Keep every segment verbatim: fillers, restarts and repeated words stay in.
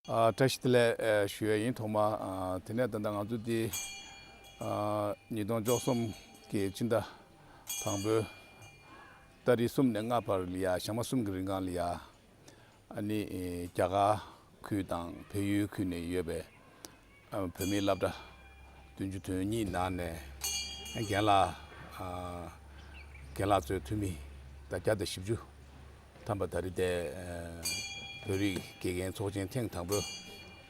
ཨ། བཀྲ་ཤིས་བདེ་ལེགས། ཨ། ཞུ་ཡས་ཡིན། ཐོག་མ། ཨ། དེ་ནས་ད་ལྟ་ང་ཚོ་འདི། ཨ། ཉིས་སྟོང་བཅུ་གསུམ་གྱི་སྤྱི་ཟླ་དང་པོའི་ཏ་རིག་གསུམ་ནས་ལྔ་བར་ལ་ཡ། ཞག་མ་གསུམ་གྱི་རིང་གང་ལ་ཡ། ཨ་ནི། ཨེ། རྒྱ་གར་ཁུལ་དང་བལ་ཡུལ་ཁུལ་ནས་ཡོད་པའི། ཨ། བོད་མིའི་སློབ་གྲྭ་བདུན་ཅུ་དོན་གཉིས་ནང་ནས་རྒན་ལགས། ཨ། རྒན་ལགས་ཚོའི་འཐུས་མི་ད་བརྒྱ་དང་བཞི་བཅུ་ཐམ་པ་ད་རེས་དེ། ཨ། བོད་རིགས་དགེ་རྒན་ཚོགས་ཆེན་ཐེངས་དང་པོ་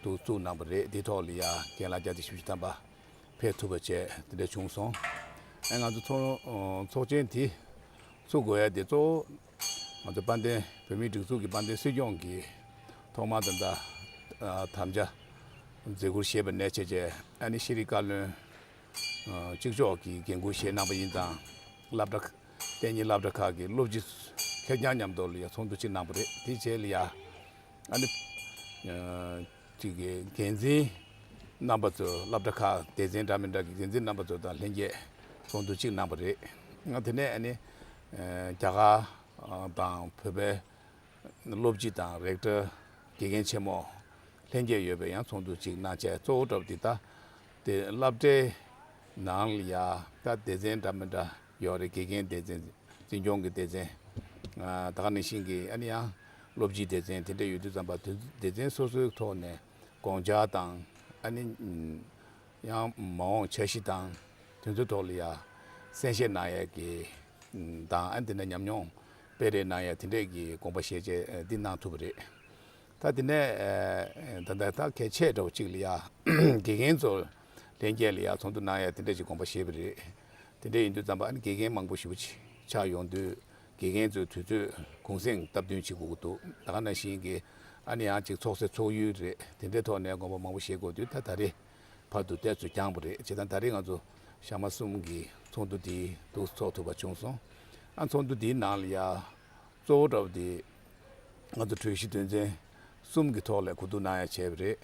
དུ་བཙུགས་གནང་བ་རེད། དེའི་ཐོག་ལ་ཡ་རྒན་ལགས་བརྒྱ་དང་བཞི་བཅུ་ཐམ་པ་ཕེབས་ཐུབ་པ་བྱས། དེ་འདྲ་བྱུང་སོང་། ཨ། ང་ཚོ་ཚོགས། ཚོགས་ཆེན་དེ་ཚུགས་དགོས་ཡ་དེ་གཙོ་བོ། ང་ཚོ་དཔལ་ལྡན་བོད་མིའི་སྒྲིག་འཛུགས་ཀྱི་དཔལ་ལྡན་སྲིད་སྐྱོང་གིས་ཐོག་མར་ད་ལྟ། ཨ། དམ་བཅའ་མཛད་ཁུར་བཞེས་པ་ནས་བྱས་བྱས། ཨ་ནི་ཤེས་རིག་བཀའ་བློན། ཨ། གཅིག་ལྕོགས་ཀྱིས་འགན་འཁུར་བཞེས་གནང་བ་ཡིན་ཙང་། སློབ་གྲྭ། གཏན་ཉིད་སློབ་གྲྭ་ཁག་གི་སློབ་སྤྱི་ཁེར་རྐྱང་མཉམ་དུ་ལ་ཡ་ཚོགས་འདུ་གཅིག་གནང་བ་རེད། དེ་རྗེས་ལ་ཡ། ཨ་ནི། ཨ། གཅིག་གི་འགན་འཛིན་རྣམ་པ་ཚོ། སློབ་གྲྭ་ཁག་སྡེ་ཚན་འདྲ་མི་འདྲ་གི་འགན་འཛིན་རྣམ་པ་ཚོ་དང་ལྷན་རྒྱས་ཚོགས་འདུ་གཅིག་གནང་བ་རེད། ང་དེ་ནས་ཨ་ནི། ཨ། རྒྱ་གར་དང་བོད་པའི་སློབ་སྤྱི་དང་རེག་ཊར། དགེ་རྒན་ཆེན་མོ་ལྷན་རྒྱས་ཡོད་པའི་ཡང་ཚོགས་འདུ་གཅིག་གནང་བྱས། གཙོ་བོ་འདྲ་བོ་འདི་ད་དེ་སློབ་གྲྭའི་ནང་ལ་ཡ་ད་སྡེ་ཚན་འདྲ་མི་འདྲ་ཡོད་རེད། དགེ་རྒན་སྡེ་ཚན། འཛིན་སྐྱོང་གི་སྡེ་ཚན། ཨ། ད་ག་ནང་བཞིན་གྱི་ཨ་ནི་ཡང་སློབ་སྤྱིའི་སྡེ་ཚན་དེ་འདྲ་ཡོད་དུས་ཙམ་པ། དེ་སྡེ་ཚན་སོ་སོའི་ཐོག་ནས་དགོངས་འཆར་དང་། ཨ་ནི། ཨ། ཡང་མ་འོངས་འཆར་གཞི་དང་དེ་ཚོའི་ཐོག་ལ་ཡ་གསན་བཞེས་གནང་ཡས་ཀྱི་དང་། ཨ། དེ་ནས་ཉམས་མྱོང་སྤེལ་རེས་གནང་ཡས་དེ་འདྲས་ཀྱི་དགོངས་པ་བཞེས་བྱས། ཨ། འདི་གནང་ཐུབ་པ་རེད། ད་དེ་ནས། ཨ། ད་ད་ད་གལ་ཆེ་འདྲ་བོ་གཅིག་ལ་ཡ་དགེ་རྒན་ཚོ་ལྷན་རྒྱས་ལ་ཡ་ཚོགས་འདུ་གནང་ཡ་དེ་འདྲས་ཀྱི་དགོངས་པ་བཞེས་པ་རེད། དེ་འདྲས་ཡིན་དུས་ཙམ་པ། ཨ་ནི་དགེ་རྒན་མང་པོ་ཞེ་པོ་ཅིག་ཆགས་ཡོང་དུས། དགེ་རྒན་ཚོའི་དུས་ཚོད་གུང་སེང་སྟབས་བསྟུན་བྱེད་དགོས་ཀྱི་འདུག་ད་ག་ནང་བཞིན་གྱི་ཨ་ནི་ཡང་ཅིག་ཚོགས་སའི་ཚོགས་ཡུལ་རེད། དེ་འདྲའི་ཐོག་ནས་དགོངས་པ་མང་པོ་བཞེས་དགོས་དུས། ད་ད་རེས་བར་དུ་ཏོག་ཙམ་འགྱངས་པ་རེད། བྱས་ཙང་ད་རེས་ང་ཚོ་ཞག་མ་གསུམ་གྱི་ཚོགས་འདུ་དེ་འདུག་ཚོགས་ཐུབ་པ་བྱུང་སོང་། ཨ། ཚོགས་འདུ་དེའི་ནང་ལ་ཡ་གཙོ་བོ་འདྲ་བོ་དེ་ང་ཚོ་གྲོས་གཞི་དོན་ཚན་གསུམ་གྱི་ཐོག་ལ་གོ་བསྡུར་གནང་ཡ་བྱས་པ་རེད།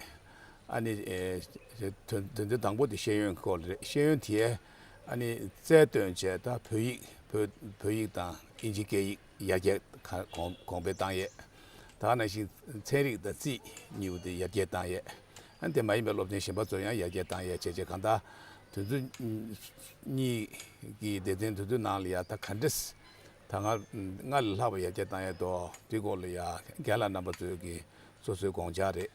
ཨ་ནི། ཨེ། དོན་དོན་ཚན་དང་པོ་དེ་ཤེས་ཡོན་གྱི་སྐོར་ལ་རེད། ཤེས་ཡོན་དེ་ཨ་ནི་རྩལ་བཏོན་བྱས། ད་བོད་ཡིག་བོད་བོད་ཡིག་དང་དབྱིན་ཇི་སྐད་ཡིག་ཡར་རྒྱས་ག་གོང་གོང་འཕེལ་བཏང་ཡས། ད་ག་ནང་བཞིན་ཚན་རིག་དང་རྩིས་གཉིས་པོ་དེ་ཡར་རྒྱས་བཏང་ཡས། ཨ། དེ་མ་ཡིན་པའི་སློབ་ཚན་གཞན་པ་ཚོ་ཡང་ཡར་རྒྱས་བཏང་ཡས་བྱས་བྱས། གང་ལྟར་དོན་ཚན་གཉིས་ཀྱི་སྡེ་ཚན་དེ་ཚོའི་ནང་ལ་ཡ་ད་ག་འདྲས། ད་སྔར་སྔར་ལས་ལྷག་པ་ཡར་རྒྱས་བཏང་ཡས་འདུག་དེའི་སྐོར་ལ་ཡ་རྒན་ལགས་རྣམ་པ་ཚོས་ཀྱི་སོ་སོའི་དགོངས་འཆར་རེད།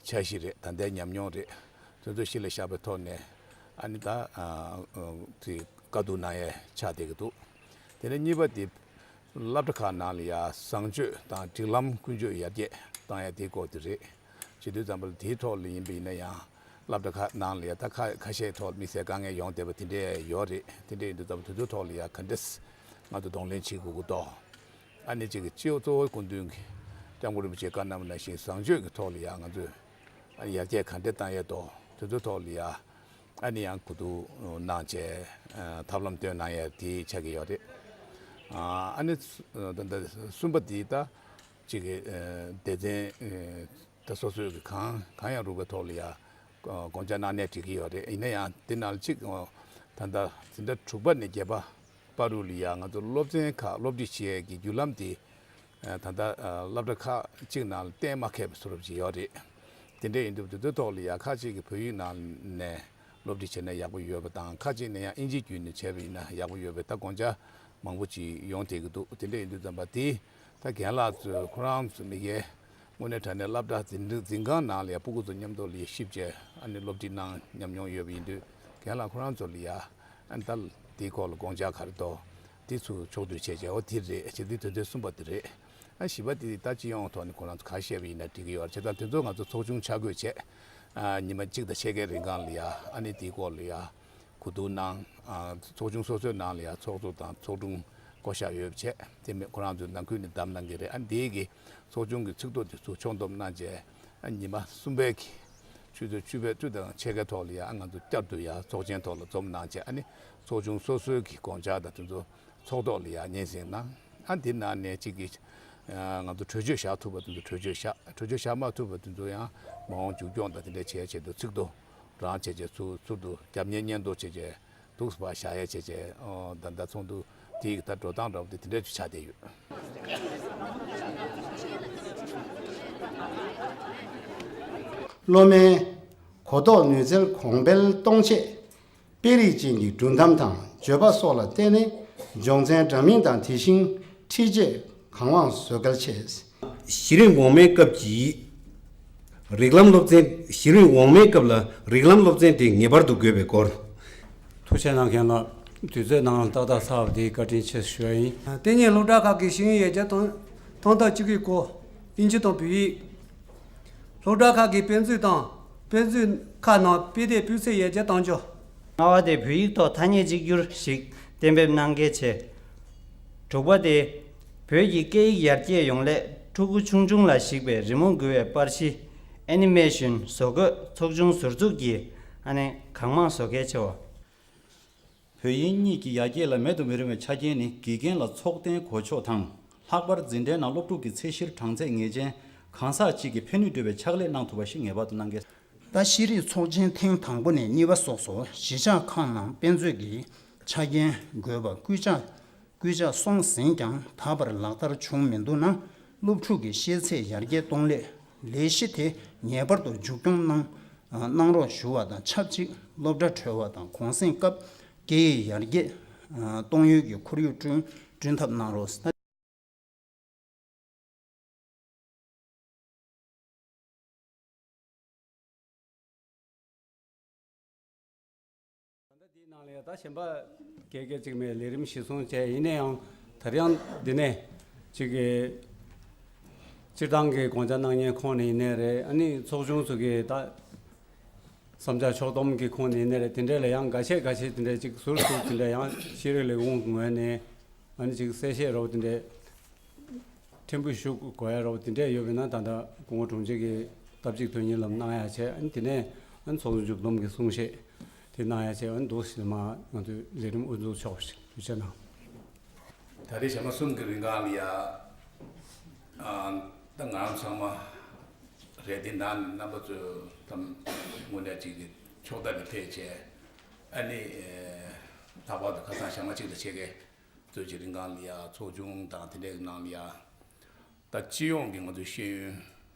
འཆར་གཞི་རེད། ད་ལྟའི་ཉམས་མྱོང་རེད། དེ་ཚོ་གཞི་ལ་བཞག་པའི་ཐོག་ནས། ཨ་ནི་ད། ཨ། ཨ། དེ་བཀའ་བསྡུར་གནང་ཡས་ཆགས་བསྡད་ཀྱི་འདུག་དེ་ནས་གཉིས་པ་དེ་སློབ་གྲྭ་ཁག་ནང་ལ་ཡ་བཟང་སྤྱོད་དང་སྒྲིག་ལམ་ཀུན་སྤྱོད་ཡར་རྒྱས་བཏང་ཡས་དེའི་སྐོར་དེ་རེད། བྱེད་དུས་ཙམ་པ་ལ་དེའི་ཐོག་ལ་ཡིན་པ་ཡིན་ན་ཡང་། སློབ་གྲྭ་ཁག་ནང་ལ་ཡ་ད་ཁ་ཁ་ཤས་ཐོག་དམིགས་བསལ་དཀའ་ངལ་ཡོང་བསྡད་པ་དེ་འདྲས་ཡོད་རེད། དེ་འདྲས་ཡིན་དུས་ཙམ་པ་དེ་ཚོའི་ཐོག་ལ་ཡ་ག་འདྲས་ང་ཚོ་གདོང་ལེན་བྱེད་དགོས་ཀྱི་འདུག་ཨ་ནི་གཅིག་གི་སྤྱི་གཙོ་བོ་སྐུ་མདུན་གྱིས་སྐྱབས་མགོན་རིན་པོ་ཆེས་བཀའ་གནང་བ་ནང་བཞིན་བཟང་སྤྱོད་ཀྱི་ཐོག་ལ་ཡ་ང་ཚོས་ཨ་ནི་ཡར་རྒྱས་ག་འདྲས་བཏང་ཡས་འདུག་དེ་ཚོའི་ཐོག་ལ་ཡ་ཨ་ནི་ཡང་གོ་བསྡུར་གནང་བྱས། ཨ། ཐབས་ལམ་སྟོན་གནང་ཡས་དེ་ཆགས་ཀྱི་ཡོད་རེད། ཨ། ཨ་ནི་ད་ལྟ་གསུམ་པ་དེ་ད་གཅིག་གི། ཨ། སྡེ་ཚན། ཨ། ད་སོ་སོས་ཀྱི་གང་གང་ཡང་རུང་བའི་ཐོག་ལ་ཡ་དགོངས་འཆར་གནང་ནས་འགྲིག་གི་ཡོད་རེད། ཡིན་ན་ཡང་དེ་ནང་ལ་གཅིག་ད་ལྟ་འཛིན་གྲྭ་དྲུག་པ་ནས་བརྒྱད་པ་བར་དུ་ལ་ཡ་ང་ཚོ་སློབ་ཚན་ཁག་སློབ་ཁྲིད་བྱེད་ཡས་ཀྱི་བརྒྱུད་ལམ་དེ། ཨ། ད་ལྟ། ཨ། སློབ་གྲྭ་ཁག་གཅིག་ནང་ལ་གཏན་མ་འཁེལ་བའི་བཟོ་འདྲ་ཅིག་ཡོད་རེད། དེ་འདྲ་ཡིན་དུས་དེ་ཚོའི་ཐོག་ལ་ཡ་ཁག་ཅིག་གིས་བོད་ཡིག་ནང་ནས་སློབ་ཁྲིད་བྱས་ན་ཡག་པོ་ཡོད་པ་དང་། ཁག་ཅིག་ནས་ཡང་ཨིན་ཇི་བརྒྱུད་ནས་བྱས་པ་ཡིན་ན་ཡག་པོ་ཡོད་པའི་ད་དགོངས་འཆར་མང་པོ་ཅིག་ཡོང་བསྡད་ཀྱི་འདུག་དེ་འདྲ་ཡིན་དུས་ཙམ་པ་དེ་ད་རྒན་ལགས་ཚོས་ཁོ་རང་ཚོ་མི་སྒེར་དངོས་གནས་དྲང་གནས་སློབ་གྲྭ་འཛིན་འཛིན་ཁང་ནང་ལ་ཡ་སྤུ་གུ་ཚོ་མཉམ་དུ་ལ་ཡ་གཤིབ་བྱས་ཨ་ནི་སློབ་ཁྲིད་གནང་ཉམས་མྱོང་ཡོད་པ་ཡིན་དུས། རྒན་ལགས་ཁོ་རང་ཚོ་ལ་ཡ་ཨ་ནི་ད་དེའི་སྐོར་ལ་དགོངས་འཆར་ག་རེ་འདུག་དེ་ཚོ་ཕྱོགས་བསྡུས་བྱས་བྱས། འོ་དེ་རེད། བྱས་དུས་དོན་ཚན་གསུམ་པ་དེ་རེད། ཨ། བཞི་པ་དེ་ད་སྤྱི་ཡོངས་ཐོག་ནས་ཁོ་རང་ཚོ་ག་བཤད་པ་ཡིན་ན་འགྲིག་གི་ཡོད་རེད། བྱས་ཙང་དེ་ཚོ་ང་ཚོ་ཚོགས་ཆུང་ཆ་བགོས་བྱས། ཨ། ཉི་མ་གཅིག་དང་ཕྱེད་ཀའི་རིང་གང་ལ་ཡ་ཨ་ནི་དེའི་སྐོར་ལ་ཡ་གོ་བསྡུར་གནང་། ཨ། ཚོགས་ཆུང་སོ་སོའི་ནང་ལ་ཡ་ཚོགས་གཙོ་དང་ཚོགས་དྲུང་བསྐོ་བཞག་ཡོད་པ་བྱས། དེ་མིན་ཁོ་རང་ཚོའི་ནང་ཁུལ་ནས་བདམས་གནང་གི་རེད། ཨ། འདིའི་གི་ཚོགས་ཆུང་གི་ཚིག་ཐོ་དེ་ཚོ་ཕྱོགས་བསྡོམས་གནང་བྱས། ཨ། ཉི་མ་གསུམ་པའི་གི་ཆུ་ཚོད་བཅུ་པའི་བཅུ་དང་ཕྱེད་ཀའི་ཐོག་ལ་ཡ་ཨ་ང་ཚོ་བསྐྱར་དུ་ཡ་ཚོགས་ཆེན་ཐོག་ལ་འཛོམས་གནང་བྱས། ཨ་ནི་ཚོགས་ཆུང་སོ་སོའི་གི་དགོངས་འཆར་དང་དེ་ཚོ་ཚོགས་ཐོག་ལ་ཡ་སྙན་སེང་གནང་། ཨ། འདི་ནང་ནས་གཅིག་གིས། ཨ། ང་ཚོ་གྲོས་ཆོད་བཞག་ཐུབ་པ་དེ་ཚོ་གྲོས་ཆོད་བཞག་གྲོས་ཆོད་བཞག་མ་ཐུབ་པ་དེ་ཚོ་ཡང་མ་འོངས་མཇུག་སྐྱོང་དང་དེ་འདྲ་བྱས་ཆེད་དུ་ཚིག་ཐོ་རང་བྱས་བྱས། ཚུར་ཚུར་དུ་རྒྱབ་གཉེར་སྙན་ཐོ་བྱས་བྱས་འདུག་སེ་ཕར་བཞག་ཡ་བྱས་བྱས། ཨོ། ད་ལྟ་ཚོགས་འདུ་དེའི་ད་འགྲོ་སྟངས་འདྲ་བོ་དེ་དེ་འདྲ་ཅིག་ཆགས་བསྡད་ཡོད། སློབ་མའི་གོ་རྟོགས་ནུས་རྩལ་གོང་འཕེལ་གཏོང་ཆེད། དཔེ་རིས་ཅན་གྱི་སྒྲུང་གཏམ་དང་བརྗོད་པ་སོགས་ལ་བརྟེན་ནས་སྦྱོང་ཚན་འདྲ་མིན་དང་དེ་བཞིན་འཁྲིད་བྱེད་གང་མང་བཟོ་གལ་ཆེ། གཞི་རིམ་འོག་མའི་སྐབས་ཀྱི་རིགས་ལམ་སློབ་ཚན། གཞི་རིམ་འོག་མའི་སྐབས་ལ་རིགས་ལམ་སློབ་ཚན་དེ་ངེས་པར་དུ་དགོས་པའི་སྐོར། ཐུགས་རྗེ་གནང་མཁན་ལ་དུས་ཚོད་ནང་ཏག་ཏག་ཚར་བ་དེའི་བཀའ་དྲིན་ཆེ་ཞུ་བ་ཡིན། དེ་ནས་སློབ་གྲྭ་ཁག་གི་ཤེས་ཡོན་ཡར་རྒྱས་གཏོང་ཐོག་མཐའ་གཅིག་གི་སྐོར། དབྱིན་ཇི་དང་བོད་ཡིག་སློབ་གྲྭ་ཁག་གི་དཔེ་མཛོད་དང་། དཔེ་མཛོད་ཁག་ནང་དཔེ་དེབ་སྤུས་ཚད་ཡར་རྒྱས་གཏང་རྒྱུ། ལྔ་པ་དེ་བོད་ཡིག་ཐོག་ཐ་སྙད་གཅིག་གྱུར་ཞིག་གཏན་འབེབས་གནང་གལ་ཆེ། དྲུག་པ་དེ་བོད་ཀྱི་སྐད་ཡིག་ཡར་རྒྱས་ཡོང་སླད་ཕྲུ་གུ་ཆུང་ཆུང་ལ་གཞིགས་པའི་རི་མོ་འགུལ་བའི་པར་གཞི་ཨེ་ནི་མེ་ཤོན་བཟོ་བཀོད་ཚོགས་ཆུང་ཟུར་འཛུགས་ཀྱིས་ཨ་ནི་གང་མང་བཟོ་གལ་ཆེ་བ། བོད་དབྱིན་གཉིས་ཀྱི་ཡར་རྒྱས་ལ་མེད་དུ་མི་རུང་བའི་ཆ་རྐྱེན་ནི་དགེ་རྒན་ལ་ཚོགས་ཐེངས་གོ་ཆོད་དང་། ལྷག་པར་འཛིན་གྲྭའི་ནང་སློབ་ཕྲུག་གི་ཚད་གཞིར་གྲངས་ཚད་ངེས་ཅན་གང་ཟག་གཅིག་གིས་ཕན་ནུས་འདོད་པའི་ཕྱག་ལས་གནང་ཐུབ་པ་ཞིག་ངེས་པར་དུ་གནང་གལ། ད་ཤེས་རིག་ཚོགས་ཆེན་ཐེངས་དང་པོ་ནས་གཉིས་པ་སོགས་སུ་གཞིས་ཆགས་ཁག་ནང་དཔེ་མཛོད་ཀྱི་ཆ་རྐྱེན་དགོས་པ་སྐུལ་ལྕག་སྐུལ་ལྕག་སོང་ཟིན་ཀྱང་ད་བར་ལག་བསྟར་བྱུང་མི་འདུག་ན། སློབ་ཕྲུག་གི་ཤེས་ཚད་ཡར་རྒྱས་གཏོང་སླད་ལས་གཞི་དེ་ངེས་པར་དུ་མཇུག་སྐྱོང་གནང་གནང་རོགས་ཞུ་བ་དང་ཆབས་ཅིག་སློབ་གྲྭ་གྲོལ་བ་དང་གུང་སེང་སྐབས་སྐད་ཡིག་ཡར་རྒྱས་གཏོང་ཡུལ་གྱི་ཁོར་ཡུག་བསྐྲུན་བསྐྲུན་ཐབས་གནང་རོགས། ད་ལྟ་འདིའི་ནང་ལ་ཡང་ད་གཞན་པ་གལ་གལ་ཅིག་མེད། ལས་རིམ་གཞིར་བཟུང་བྱས། ཡིན་ན་ཡང་ད་རེས་ཡང་འདི་ནས་ཅིག་གི་སྤྱིར་བཏང་གི་དགོངས་འཆར་གནང་མཁན་ཁོངས་ནས་ཡིན་ནའི་རེད། ཨ་ནི་ཚོགས་ཆུང་ཚོ་གི་ད་བསམ་འཆར་ཕྱོགས་བསྡོམས་ཀྱི་ཁོངས་ནས་ཡིན་ནའི་རེད། དེ་འདྲས་ལ་ཡང་འགའ་ཤས་འགའ་ཤས་དེ་འདྲས་ཅིག་ཟུར་ཟུར་དེ་འདྲས་ཡང་ཤེས་རིག་ལས་ཁུངས་ངོས་ནས་ཨ་ནི་ཅིག་གསལ་བཤད་རོགས་དེ་འདྲས་ཕྲན་བུ་ཞུ་དགོས་ཡ་རོགས་དེ་འདྲས་ཡོད་པ་ཡིན་ན། ད་ལྟ་སྐུ་ངོ་དྲུང་ཆེ་གི་སྟབས་གཅིག་དོན་གཉིས་ལམ་གནང་ཡ་བྱས། ཨ་ནི་དེ་ནས་ཨ་ནི་ཚོགས་འདུ་མཇུག་བསྡོམས་ཀྱི་གསུང་བཤད་དེ་གནང་ཡ་བྱས། ཨ་ནི་འདུག་ཟེར་མ་ང་ཚོས་ལས་རིམ་དབུ་འཛུགས་ཆོག་པ་ཞིག་ཐུགས་རྗེ་གནང་། ད་རེས་ཞག་མ་གསུམ་གྱི་རིང་གང་ལ་ཡ། ཨ། ད་ང་རང་ཚང་མ་རེད། དེ་ནང་རྣམ་པ་ཚོས་དམ་དངོས་གནས་ཅིག་གི་ཕྱོགས་མཐའ་ནས་ཕེབས་བྱས། ཨ་ནི་ལྷག་པར་དུ་ཁ་སང་ཞག་མ་གཅིག་དང་ཕྱེད་ཀའི་ཚོད་ཀྱི་རིང་གང་ལ་ཡ་ཚོགས་ཆུང་དང་དེ་འདྲའི་ནང་ལ་ཡ། ད་སྤྱི་ཡོངས་ཀྱི་ང་ཚོའི་ཤེས་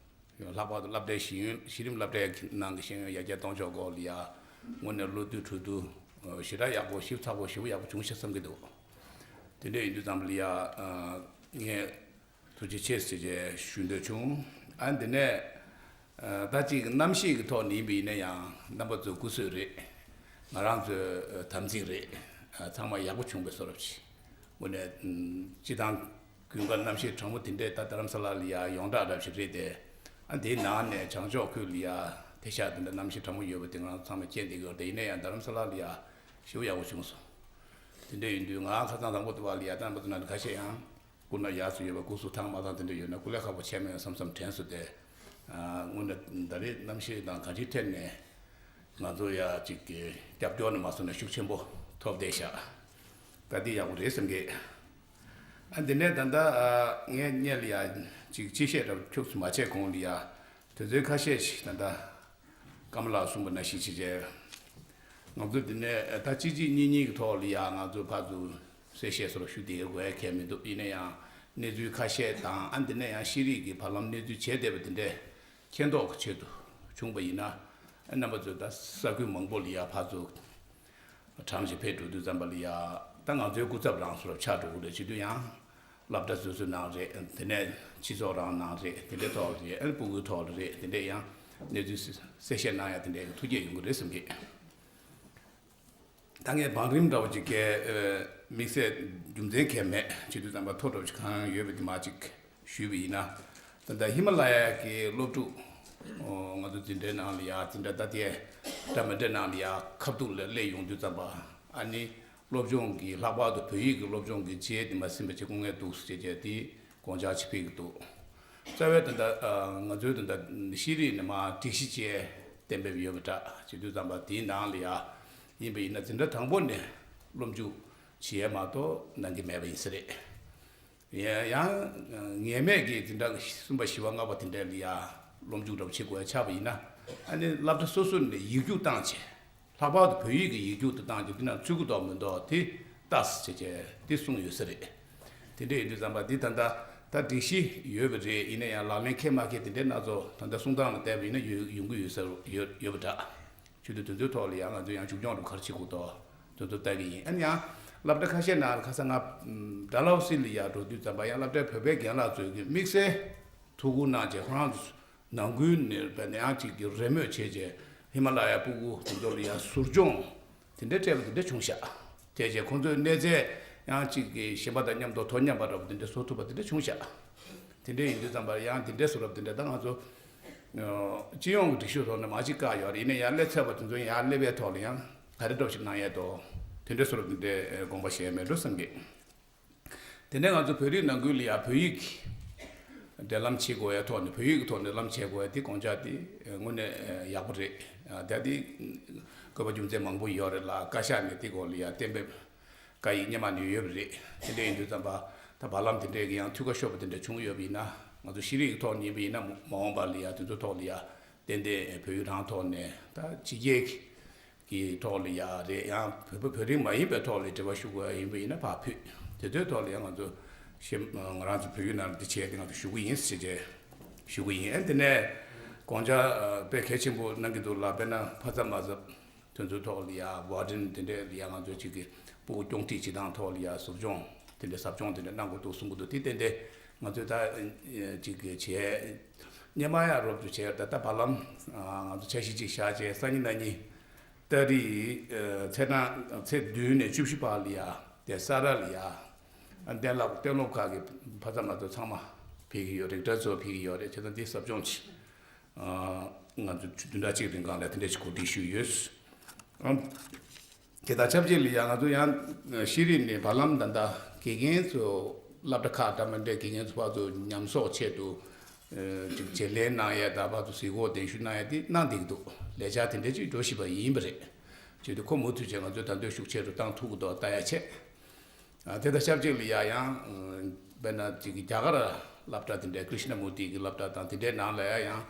ཡོན། ཡང་ལྷག་པར་དུ་སློབ་གྲྭའི་ཤེས་ཡོན། གཞི་རིམ་སློབ་གྲྭའི་ནང་གི་ཤེས་ཡོན་ཡར་རྒྱས་གཏོང་ཕྱོགས་སྐོར་ལ་ཡ། དངོས་གནས་བློ་བསྡུ་གྲོས་བསྡུར་ཞེ་དྲག་ཡག་པོ་ཞིབ་ཚགས་པོ་ཞེ་པོ་ཡག་པོ་བྱུང་ཤག་བསམ་གྱི་འདུག་དེ་འདྲ་ཡིན་དུས་ཙམ་ལ་ཡ། ངས་ཐུགས་རྗེ་ཆེ་ཟེར་བྱས་ཞུ་འདོད་བྱུང་། ཨ་འདི་ནས་ད་ཅིག་གནམ་གཤིས་ཀྱི་ཐོག་ནས་ཡིན་པ་ཡིན་ན་ཡང་རྣམ་པ་ཚོའི་སྐུ་གཟུགས་རེད། ང་རང་ཚོའི་དམ་ཚིག་རེད། ཚང་མ་ཡག་པོ་བྱུང་བའི་བཟོ་འདྲ་ཞིག་དངོས་གནས་སྤྱི་བཏང་དགུན་ཁ་གནམ་གཤིས་གྲང་མོ་དེ་འདྲས་ད་རྡ་རམ་ས་ལ་ལ་ཡ་ཡོངས་གྲགས་འདྲ་ཞིག་རེད་དེ། ཨ་འདིའི་ནང་ནས་བྱང་ཕྱོགས་ཁུལ་ལ་ཡ་དེ་ཤག་དེ་འདྲ་གནམ་གཤིས་གྲང་མོ་ཡོད་པ་དེ་ང་རང་ཚང་མས་མཁྱེན་བསྡད་ཀྱི་ཡོད་རེད་དེ། ཡིན་ན་ཡང་རྡ་རམ་ས་ལ་ལ་ཡ་ཞེ་པོ་ཡག་པོ་བྱུང་སོང་། དེ་འདྲ་ཡིན་དུས་ང་ཁ་སང་དང་པོ་དུ་བ་ལ་ཡ་རྡ་རམ་ས་ལ་ཁ་ཤས་ཡང་སྐུ་ན་ཡག་སུ་ཡོད་པ་སྐུ་གཟུགས་ཐང་མ་ཐང་དེ་འདྲ་ཡོད་ན་སྐུ་ལས་ཁག་པོ་ཆད་མེད་བསམ་བསམ་དྲན་སོང་སྟེ། དངོས་གནས་ད་རེས་གནམ་གཤིས་དང་གང་ཅིའི་ཐད་ནས་ང་ཚོ་ཡ་གཅིག་གི་རྒྱབ་སྐྱོར་ནི་མ་སོང་ན་ཤུགས་ཆེན་པོ་ཐོབ་བསྡད་ཤག་ད་འདི་ཡག་པོ་རེད་བསམ་གི། ཨ་འདི་ནས་ད་ལྟ་ངས་སྔོན་ལ་ཡ་གཅིག་སྤྱི་བཤད་འདྲ་ཁྱུག་ཙམ་མ་བྱས་གོང་ལ་ཡ། དུས་ཚོད་ཁ་ཤས་ཤིག་ད་ལྟ་ཀརྨ་ལགས་གསུངས་པ་ནང་བཞིན་བྱས་བྱས། ང་ཚོ་འདི་ནས་ད་གཅིག་གཅིག་གཉིས་གཉིས་ཀྱི་ཐོག་ལ་ཡ་ང་ཚོ་ཕར་ཚུར་གསལ་བཤད་སོགས་ཞུ་བསྡད་དགོས་ཡ་གང་ཡང་མི་འདུག་ཡིན་ན་ཡང་གནས་ཚུལ་ཁ་ཤས་དང་། ཨ་འདི་ནས་ཡང་ཤེས་རིག་གི་བར་ལམ་གནས་ཚུལ་བྱས་བསྡད་པ་འདི་འདྲས་མཁྱེན་རྟོགས་ཀྱི་ཆེད་དུ་བྱུང་པ་ཡིན་ན། ཨ་རྣམ་པ་ཚོས་ད་ས་ཁུལ་མང་པོ་ལ་ཡ་ཕར་ཚུར་གྲངས་ཤིག་ཕེབས་འགྲོ་དུས་ཙམ་པ་ལ་ཡ། ད་ང་ཚོའི་སྐུ་ཚབ་རང་སོར་ཆགས་འགྲོ་གི་རེད། བྱེད་དུས་ཡང་སློབ་གྲྭ་སོ་སོའི་ནང་རེད། དེ་ནས་སྤྱི་ཚོགས་རང་ནང་རེད། དེ་འདྲའི་ཐོག་རེད། ཨ་ནི་སྤུ་གུའི་ཐོག་ལ་རེད། དེ་འདྲས་ཡང་གནས་ཚུལ་གསལ་བཤད་གནང་ཡ་དེ་འདྲའི་ཐུགས་བསྐྱེད་ཡོང་གི་རེད་བསམ་གི། ད་ངས་བང་རིམ་འདྲ་བོ་ཅིག་གི་དམིགས་བསལ་རྒྱུ་མཚན་གང་ཡང་མེད། བྱེད་དུས་ཙམ་པ་ཐོ་འདྲ་བོ་ཅིག་གང་ཡོད་པ་དེ་མར་ཅིག་ཞུས་པ་ཡིན་ན། ད་ལྟ་ཧི་མ་ལ་ཡ་གི་སློབ་ཕྲུག་ང་ཚོ་འཛིན་གྲྭའི་ནང་ལ་ཡ། འཛིན་གྲྭ་ད་ལྟའི་འདྲ་མི་འདྲ་ནང་ལ་ཡ་ཁ་ཐུག་ལ་སླེབས་ཡོང་དུས་ཙམ་པ། ཨ་ནི་སློབ་སྦྱོང་གི་ལྷག་པར་དུ་བོད་ཡིག་གི་སློབ་སྦྱོང་གི་རྗེས་དེ་མ་ཟིན་པ་ཅིག་དཀའ་ངལ་འདུག་ཟེར་བྱས་དེ་དགོངས་འཆར་ཅིག་ཕེབས་ཀྱི་འདུག་རྩ་བའི་ད་ལྟ་ང་ཚོའི་ད་ལྟ་ཤེས་རིག་ནས་མར་སྒྲིག་གཞི་བཅས་གཏན་འབེབས་ཡོད་པ་འདྲ། བྱེད་དུས་ཙམ་པ་དེའི་ནང་ལ་ཡ་ཡིན་པ་ཡིན་ན་འཛིན་གྲྭ་དང་པོ་ནས་སློབ་འཇུག་བྱེད་ཡས་མ་གཏོགས་གནང་གི་མེད་པ་ཡིན་ས་རེད། ཡ་ཡང་ངེས་མེད་ཀྱི་འཛིན་གྲྭ་གསུམ་པ་བཞི་པ་ལྔ་པ་དེ་འདྲ་ལ་ཡ་སློབ་འཇུག་འདྲ་པོ་བྱེད་དགོས་ཡ་ཆགས་པ་ཡིན་ན། ཨ་ནི་སློབ་གྲྭ་སོ་སོ་ནས་ཡིག་རྒྱུགས་བཏང་བྱས། ལྷག་པར་དུ་བོད་ཡིག་གི་ཡིག་རྒྱུགས་དེ་བཏང་རྒྱུ་དེ་ན་ཚུད་ཀྱི་འདུག་མི་འདུག་དེ་ལྟ་ཟེར་བྱས་དེ་གསུངས་ཡོད་ས་རེད། དེ་འདྲ་ཡིན་དུས་ཙམ་པ་འདི་ད་ལྟ་ ད་སྒྲིག་གཞི་ཡོད་པ་རེད། ཡིན་ན་ཡང་ལག་ལེན་འཁེལ་མ་འཁེལ་དེ་འདྲའི་སྣ་ཚོགས་ད་ལྟ་གསུང་སྟངས་ལ་བལྟས་པ་ཡིན་ན་ཡོད་ཡོང་གི་ཡོད་ས་རུ་ཡོད་ཡོད་པ་འདྲ། ཆུ་ཚོད་དེ་ཚོའི་ཐོག་ལ་ཡང་ང་ཚོས་ཡང་མཇུག་སྐྱོང་རུ་ག་རེ་བྱེད་དགོས་དོ་དེ་ཚོ་ལྟ་གི་ཡིན། ཨ་ནི་ཡང་སློབ་གྲྭ་ཁ་ཤས་ནང་ལ་ཁ་སང་ང་ཌལ་ཧོ་སི་ལ་ཡར་འགྲོ་དུས་ཙམ་པ་ཡང་སློབ་གྲྭའི་བོད་པའི་རྒན་ལགས་ཚོས་ཀྱི་དམིགས་བསལ་ཐུགས་ཁུར་གནང་བྱས་ཁོ་རང་ཚོ་ནང་ཁུལ་ནས་བས་ན་ཡང་གཅིག་གི་རེ་མོས་བྱས་བྱས་ཧི་མ་ལ་ཡ་སྤུ་གུ་དེ་ཚོ་ལ་ཡང་ཟུར་སྦྱོང་དེ་འདྲའི་སྤྲད་པ་དེ་འདྲ་བྱུང་ཤག་བྱས་བྱས་ཁོང་ཚོའི་གནས་ཚད་ཡང་གཅིག་གི་གཞན་པ་དང་མཉམ་དུ་དོ་མཉམ་པ་འདྲ་པོ་དེ་འདྲ་བཟོ་ཐུབ་པ་དེ་འདྲ་བྱུང་ཤག་དེ་འདྲ་ཡིན་དུས་ཙམ་པར་ཡང་དེ་འདྲའི་བཟོ་རབས་དེ་འདྲ་ད་ང་ཚོ་སྤྱི་ཡོངས་ཀྱི་སྒྲིག་གཞི་ཐོག་ནས་མ་གཅིག་བཀག་ཡོད་རེད། ཡིན་ན་ཡང་སླེབས་ཚར་བ་དེ་ཚོ་ཡང་སླེབས་པའི་ཐོག་ལ་ཡང་ག་རེ་འདྲ་པོ་ཞིག་གནང་ཡས་འདུག་དེ་འདྲའི་བཟོ་རབས་དེ་འདྲའི་དགོངས་པ་བཞེས་མེད་འགྲོ་བསམ་གི། དེ་ནས་ང་ཚོ་བོད་རིགས་ནང་ཁུལ་ལ་ཡང་བོད་ཡིག་འབྲེལ་ལམ་བྱེད་དགོས་ཡ་ཐོག་ནས་བོད་ཡིག་གི་ཐོག་ནས་ལམ་བྱེད་དགོས་ཡ་དེ་དགོངས་འཆར་དེ་དངོས་གནས་ཡག་པོ་རེད། ད་དེ་བཀོད་པ་རྒྱུ་མཚན་མང་པོ་ཡོད་རེད་ལ་བཀའ་ཤག་ནས་དེ་སྐོར་ལ་ཡང་གཏན་འབེབས་བཀའ་ཡིག་སྔོན་མ་ནས་ཡོད་པ་རེད། དེ་འདྲ་ཡིན་དུས་ཙམ་པ་ད་བར་ལམ་དེ་འདྲའི་གི་ཡང་འཐུས་ཀ་ཤོར་བ་དེ་འདྲ་བྱུང་ཡོད་པ་ཡིན་ན་ང་ཚོ་ཤེས་རིག་གི་ཐོག་ནས་ཡིན་པ་ཡིན་ན་མ་འོངས་པ་ལ་ཡང་དེ་ཚོ་ཐོག་ལ་ཡང་ཏན་ཏན་བོད་ཡིག་རང་ཐོག་ནས་ད་ཕྱི་རྒྱལ་གྱི་གི་ཐོག་ལ་ཡ་རེད། ཡང་བོད་པ་བོད་རིགས་མ་ཡིན་པའི་ཐོག་ལ་དྲི་བ་ཞུ་དགོས་ཡ་ཡིན་པ་ཡིན་ན་ཕར་ཕུད། དེ་ཚོའི་ཐོག་ལ་ཡང་ང་ཚོ་ཤེས་ང་རང་ཚོ་བོད་ཡིག་ནང་འདི་བྱས་ཏེ་ང་ཚོ་ཞུ་གི་ཡིན་ཟེར་བྱས་ཞུ་གི་ཡིན། ཨ་དེ་ནས་དགོངས་འཆར་ཨ་དཔེ་གལ་ཆེན་པོ་གནང་གི་འདུག་ལ། དཔེར་ན་ཕ་ཚབ་མ་ཚབ་དེ་ཚོའི་ཐོག་ལ་ཡ་བར་འདྲེན་དེ་འདྲས་ལ་ཡ་ང་ཚོ་གཅིག་གི་སྤུ་གུ་སྐྱོང་ཁྲིད་བྱེད་སྟངས་ཐོག་ལ་ཡ་ཟུར་སྦྱོང་དེ་འདྲས་ཟབ་སྦྱོང་དེ་འདྲས་གནང་དགོས་འདུག་གསུང་གི་འདུག་དེ་ཏན་ཏན་ང་ཚོས་ད་ཨ་གཅིག་གི་བྱས་སྔོན་མ་ཡ་རོབ་ཏུ་བྱས་ད་ལྟ་བར་ལམ་ཨ་ང་ཚོ་འཆར་གཞི་གཅིག་བཞག་བྱས་སང་ཉིན་གནངས་ཉིན། ཏ་རིག་ཨ་ཚེས་གྲངས་ཚེས་བདུན་ནས་བཅུ་བཞི་བར་ལ་ཡ་དེ་ས་ར་ལ་ཡ་ཨ་གཏན་ལ་གཏན་སློབ་ཁག་གི་ཕ་ཚབ་མ་གཏོགས་ཚང་མ་ཕེབས་ཀྱི་ཡོད་རེད། རིག་གྲྭ་ཚོ་ཕེབས་ཀྱི་ཡོད་རེད། བྱས་ཙང་འདི་ཟབ་སྦྱོང་ཆེད་ཨ་ང་ཚོ་བདུན་ཕྲག་གཅིག་རིང་གང་ལ་དེ་འདྲ་ཞིག་གོ་སྒྲིག་ཞུས་ཡོད། ཨ་དེ་དང་ཆབས་ཅིག་ལ་ཡ་ང་ཚོ་ཡང་ཤེས་རིག་ནས་བར་ལམ་ད་ལྟ་དགེ་རྒན་ཚོ་སློབ་གྲྭ་ཁག་འདྲ་མི་འདྲའི་དགེ་རྒན་ཚོ་ཕར་ཚུར་ཉམས་གསོག་ཆེད་དུ། ཅིག་བརྗེ་ལེན་གནང་ཡས་དང་ཕར་ཚུར་གཟིགས་སྐོར་གདན་ཞུ་གནང་ཡས་དེ་གནང་བསྡད་ཀྱི་འདུག་ལས་འཆར་དེ་འདྲ་ཅིག་འགྲོ་བཞིན་པ་ཡིན་པ་རེད། བྱས་དུས་ཁོ་མུ་མཐུད་བྱས་ང་ཚོས་ད་འདོད་ཤུགས་ཆེ་རུ་བཏང་ཐུབ་ཀྱི་འདུག་ལྟ་ཡ་བྱས། ཨ་དེ་དང་ཆབས་ཅིག་ལ་ཡ་ཡང་དཔེར་ན་ཅིག་རྒྱ་གར་སློབ་གྲྭ་དེ་འདྲའི་ཀྲི་ཤི་ན་མུར་ཏི་གི་སློབ་གྲྭ་དང་དེ་འདྲའི་ནང་ལ་ཡ་ཡང་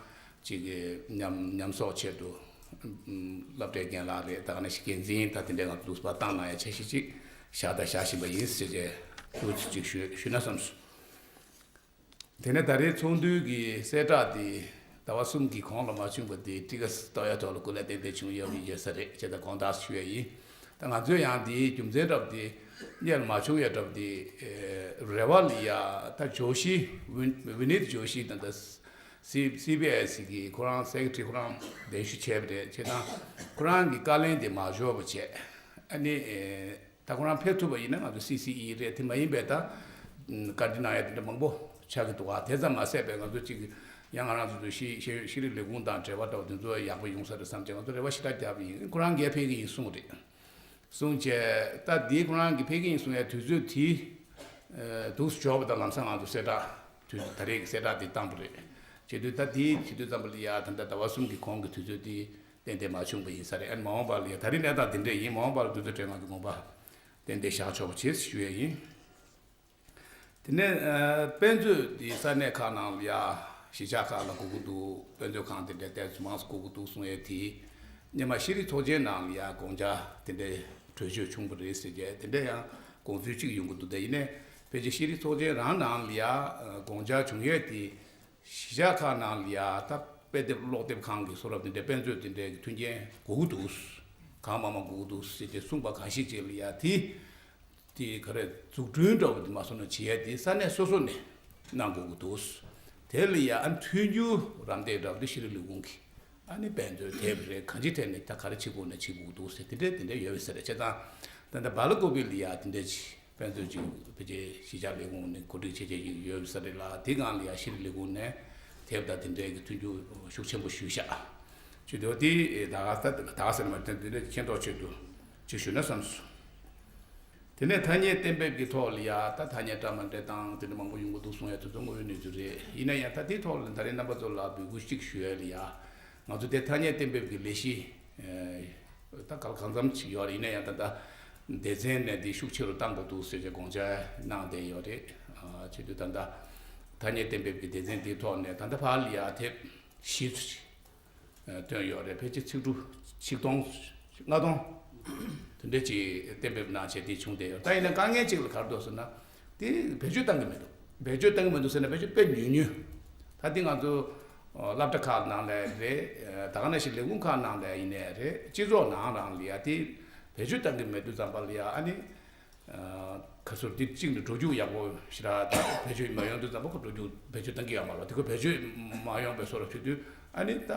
ཅིག་ཉམས་ཉམས་གསོག་ཆེད་དུ་སློབ་གྲྭའི་རྒན་ལགས་རེད། ད་ག་ནང་བཞིན་འགན་འཛིན་དང་དེ་འདྲའི་ང་ཚོ་འདུག་སེ་བཏང་གནང་ཡ་འཆར་གཞི་ཅིག་བཞག་དང་བཞག་བཞིན་པ་ཡིན་ཟེར་བྱས་ཐུགས་རྗེ་ཆེ་ཞུ་ཞུ་ན་བསམས་སོང་། དེ་ནས་ད་རེས་ཚོགས་འདུའི་གི་གསལ་བསྒྲགས་དེ་ཟླ་བ་གསུམ་གྱི་གོང་ལ་མ་བྱུང་བ་དེ་ཊི་ཀ་གཏོང་ཡ་ཐོག་ལ་སྐུ་ལས་ཏན་ཏན་བྱུང་ཡོད་ཡོད་ས་རེད་ཅེས་ད་དགོངས་དག་ཞུ་ཡ་ཡིན། ད་ང་ཚོས་ཡང་དེའི་རྒྱུ་མཚན་འདྲ་པོ་དེ་རྙེད་མ་བྱུང་ཡ་འདྲ་པོ་དེ་རེ་བ་ལ་ཡ་ད་ཇོ་ཤི་ཝི་ནིད་ཇོ་ཤི་དང་ད་སི་སི་བི་ཨེ་སི་གི་ཁོ་རང་སེ་ཀེ་ཊི་རི་ཁོ་རང་གདན་ཞུ་བྱས་པ་རེད། བྱས་ཙང་ཁོ་རང་གི་བཀའ་ལན་དེ་མ་འབྱོར་བ་བྱས་ཨ་ནི། ད་ཁོ་རང་ཕེབས་ཐུབ་པ་ཡིན་ན་ང་ཚོ་སི་སི་ཨི་རེད། དེ་མ་ཡིན་པའི་ད་བཀའ་འདྲི་གནང་ཡ་དེ་འདྲ་མང་པོ་ཆགས་ཀྱི་འདུག་ག་དེ་ཙམ་མ་ཟད་པའི་ང་ཚོ་གཅིག་ཡང་ང་རང་ཚོ་ཚོ་ཤེས་ཤེས་ཤེས་རིག་ལས་ཁུངས་དང་འབྲེལ་བ་འདྲ་བོ་དེ་ཚོ་ཡག་པོ་ཡོང་ས་རེད་བསམ་བྱས་ང་ཚོ་རེ་བ་ཞེ་དྲག་བརྒྱབ་ཡིན། ཁོ་རང་གིས་ཕེབས་ཀྱི་ཡིན་གསུངས་རེད། གསུངས་བྱས་ད་འདི་ཁོ་རང་གིས་ཕེབས་ཀྱི་ཡིན་གསུངས་ཡ་དུས་ཚོད་དེ་འདུག་སེ་འབྱོར་བ་དང་ལམ་སང་ང་ཚོ་གསལ་བསྒྲགས་དུས་ད་རེས་ཀྱི་གསལ་བསྒྲགས་དེ་བཏང་པ་རེད། བྱེད་དུས་ད་དེའི་བྱེད་དུས་ཙམ་པ་ལ་ཡ་ད་ལྟ་ཟླ་བ་གསུམ་གྱི་གོང་གི་དུས་ཚོད་དེ། ཏན་ཏན་མ་བྱུང་བ་ཡིན་ས་རེད། ཨ་ནི་མ་འོངས་པ་ལ་ཡང་ད་རིང་གནས་སྟངས་དེ་འདྲས་ཡིན། མ་འོངས་པ་ལ་དུས་ཚོད་སྤྲད་ང་གི་དགོངས་པ་ཏན་ཏན་བཞག་ཆོག་པ་བྱེད་ཞུ་ཡས་ཡིན། དེ་ནས་ཨ་དཔེ་མཛོད་དེ་ས་གནས་ཁག་ནང་ལ་ཡ་གཞིས་ཆགས་ཁག་ལ་དགོས་ཀྱི་འདུག་དཔེ་མཛོད་ཁང་དེ་འདྲས་ཏོག་ཙམ་མང་ཙམ་དགོས་ཀྱི་འདུག་གསུང་ཡས་དེ་སྔོན་མ་ཤེས་རིག་ཚོགས་ཆེན་ནང་ལ་ཡ་དགོངས་འཆར་དེ་འདྲས་གྲོས་ཆོད་བྱུང་བ་རེད་ཟེར་གྱི་དེ་འདྲས་ཡང་དགོངས་ཚུལ་གཅིག་ཡོང་གི་འདུག་དེ་ཡིན་ནའི་ཕལ་ཆེར་ཤེས་རིག་ཚོགས་ཆེན་རང་ནང་ལ་ཡ་དགོངས་འཆར་བྱུང་ཡས་དེ། གཞིས་ཆགས་ཁག་ནང་ལ་ཡ་ད་དཔེ་དེབ་ཀློག་དེབ་ཁང་གི་སོ་རབ་དེ་འདྲའི་དཔེ་མཛོད་དེ་འདྲའི་གི་མཐུན་རྐྱེན་དགོས་ཀྱི་འདུག་གང་མང་མང་དགོས་ཀྱི་འདུག་ཟེར་ཏེ་གསུངས་པ་གང་ཤེས་ཅིག་ལ་ཡ་དེ་དེ་ག་རེ་འཛུགས་སྐྲུན་འདྲ་བོ་དེ་མ་སོང་ན་བྱེད་ཡ་དེ་ས་གནས་སོ་སོ་ནས་གནང་དགོས་ཀྱི་འདུག་དེ་ལ་ཡ་ཨ་མཐུན་འགྱུར་རམ་འདེགས་འདྲ་བོ་དེ་ཤེས་རིག་ལས་ཁུངས་ཀྱི་ཨ་ནི་དཔེ་མཛོད་དེབ་རེད། གང་ཅིའི་ཐད་ནས་ད་ག་རེ་བྱེད་དགོས་ན་བྱེད་དགོས་ཀྱི་འདུག་ཟེར་དེ་འདྲའི་དེ་འདྲའི་ཡོད་པའི་ས་རེད། བྱས་ཙང་ད་ལྟ་སྦེལ་ཀོབ་ལ་ཡ་དེ་འདྲ་ཅིག་དཔེ་མཛོད་ཅིག་ཕལ་ཆེར་གཞིས་ཆགས་ལས་ཁུངས་ནས་གོ་སྒྲིག་བྱས་བྱས་ཅིག་ཡོད་པའི་ས་རེད་ལ། དེ་སྒང་ལ་ཡ་ཤེས་རིག་ལས་ཁུངས་ནས་དེབ་དང་དེ་འདྲའི་གི་མཐུན་འགྱུར་ཤུགས་ཆེན་པོ་ཞུས་ཤག་ཅིག་དེ་དེ་ད་ག་ད་ག་ཟེར་མ་དེ་འདི་འདྲ་མཁྱེན་རྟོགས་ཆེད་དུ་ཅིག་ཞུས་ན་བསམས་སོང་། དེ་ནས་ཐ་སྙད་གཏན་འབེབས་ཀྱི་ཐོག་ལ་ཡ་ད་ཐ་སྙད་འདྲ་མ་འདྲ་དང་དེ་འདྲ་མང་པོ་ཡོང་གི་འདུག་གསུང་ཡ་དེ་ཚོ་དངོས་ཡོད་གནས་ཚུལ་རེད། ཡིན་ན་ཡང་ད་དེའི་ཐོག་ལ་ད་རེས་རྣམ་པ་ཚོ་ལ་འབོད་སྐུལ་གཅིག་ཞུ་ཡ་ལ་ཡ། ང་ཚོ་དེ་ཐ་སྙད་གཏན་འབེབས་ཀྱི་ལས་གཞི་ད་ག་ལ་གང་འཚམ་ཞིག་ཡོད་རེད། ཡིན་ན་ཡང་ད་ལྟ་སྡེ་ཚན་ནས་འདི་ཤུགས་ཆེ་རུ་གཏང་དགོས་འདུག་ཟེར་བྱས་དགོངས་འཆར་གནང་བསྡད་ཡོད་རེད། བྱེད་དུས་ད་ལྟ་ཐ་སྙད་གཏན་འབེབས་ཀྱི་སྡེ་ཚན་འདིའི་ཐོག་ནས་ད་ལྟ་བར་ལ་ཡ་དེབ་བཞི་ཙམ་ཞིག་བཏོན་ཡོད་རེད། ཕལ་ཆེར་ཚིག་འབྲུ་ཆིག་སྟོང་ལྔ་སྟོང་དེ་འདྲ་ཅིག་གཏན་འབེབས་གནང་བྱས་དེ་བྱུང་བསྡད་ཡོད། ད་ཡིན་ན་དཀའ་ངལ་ཅིག་ལ་ག་རེ་འདུག་ཟེར་ན་དེ་བེད་སྤྱོད་གཏང་གི་མི་འདུག་བེད་སྤྱོད་གཏང་གི་མི་འདུག་ཟེར་ན་བེད་སྤྱོད་དཔེ་ཉུང་ཉུང་། ད་འདི་ང་ཚོ་ཨ་སློབ་གྲྭ་ཁག་ནང་ལ་རེད། ཨ་ད་ག་ནང་བཞིན་ལས་ཁུངས་ཁག་ནང་ལ་ཡིན་ནའི་རེད། སྤྱི་ཚོགས་ནང་རང་ལ་ཡ་དེ་བེད་སྤྱོད་གཏང་གི་མེད་དུས་ཙམ་པ་ལ་ཡ་ཨ་ནི། ཨ་ག་ཚོད་འདི་གཅིག་ནས་འགྲོ་རྒྱུག་ཡག་པོ་ཞེ་དྲག་ད་བེད་སྤྱོད་མ་ཡོང་དུས་ཙམ་པ་ཁོ་འགྲོ་རྒྱུག་བེད་སྤྱོད་གཏང་གི་ཡོད་མ་རེད། དེ་ཁོ་བེད་སྤྱོད་མ་ཡོང་པའི་བཟོ་འདྲ་བྱེད་དུས་ཨ་ནི་ད་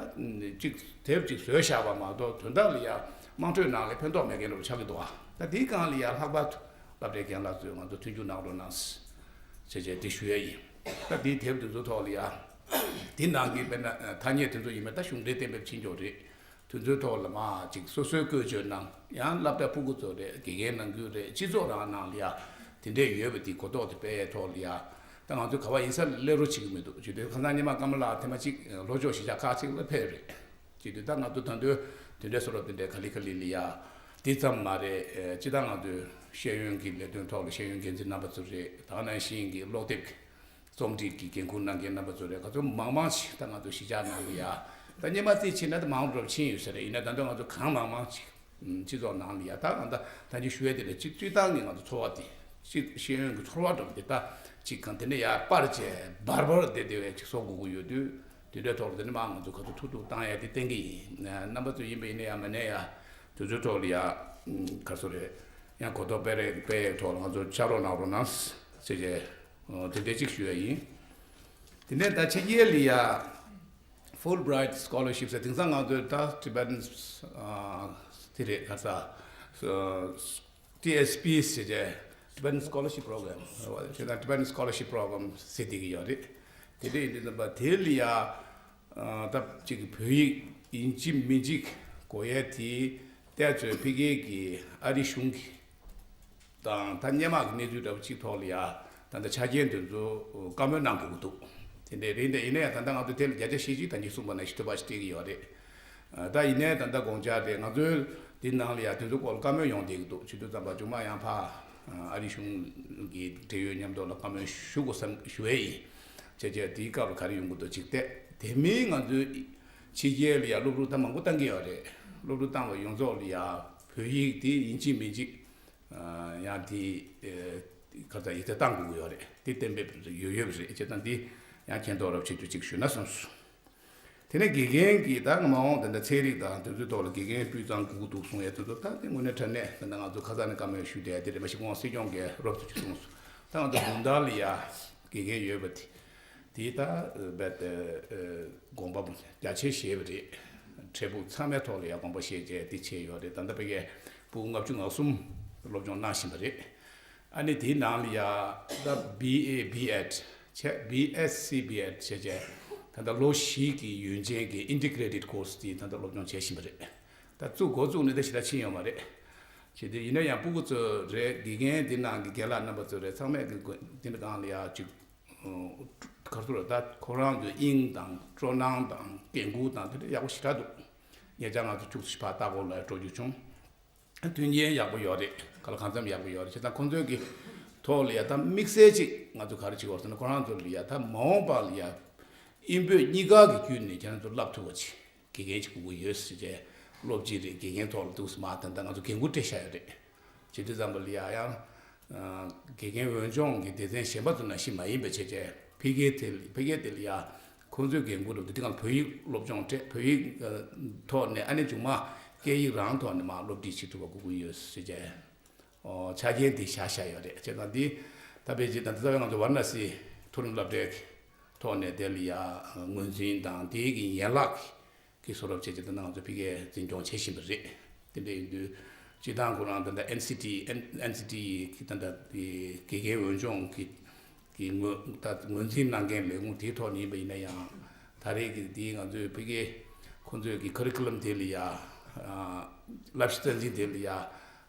གཅིག་དེབ་གཅིག་བཟོས་བཞག་པ་མ་གཏོགས་དོན་དག་ལ་ཡ་དམངས་ཁྲོད་ནང་ལ་ཕན་ཐོགས་མེད་མཁན་འདྲ་པོ་ཆགས་ཀྱི་འདུག་ཨ་ད་དེའི་སྒང་ལ་ཡ་ལྷག་པར་དུ་སློབ་གྲྭའི་རྒན་ལགས་ཚོས་ང་ཚོ་མཐུན་འགྱུར་གནང་རོགས་གནང་ཟེར་བྱས་དེ་ཞུ་ཡ་ཡིན། ད་དེའི་དེབ་དེ་ཚོའི་ཐོག་ལ་ཡ་དེ་ནང་གི་དཔེར་ན་ཐ་སྙད་དེ་ཚོ་ཡིན་མིན་ད་གཞུང་འབྲེལ་གཏན་འབེབས་ཕྱིན་འགྱོག་རེད། དེ་ཚོའི་ཐོག་ལ་མར་ཅིག་སོ་སོའི་བཀོལ་སྤྱོད་གནང་། ཡང་སློབ་གྲྭ་ཕྲུ་གུ་ཚོ་རེད། དགེ་རྒན་ནང་ཁུལ་རེད། སྤྱི་ཚོགས་རང་ནང་ལ་ཡ་དེ་འདྲས་ཡོད་པ་དེ་གོ་རྟོགས་དེ་སྤེལ་ཡའི་ཐོག་ལ་ཡ། ད་ང་ཚོ་ག་པར་ཡིན་ས་སླེབས་རོགས་བྱེད་ཀྱི་མི་འདུག་བྱེད་དུས་ཁ་སང་ཉི་མ་ཀརྨ་ལགས་ཐེངས་མ་གཅིག་ལྷོ་ཕྱོགས་གཞིས་ཆགས་ཁག་ཅིག་ལ་ཕེབས་རེད། བྱེད་དུས་ད་ང་ཚོ་ད་དུང་དེ་འདྲས་བཟོ་འདྲ་དེ་འདྲས་ག་ལེ་ག་ལེ་ལ་ཡ། དེ་ཙམ་མ་རེད། སྤྱིར་བཏང་ང་ཚོའི་ཤེས་ཡོན་གྱི་ལས་དོན་ཐོག་ལ་ཤེས་ཡོན་འགན་འཛིན་རྣམ་པ་ཚོ་རེད། ད་ག་ནང་བཞིན་གྱི་སློབ་དེབ་རྩོམ་སྒྲིག་གི་འགན་འཁུར་གནང་མཁན་རྣམ་པ་ཚོ་རེད། ང་ཚོ་མང་མང་ཞིག་ད་ང་ཚོ་གཞིས་ཆགས་ནང་ལ་ཡ། ད་སྔོན་མ་རྩིས་བྱས་ན་ད་མང་རུ་རུ་ཕྱིན་ཡོད་ས་རེད། ཡིན་ན་ད་ལྟ་ང་ཚོ་གང་མང་མང་ཞིག་ཨུམ་སྤྱི་ཚོགས་ནང་ལ་ཡ། ད་ང་ད་ད་ཅི་ཞུ་ཡ་དེ་ལ་སྤྱི་སྤྱིར་བཏང་གི་ང་ཚོ་འཚོ་བ་དེ་སྤྱི་ཤེས་ཡོན་གྱི་ཚོར་བ་འདྲ་པོ་དེ་ད་ཅིག་གང་དེ་ནས་ཡར་སྤར་བྱས་འབར་འབར་བསྡད་བསྡད་པའི་ཅིག་བཟོ་དགོས་ཀྱི་ཡོད་དུས། དེ་འདྲའི་ཐོག་ལ་དེ་ནས་མར་ང་ཚོ་ག་ཚོད་ཐུབ་ཐུབ་བཏང་ཡ་དེ་བསྟན་གྱི་ཡིན། རྣམ་པ་ཚོ་ཡིན་པ་ཡིན་ན་ཡང་མིན་ན་ཡང་དེ་ཚོའི་ཐོག་ལ་ཡ་ཨུམ་ག་ཚོད་རེད། ཡང་གོ་རྟོགས་སྤེལ་རེས་སྤེལ་ཡའི་ཐོག་ལ་ང་ཚོ་ཕྱག་རོགས་གནང་རོགས་གནང་ཟེར་བྱས། ཨོ་དེ་འདྲས་གཅིག་ཞུ་ཡ་ཡིན། དེ་ནས་ད་ཕྱི་རྒྱལ་ལ་ཡ་Fulbright Scholarship ཟེར། དེང་སང་ང་ཚོའི་ད་Tibetan ཨ་དེ་རེད། ག་ས་ཨ་T S P ཟེར་བྱས། Tibetan Scholarship Program ཟེར་བ་ད་Tibetan Scholarship Program ཟེར་བསྡད་ཀྱི་ཡོད་རེད། དེ་འདྲས་ཡིན་དུས་ཙམ་པ་དེ་ལ་ཡ་ཨ་ད་ཅིག་བོད་ཡིག་ཡིན་གཅིག་མིན་གཅིག་དགོས་ཡ་དེ་ཏོག་ཙམ་ཕ་གི་གི་ཨ་རི་གཞུང་གི་དང་ད་སྔོན་མ་གི་གནས་ཚུལ་འདྲ་པོ་གཅིག་ཐོག་ལ་ཡ། ད་ལྟ་ཆ་རྐྱེན་དེ་ཚོ་བཀའ་མོལ་གནང་དགོས་ཀྱི་འདུག་དེ་འདྲའི་རེད། འདི་ཡིན་ན་ཡང་ད་ལྟ་ང་ཚོ་དེ་ལ་བརྒྱ་ཆ་བཞི་བཅུ་ད་གཉིས་གསུངས་པ་ནང་བཞིན་ཐུབ་པ་ཞིག་སྤྲད་ཀྱི་ཡོད་རེད། ད་ཡིན་ནའི་ད་ལྟ་དགོངས་འཆར་དེ་ང་ཚོའི་འདི་ནང་ལ་ཡ་དེ་ཚོའི་སྐོར་ལ་བཀའ་མོལ་ཡོང་བསྡད་ཀྱི་འདུག་བྱེད་དུས་ཙམ་པ་མཇུག་མ་ཡང་ཕར་ཨ་རི་གཞུང་གི་འབྲེལ་ཡོད་མཉམ་དུ་ལ་བཀའ་མོལ་ཞུ་དགོས་བསམ་ཞུ་ཡས་ཡིན། བྱས་བྱས་དེའི་སྐབས་ལ་ག་རེ་ཡོང་གི་འདུག་ཅིག་བལྟས། དེ་མིན་ང་ཚོའི་ཕྱི་རྒྱལ་ལ་ཡ་སློབ་ཕྲུག་ད་མང་པོ་བཏང་གི་ཡོད་རེད། སློབ་ཕྲུག་བཏང་བ་ཡོངས་རྫོགས་ལ་ཡ་བོད་ཡིག་དེ་ཡིན་གཅིག་མིན་གཅིག་ཡང་དེ་ཁ་ཚ་ཡིག་ཚད་བཏང་དགོས་ཀྱི་ཡོད་རེད། དེ་གཏན་འབེབས་ཡོད་ཡོད་རེད། བྱས་ཙང་འདི་ཡང་མཁྱེན་རྟོགས་རབ་བྱེད་རྒྱུ་གཅིག་ཞུས་ན་བསམས་སོང་། དེ་ནས་དགེ་རྒན་གྱི་ད་མ་འོངས་དེ་འདྲ་ཚན་རིག་དང་དེ་ཚོའི་ཐོག་ལ་དགེ་རྒན་སྤུས་གཙང་དགོས་ཀྱི་འདུག་གསུང་ཡས་དེ་ཚོ་ད་དེ་དངོས་གནས་དྲང་གནས་ད་ལྟ་ང་ཚོ་ཁ་སང་ནས་བཀའ་མོལ་ཞུས་བསྡད་དེ་རེད། མ་གཞི་ཁོང་སྲིད་སྐྱོང་གིས་རོབ་ཙམ་ཅིག་གསུངས་སོང་། ད་ང་ཚོ་དགོང་དག་ལ་ཡ་དགེ་རྒན་ཡོད་པ་དེ། དེ་ད་རྦད་དེ་དགོངས་པ་རྒྱ་ཆེ་བཞེས་པ་རེད། འཕྲལ་ཕུགས་ཚང་མའི་ཐོག་ལ་ཡང་དགོངས་པ་བཞེས་བྱས་དེ་བྱས་ཡོད་རེད། ད་ལྟ་ཕ་གིའི་ཕྲུ་གུ་ལྔ་བཅུ་ང་གསུམ་སློབ་སྦྱོང་གནང་བཞིན་པ་རེད། ཨ་ནི་དེའི་ནང་ལ་ཡ་ད་བི་ཨེ་བི་ཨེད་བྱས། བི་ཨེས་སི་བི་ཨེད་བྱས་བྱས། ད་ལྟ་ལོ་བཞི་གི་ཡུན་ཅན་གྱི་ཨིན་ཊི་གྷི་རེ་ཊེཌ་ཀོར་སི་དེ་ད་ལྟ་སློབ་སྦྱོང་བྱེད་བཞིན་པ་རེད། ད་བཙུགས་འགོ་བཙུགས་ནས་ད་ཞེ་དྲག་ཕྱིན་ཡོད་མ་རེད། བྱས་ཏེ་ཡིན་ན་ཡང་ཕྲུ་གུ་ཚོ་རེད། དགེ་རྒན་དེ་ནང་གི་རྒན་ལགས་རྣམ་པ་ཚོ་རེད། ཚང་མས་གི་དེ་འདྲ་སྒང་ལ་ཡ་ཅིག་ག་རེ་ཟེར་ད་ཁོ་རང་ཚོའི་དབྱིངས་དང་སྤྲོ་སྣང་དང་འགན་འཁུར་དང་དེ་འདྲ་ཡག་པོ་ཞེ་དྲག་འདུག་ཉེ་ཆར་ང་ཚོ་ཁྱུག་ཙམ་ཕར་ལྟ་སྐོར་ལ་འགྲོ་རྒྱུ་བྱུང་། མཐུན་རྐྱེན་ཡག་པོ་ཡོད་རེད། ག་ལ་གང་འཚམ་ཡག་པོ་ཡོད་རེད། བྱས་ཙང་ཁོང་ཚོའི་གི་ཐོག་ལ་ཡ་ད་དམིགས་བསལ་ཅིག་ང་ཚོ་ག་རེ་བྱེད་དགོས་ཟེར་ན་ཁོ་རང་ཚོ་ལ་ཡ་ད་མ་འོངས་པ་ལ་ཡ་དབྱིན་བོད་གཉིས་ཀ་གི་བརྒྱུད་ནས་ཁྱེད་རང་ཚོ་བསླབ་ཐུབ་པ་ཅིག་དགེ་རྒན་ཅིག་དགོས་ཀྱི་ཡོད་ཟེར་བྱས། སློབ་སྤྱི་རེད། དགེ་རྒན་ཐོག་ལ་འདུག་སེ་མར་ད་ལྟ་ང་ཚོ་འགན་འཁུར་སྤྲད་བཞག་ཡོད་རེད། བྱེད་དུས་ཙམ་པ་ལ་ཡ་ཡང་དགེ་རྒན་འོས་སྦྱོང་གི་སྡེ་ཚན་གཞན་པ་ཚོ་ནང་བཞིན་མ་ཡིན་པ་བྱས་བྱས། ཕ་གིའི་དེ་ཕ་གིའི་དེ་ལ་ཡ་ཁོང་ཚོའི་འགན་འཁུར་འདུག་དེ་སྒང་བོད་ཡིག་སློབ་སྦྱོང་སྤྲད། བོད་ཡིག་ཐོག་ནས་ཨ་ནི་མཇུག་མ་སྐད་ཡིག་རང་ཐོག་ནས་མར་སློབ་ཁྲིད་བྱེད་ཐུབ་པ་དགོས་ཀྱི་ཡོད་ཟེར་བྱས། ཨོ་ཆ་རྐྱེན་དེ་བཞག་བཞག་ཡོད་རེད། བྱས་ཙང་འདི་ད་ཕལ་ཆེར་ད་ལྟ་རྩ་བའི་ང་ཚོ་ཝཱ་ར་ཎ་སི་མཐོ་རིམ་སློབ་གྲྭའི་ཐོག་ནས་དེ་ལ་ཡ་ངོས་འཛིན་དང་དེའི་གི་ཡན་ལག་གི་གི་བཟོ་འདྲ་བྱས་བྱས་ད་ང་ཚོ་ཕ་གིར་འཛིན་སྐྱོང་བྱེད་བཞིན་པ་རེད། དེ་འདྲ་ཡིན་དུས་སྤྱིར་བཏང་ཁོ་རང་ད་ལྟ་ཨེན་སི་ཊི་ཨེན་སི་ཊི་གི་ད་ལྟ་དེ་དགེ་རྒན་འོས་སྦྱོང་གི་གི་ངོས་ད་ངོས་འཛིན་གནང་མཁན་ལས་ཁུངས་དེའི་ཐོག་ནས་ཡིན་པ་ཡིན་ན་ཡང་། ད་རེས་ཀྱི་དེའི་ང་ཚོའི་ཕ་གིའི་ཁོང་ཚོའི་གི་ཁ་རི་ཁུ་ལམ་དེ་ལ་ཡ་བསླབ་གཞི་རྩ་འཛིན་དེ་ལ་ཡ་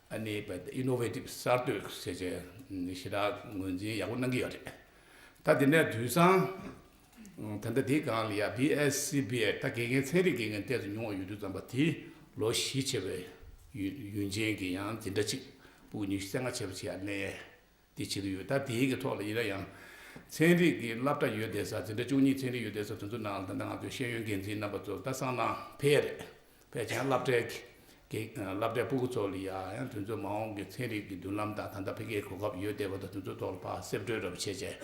ཨ་ནི་ཨིན་ནོ་ཝེ་ཊིབ་གསར་གཏོད་ཟེར་བྱས་ཞེ་དྲག་ངོས་འཛིན་ཡག་པོ་གནང་གི་ཡོད་རེད། ད་དེ་ནས་དུས་སང་ད་ལྟ་དེའི་སྒང་ལ་ཡ་བི་ཨེས་སི་བི་ཨེ་ད་དགེ་རྒན་ཚན་རིག་དགེ་རྒན་ཏོག་ཙམ་ཉུང་བ་ཡོད་དུས་ཙམ་པ་དེ་ལོ་བཞི་བྱས་པའི་ཡུན་ཡུན་ཅན་གྱི་ཡང་འཛིན་གྲྭ་གཅིག་ཕྲུ་གུ་ཉི་ཤུ་རྩ་ལྔ་བྱས་པ་ཅིག་ཡར་གནས་དེ་བྱེད་ཀྱི་ཡོད། ད་དེའི་གི་ཐོག་ལ་ཡིན་ན་ཡང་ཚན་རིག་གི་སློབ་གྲྭ་ཡོད་བསྡད་ས་འཛིན་གྲྭ་བཅུ་གཉིས་ཚན་རིག་ཡོད་བསྡད་ས་དེ་ཚོ་ནང་ལ་ད་ལྟ་ང་ཚོའི་ཤེས་ཡོན་འགན་འཛིན་རྣམ་པ་ཚོ་ད་སང་ནང་ཕེབས་རེད། ཕལ་ཆེར་སློབ་གྲྭའི་གི་སློབ་གྲྭའི་ཕྲུ་གུ་ཚོ་ལ་ཡ་ཡང་དེ་ཚོའི་མ་འོངས་ཀྱི་ཚན་རིག་གི་མདུན་ལམ་དང་ད་ལྟ་ཕ་གིའི་གོ་སྐབས་ཡོད་བསྡད་པ་དང་དེ་ཚོའི་ཐོག་ལ་ཕར་གསེད་བཀྲོལ་འདྲ་པོ་བྱས་བྱས།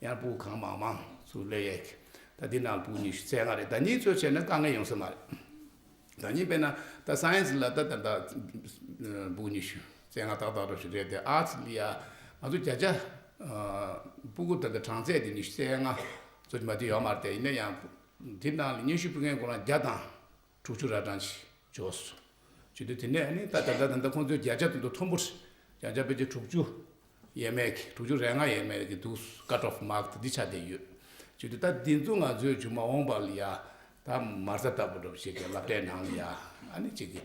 ཡང་ཕྲུ་གུ་གང་མང་མང་ཚུར་སླེབས་ཡས་ཀྱི། ད་འདི་ནང་ཕྲུ་གུ་ཉི་ཤུ་རྩ་ལྔ་རེད། ཟླ་ཉིན་ཚོད་བྱས་ན་དཀའ་ངལ་ཡོང་ས་མ་རེད། ཟླ་ཉིན་དཔེར་ན་ད་སའེན་སི་ལ་ད་ད་ད་ཕྲུ་གུ་ཉི་ཤུ་རྩ་ལྔ་ཏག་ཏག་འདྲ་ཞིག་རེད་དེ། ཨར་ཊི་ལ་ཡ་ང་ཚོ་བརྒྱ་ཆ་ཕྲུ་གུ་ད་ད་གྲངས་ཚད་དེ་ཉི་ཤུ་རྩ་ལྔ་ཚོད་མ་དེ་ཡོད་མ་རེད་དེ། ཡིན་ན་ཡང་འདི་ནང་ལ་མཉེན་ཤུགས་ཕུལ་མཁན་ཁོ་རང་བརྒྱ་དང་དྲུག་ཅུ་ར་གྲངས་ཤིག་འབྱོར་སོང་། བྱེད་དུས་དེ་ནས་ཨ་ནི་ད་ད་ད་ད་ད་ཁོང་ཚོའི་བརྒྱ་ཆ་དེ་ཚོ་མཐོན་པོ་རེད། བརྒྱ་ཆ་ཕལ་ཆེར་དྲུག་ཅུ་ཡས་མས་ཀྱི། དྲུག་ཅུ་རེ་ལྔ་ཡས་མས་ཀྱི་འདུག་ཀཊ་ཨོཕ་མཱརཀ་དེ་འདི་ཆགས་བསྡད་ཡོད། བྱེད་དུས་ད་འདི་ཚོ་ང་ཚོའི་མཇུག་མ་འོངས་པ་ལ་ཡ་ད་མ་རྩ་ལྟ་བུ་འདྲ་བོ་ཞིག་གི་སློབ་གྲྭའི་ནང་ལ་ཡ་ཨ་ནི་གཅིག་གི་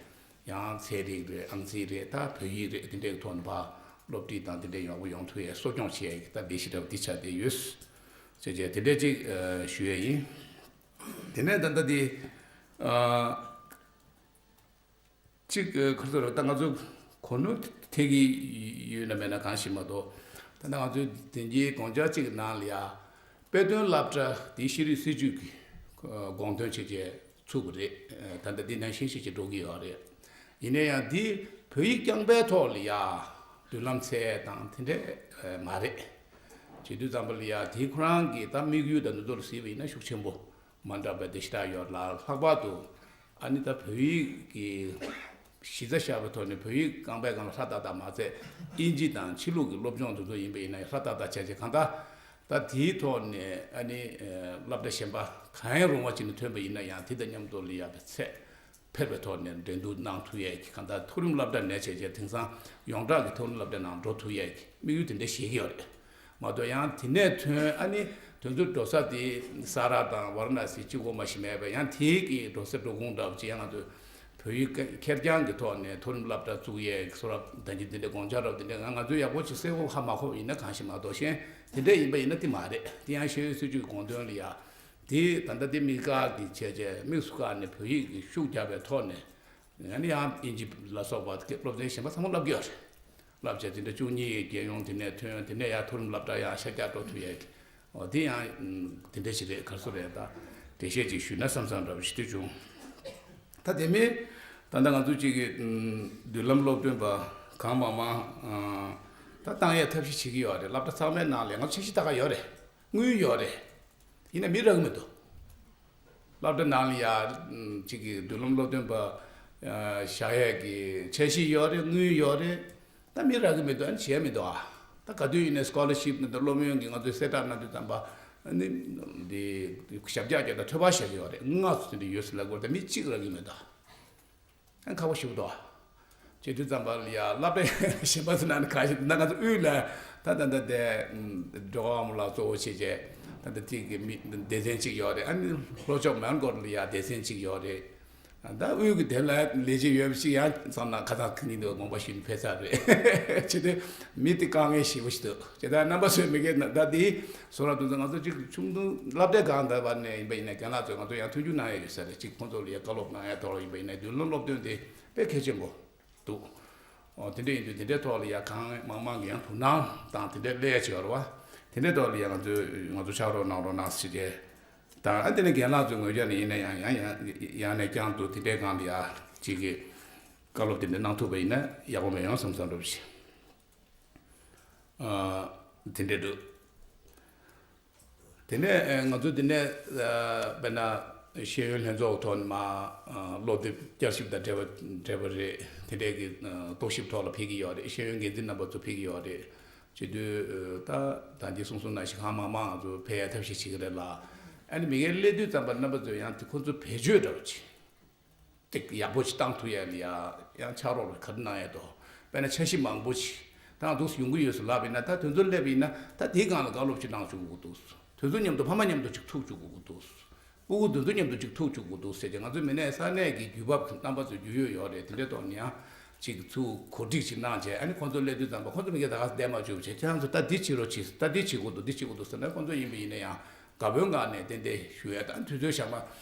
ཡང་ཚན་རིག་རེད། ཨང་རྩིས་རེད། ད་བོད་ཡིག་རེད། དེ་འདྲའི་ཐོག་ནས་ཕར་སློབ་ཁྲིད་དང་དེ་འདྲའི་ཡག་པོ་ཡོང་ཐུབ་ཡས་གསོ་སྐྱོང་བྱེད་ཡས་ཀྱི་ད་ལས་གཞི་འདྲ་བོ་འདི་ཆགས་བསྡད་ཡོད། བྱས་བྱས་དེ་འདྲ་གཅིག་ཨ་ཞུ་ཡས་ཡིན། དེ་ནས་ད་ལྟ་འདི་ཨ་གཅིག་ཁུར་ཚོ་ར་ད་ང་ཚོ་གོ་ནོར་ཐེབས་ཀྱི་ཡོད་ན་མེད་ན་གང་ཤེས་མ་གཏོགས། ད་ལྟ་ང་ཚོའི་དེང་གི་དགོངས་འཆར་གཅིག་གི་ནང་ལ་ཡ་དཔེ་སྟོན་སློབ་གྲྭ་འདི་ཤེས་རིག་སྲིད་ཇུས་ཀྱི་དགོངས་དོན་བྱས་རྗེས་ཚུགས་པ་རེད། ད་ལྟ་འདི་ནང་བཞིན་ཞིག་ཅིག་འགྲོ་གི་ཡོད་རེད། ཡིན་ན་ཡང་འདི་བོད་ཡིག་རྐྱང་པའི་ཐོག་ལ་ཡ་མདུན་ལམ་འཚོལ་དང་དེ་འདྲས་མ་རེད། བྱེད་དུས་ཙམ་པ་ལ་ཡ་དེ་ཁོ་རང་གི་ད་དམིགས་ཡུལ་དང་འདི་ཚོ་ལ་གཟིགས་པ་ཡིན་ན་ཤུགས་ཆེན་པོ་མ་འདྲ་བའི་དེ་ཞེ་དྲག་ཡོད་ལ། ལྷག་པར་དུ་ཨ་ནི་ད་བོད་ཡིག་གི་གཞི་རྩ་བཞག་པའི་ཐོག་ནས་བོད་ཡིག་རྐང་པའི་སྒང་ལ་ཧྲ་ཏག་ཏག་མ་ཚད། དབྱིན་ཇི་དང་ཕྱི་ལུགས་ཀྱི་སློབ་སྦྱོང་དེ་ཚོ་ཡིན་པ་ཡིན་ན་ཧྲ་ཏག་ཏག་བྱས་རྗེས་གང་ལྟར་ད་དེའི་ཐོག་ནས་ཨ་ནི་སློབ་གྲྭ་གཞན་པ་གང་ཡང་རུང་བ་ཅིག་ནས་ཐོན་པ་ཡིན་ན་ཡང་དེ་དང་མཉམ་དུ་ལ་ཡ་བའི་ཚད་འཕེར་བའི་ཐོག་ནས་འགྲན་བསྡུར་གནང་ཐུབ་ཡས་ཀྱི་གང་ལྟར་མཐོ་རིམ་སློབ་གྲྭ་ནས་བྱས་རྗེས་དེང་སང་ཡོངས་གྲགས་ཀྱི་མཐོ་རིམ་སློབ་གྲྭ་ནང་འགྲོ་ཐུབ་ཡས་ཀྱི་དམིགས་ཡུལ་དེ་འདྲ་བཞེས་ཀྱི་ཡོད་རེད། མ་གཏོགས་ཡང་དེ་ནས་ཐོན་ཨ་ནི་དེ་ཚོ་འགྲོ་ས་དེ་ས་ར་དང་ཝཱ་ར་ཎ་སི་གཅིག་པོ་མ་ཞིག་མེད་པས། ཡང་དེའི་གི་འགྲོ་ས་འགྲོ་ཁུངས་འདྲ་བོ་ཅིག་ཡང་ང་ཚོས་བོད་ཡིག་ཁེར་རྐྱང་གི་ཐོག་ནས་མཐོ་རིམ་སློབ་གྲྭ་བཙུགས་ཡས་ཀྱི་སོ་ར་ད་གིན་དེ་འདྲའི་དགོངས་འཆར་རབ་དེ་འདྲའི་ང་ང་ཚོས་ཡག་པོ་ཅིག་གསལ་པོ་ཧ་མ་གོ་བ་ཡིན་ན་གང་ཞིག་མ་གཏོགས། གཞན་དེ་འདྲ་ཡིན་པ་ཡིན་ན་དེ་མ་རེད། དེ་ཡང་ཤེས་ཡོན་སྲིད་བྱུས་དགོངས་དོན་ལ་ཡ་དེ་ད་ལྟ་དེ་དམིགས་བཀར་གྱི་བྱས་རྗེས་དམིགས་སུ་བཀར་ནས་བོད་ཡིག་གི་ཤུགས་རྒྱབ་པའི་ཐོག་ནས། ཡང་ནི་ཡང་དབྱིན་ཇི་ལ་སོགས་པ་སློབ་ཚན་གཞན་པ་ཚང་མ་བསླབ་ཀྱི་ཡོད་རེད། བསླབ་བྱ་དེ་འདྲ་བཅུ་གཉིས་ཀྱི་རྒྱལ་ཡོངས་དེ་ནས་ཐོན། དེ་ནས་ཡང་མཐོ་རིམ་སློབ་གྲྭ་ཡང་ཤར་རྒྱག་འགྲོ་ཐུབ་ཡས་ཀྱི། འོ་དེ་ཡང་དེ་འདྲ་ཞིག་རེད། ག་རེ་ཟེར་རེད། ད་འགྲེལ་བཤད་ཅིག་ཞུས་ན་བསམ་བསམ་འདྲ་བོ་ཞིག་དེ་བྱུང་། ད་དེ་མིན་ད་ལྟ་ང་ཚོ་གཅིག་གི་མདུན་ལམ་སློབ་སྟོན་པ་གང་མང་མང་ད་བཏང་ཡས་ཐབས་ཤེས་བྱེད་ཀྱི་ཡོད་རེད། སློབ་གྲྭ་ཚང་མའི་ནང་ལ་ང་ཚོ་འཆར་གཞི་ལྟ་ག་ཡོད་རེད། དངུལ་ཡོད་རེད། ཡིན་ན་མི་རག་གི་མི་འདུག་སློབ་གྲྭ་ནང་ལ་ཡ་གཅིག་གི་མདུན་ལམ་སློབ་སྟོན་པ་བཞག་ཡས་ཀྱི་འཆར་གཞི་ཡོད་རེད། དངུལ་ཡོད་རེད། ད་མི་རག་གི་མི་འདུག་ཨ་ནི་བྱས་མི་འདུག་ཨ། ད་ག་དུས་ཡིན་ནའི་སི་ཀོ་ལར་ཤིབ་ནི་ད་སློབ་ཡོན་གྱི་ང་ཚོས་གསལ་བསྒྲགས་གནང་དུས་ཙམ་པ་ཨ་ནི་འདི་ཞབས་བཀྱག་རྒྱག་ད་ཐོལ་པ་བཞག་གི་ཡོད་རེད། ང་ཚོ་དེ་འདྲ་ཡོད་ཟེར་ལབ་དགོས་རེད། ད་མི་གཅིག་རག་གི་མི་འདུག་ཨ། ཁག་པོ་ཞིག་འདུག་ཨ། བྱེད་དུས་ཙམ་པ་ལ་ཡ་སློབ་གྲྭ་གཞན་པ་ཚོ་ནང་ནས་ཁ་ཤས་ད་ང་ཚོ་དབུས་ལ་ད་ད་ད་དེ་འགྲོ་བ་མོ་ལ་གཙོ་བོ་བྱས་བྱས་ད་ད་ཐིག་གི་མི་སྡེ་ཚན་གཅིག་ཡོད་རེད། ཨ་ནི་ལྷོ་ཕྱོགས་མེལ་བྷོརན་ལ་ཡ་སྡེ་ཚན་གཅིག་ཡོད་རེད། ད་དབུས་ཀྱི་དེ་ལ་ལས་བྱེད་ཡོད་པ་ཞིག་ཡང་བསམ་ན་ཁ་སང་ཁ་ཉིན་དུ་དགོངས་པ་ཞུས་ནས་ཕེབས་ཚར་རེད། བྱེད་དུས་མི་དེ་དཀའ་ངལ་ཞེ་པོ་ཞིག་འདུག་ཅེས་ད་རྣམ་པ་ཚོས་མི་སྒེར་ན་ད་དེ་སོ་ར་དུ་ང་ཚོ་གཅིག་ཆུང་དུ་སློབ་གྲྭའི་སྒང་དུ་བར་ནས་ཡིན་པ་ཡིན་ན་རྒན་ལགས་ཚོས་ང་ཚོ་ཡང་མཐུན་འགྱུར་གནང་ཡ་ཡོད་ས་རེད། གཅིག་ཁོང་ཚོ་ལ་ཡ་བཀའ་སློབ་གནང་ཡ་ཐོག་ལ་ཡིན་པ་ཡིན་ན་མདུན་ལམ་སློབ་སྟོན་དེ་དཔེ་གལ་ཆེན་པོ་འདུག་ཨོ་དེ་འདྲ་ཡིན་དུས་དེ་འདྲའི་ཐོག་ལ་ཡ་གང་མང་མང་གི་ཡང་དོ་སྣང་དང་དེ་འདྲའི་སླེབས་ཡ་ཅིག་ཡོད་རེད་བ། དེ་འདྲའི་ཐོག་ལ་ཡ་ང་ཚོས་ང་ཚོ་ཕྱག་རོགས་གནང་རོགས་གནང་ཟེར་གྱི། ད་ཨ་དེ་ནས་རྒན་ལགས་ཚོའི་ངོས་ཀྱང་ནས་ཡིན་ན་ཡང་ཡང་ཡང་ཡང་ནས་བསྐྱར་དུ་དེ་འདྲའི་སྒང་ལ་ཡ་གཅིག་གི་བཀའ་སློབ་དེ་འདྲ་གནང་ཐུབ་པ་ཡིན་ན་ཡག་པོ་མེད་ཡོང་བསམ་བསམ་འདྲ་བོ་ཞིག་ཨ་དེ་འདྲ་འདུག་དེ་ནས་ང་ཚོ་དེ་ནས་དཔེར་ན་ཤེས་ཡོན་ལྷན་ཚོགས་ཐོག་ནས་མ་སློབ་དེབ་བསྐྱར་ཞིབ་དང་འབྲེལ་བ་འབྲེལ་བ་རེད། དེ་འདྲའི་གི་རྟོག་ཞིབ་ཐོག་ལ་ཕེབས་ཀྱི་ཡོད་རེད། ཤེས་ཡོན་འགན་འཛིན་རྣམ་པ་ཚོ་ཕེབས་ཀྱི་ཡོད་རེད། བྱེད་དུས་ད་ད་འདི་གསུང་གསུང་ནང་བཞིན་གང་མང་མང་ང་ཚོ་ཕེབས་ཡ་ཐབས་ཤེས་བྱེད་ཀྱི་རེད་ལ། ཨ་ནི་མི་སྒེར་སླེབས་དུས་ཙམ་པ་རྣམ་པ་ཚོས་ཡང་དེ་ཁོ་ཚོ་བེད་སྤྱོད་འདྲ་བོ་ཅིག་ཏིག་ཡག་པོ་ཅིག་བཏང་ཐུབ་ཡ་ལ་ཡ་ཡང་ཕྱག་རོགས་ལ་ག་རེ་གནང་ཡ་དོ། དཔེར་ན་འཆར་གཞི་མང་པོ་ཅིག་ད་འདུག་ཡོང་གི་ཡོད་ཟེར་ལབ་ཡིན་ན། ད་དེ་ཚོ་སླེབས་ཡིན་ན་ད་དེའི་སྒང་ལ་བཀའ་སློབ་ཅིག་གནང་བཅུག་དགོས་འདུག་དེ་ཚོ་མཉམ་དུ་ཕ་མ་མཉམ་དུ་ཅིག་ཐུག་བཅུག་དགོས་འདུག་སྤུ་གུ་དེ་ཚོ་མཉམ་དུ་ཅིག་ཐུག་བཅུག་དགོས་འདུག་ཟེར་གྱི། ང་ཚོའི་མི་སྣའི་ས་གནས་ཀྱི་རྒྱུས་བབ་ཀྱི་རྣམ་པ་ཚོ་རྒྱུས་ཡོད་ཡོད་རེད། དེ་འདྲའི་ཐོག་ནས་ཡང་ཅིག་ཚུར་གོ་སྒྲིག་ཅིག་གནང་བྱས། ཨ་ནི་ཁོང་ཚོ་སླེབས་དུས་ཙམ་པ་ཁོང་ཚོ་མི་སྒེར་ད་ག་བསྡད་མ་བཅུག་བྱས། ཁྱེད་རང་ཚོ་ད་འདི་བྱེད་རོགས་གྱིས། ད་འདི་བྱེད་དགོས་འདུག་འདི་བྱེད་དགོས་འདུག་ཟེར་ན་ཁོང་ཚོ་ཡིན་པ་ཡིན་ན་ཡང་དགའ་པོའི་ངང་ནས་ཏན་ཏན་ཞུ་ཡ། ད་དུས་ཚོད་བཞག་མ་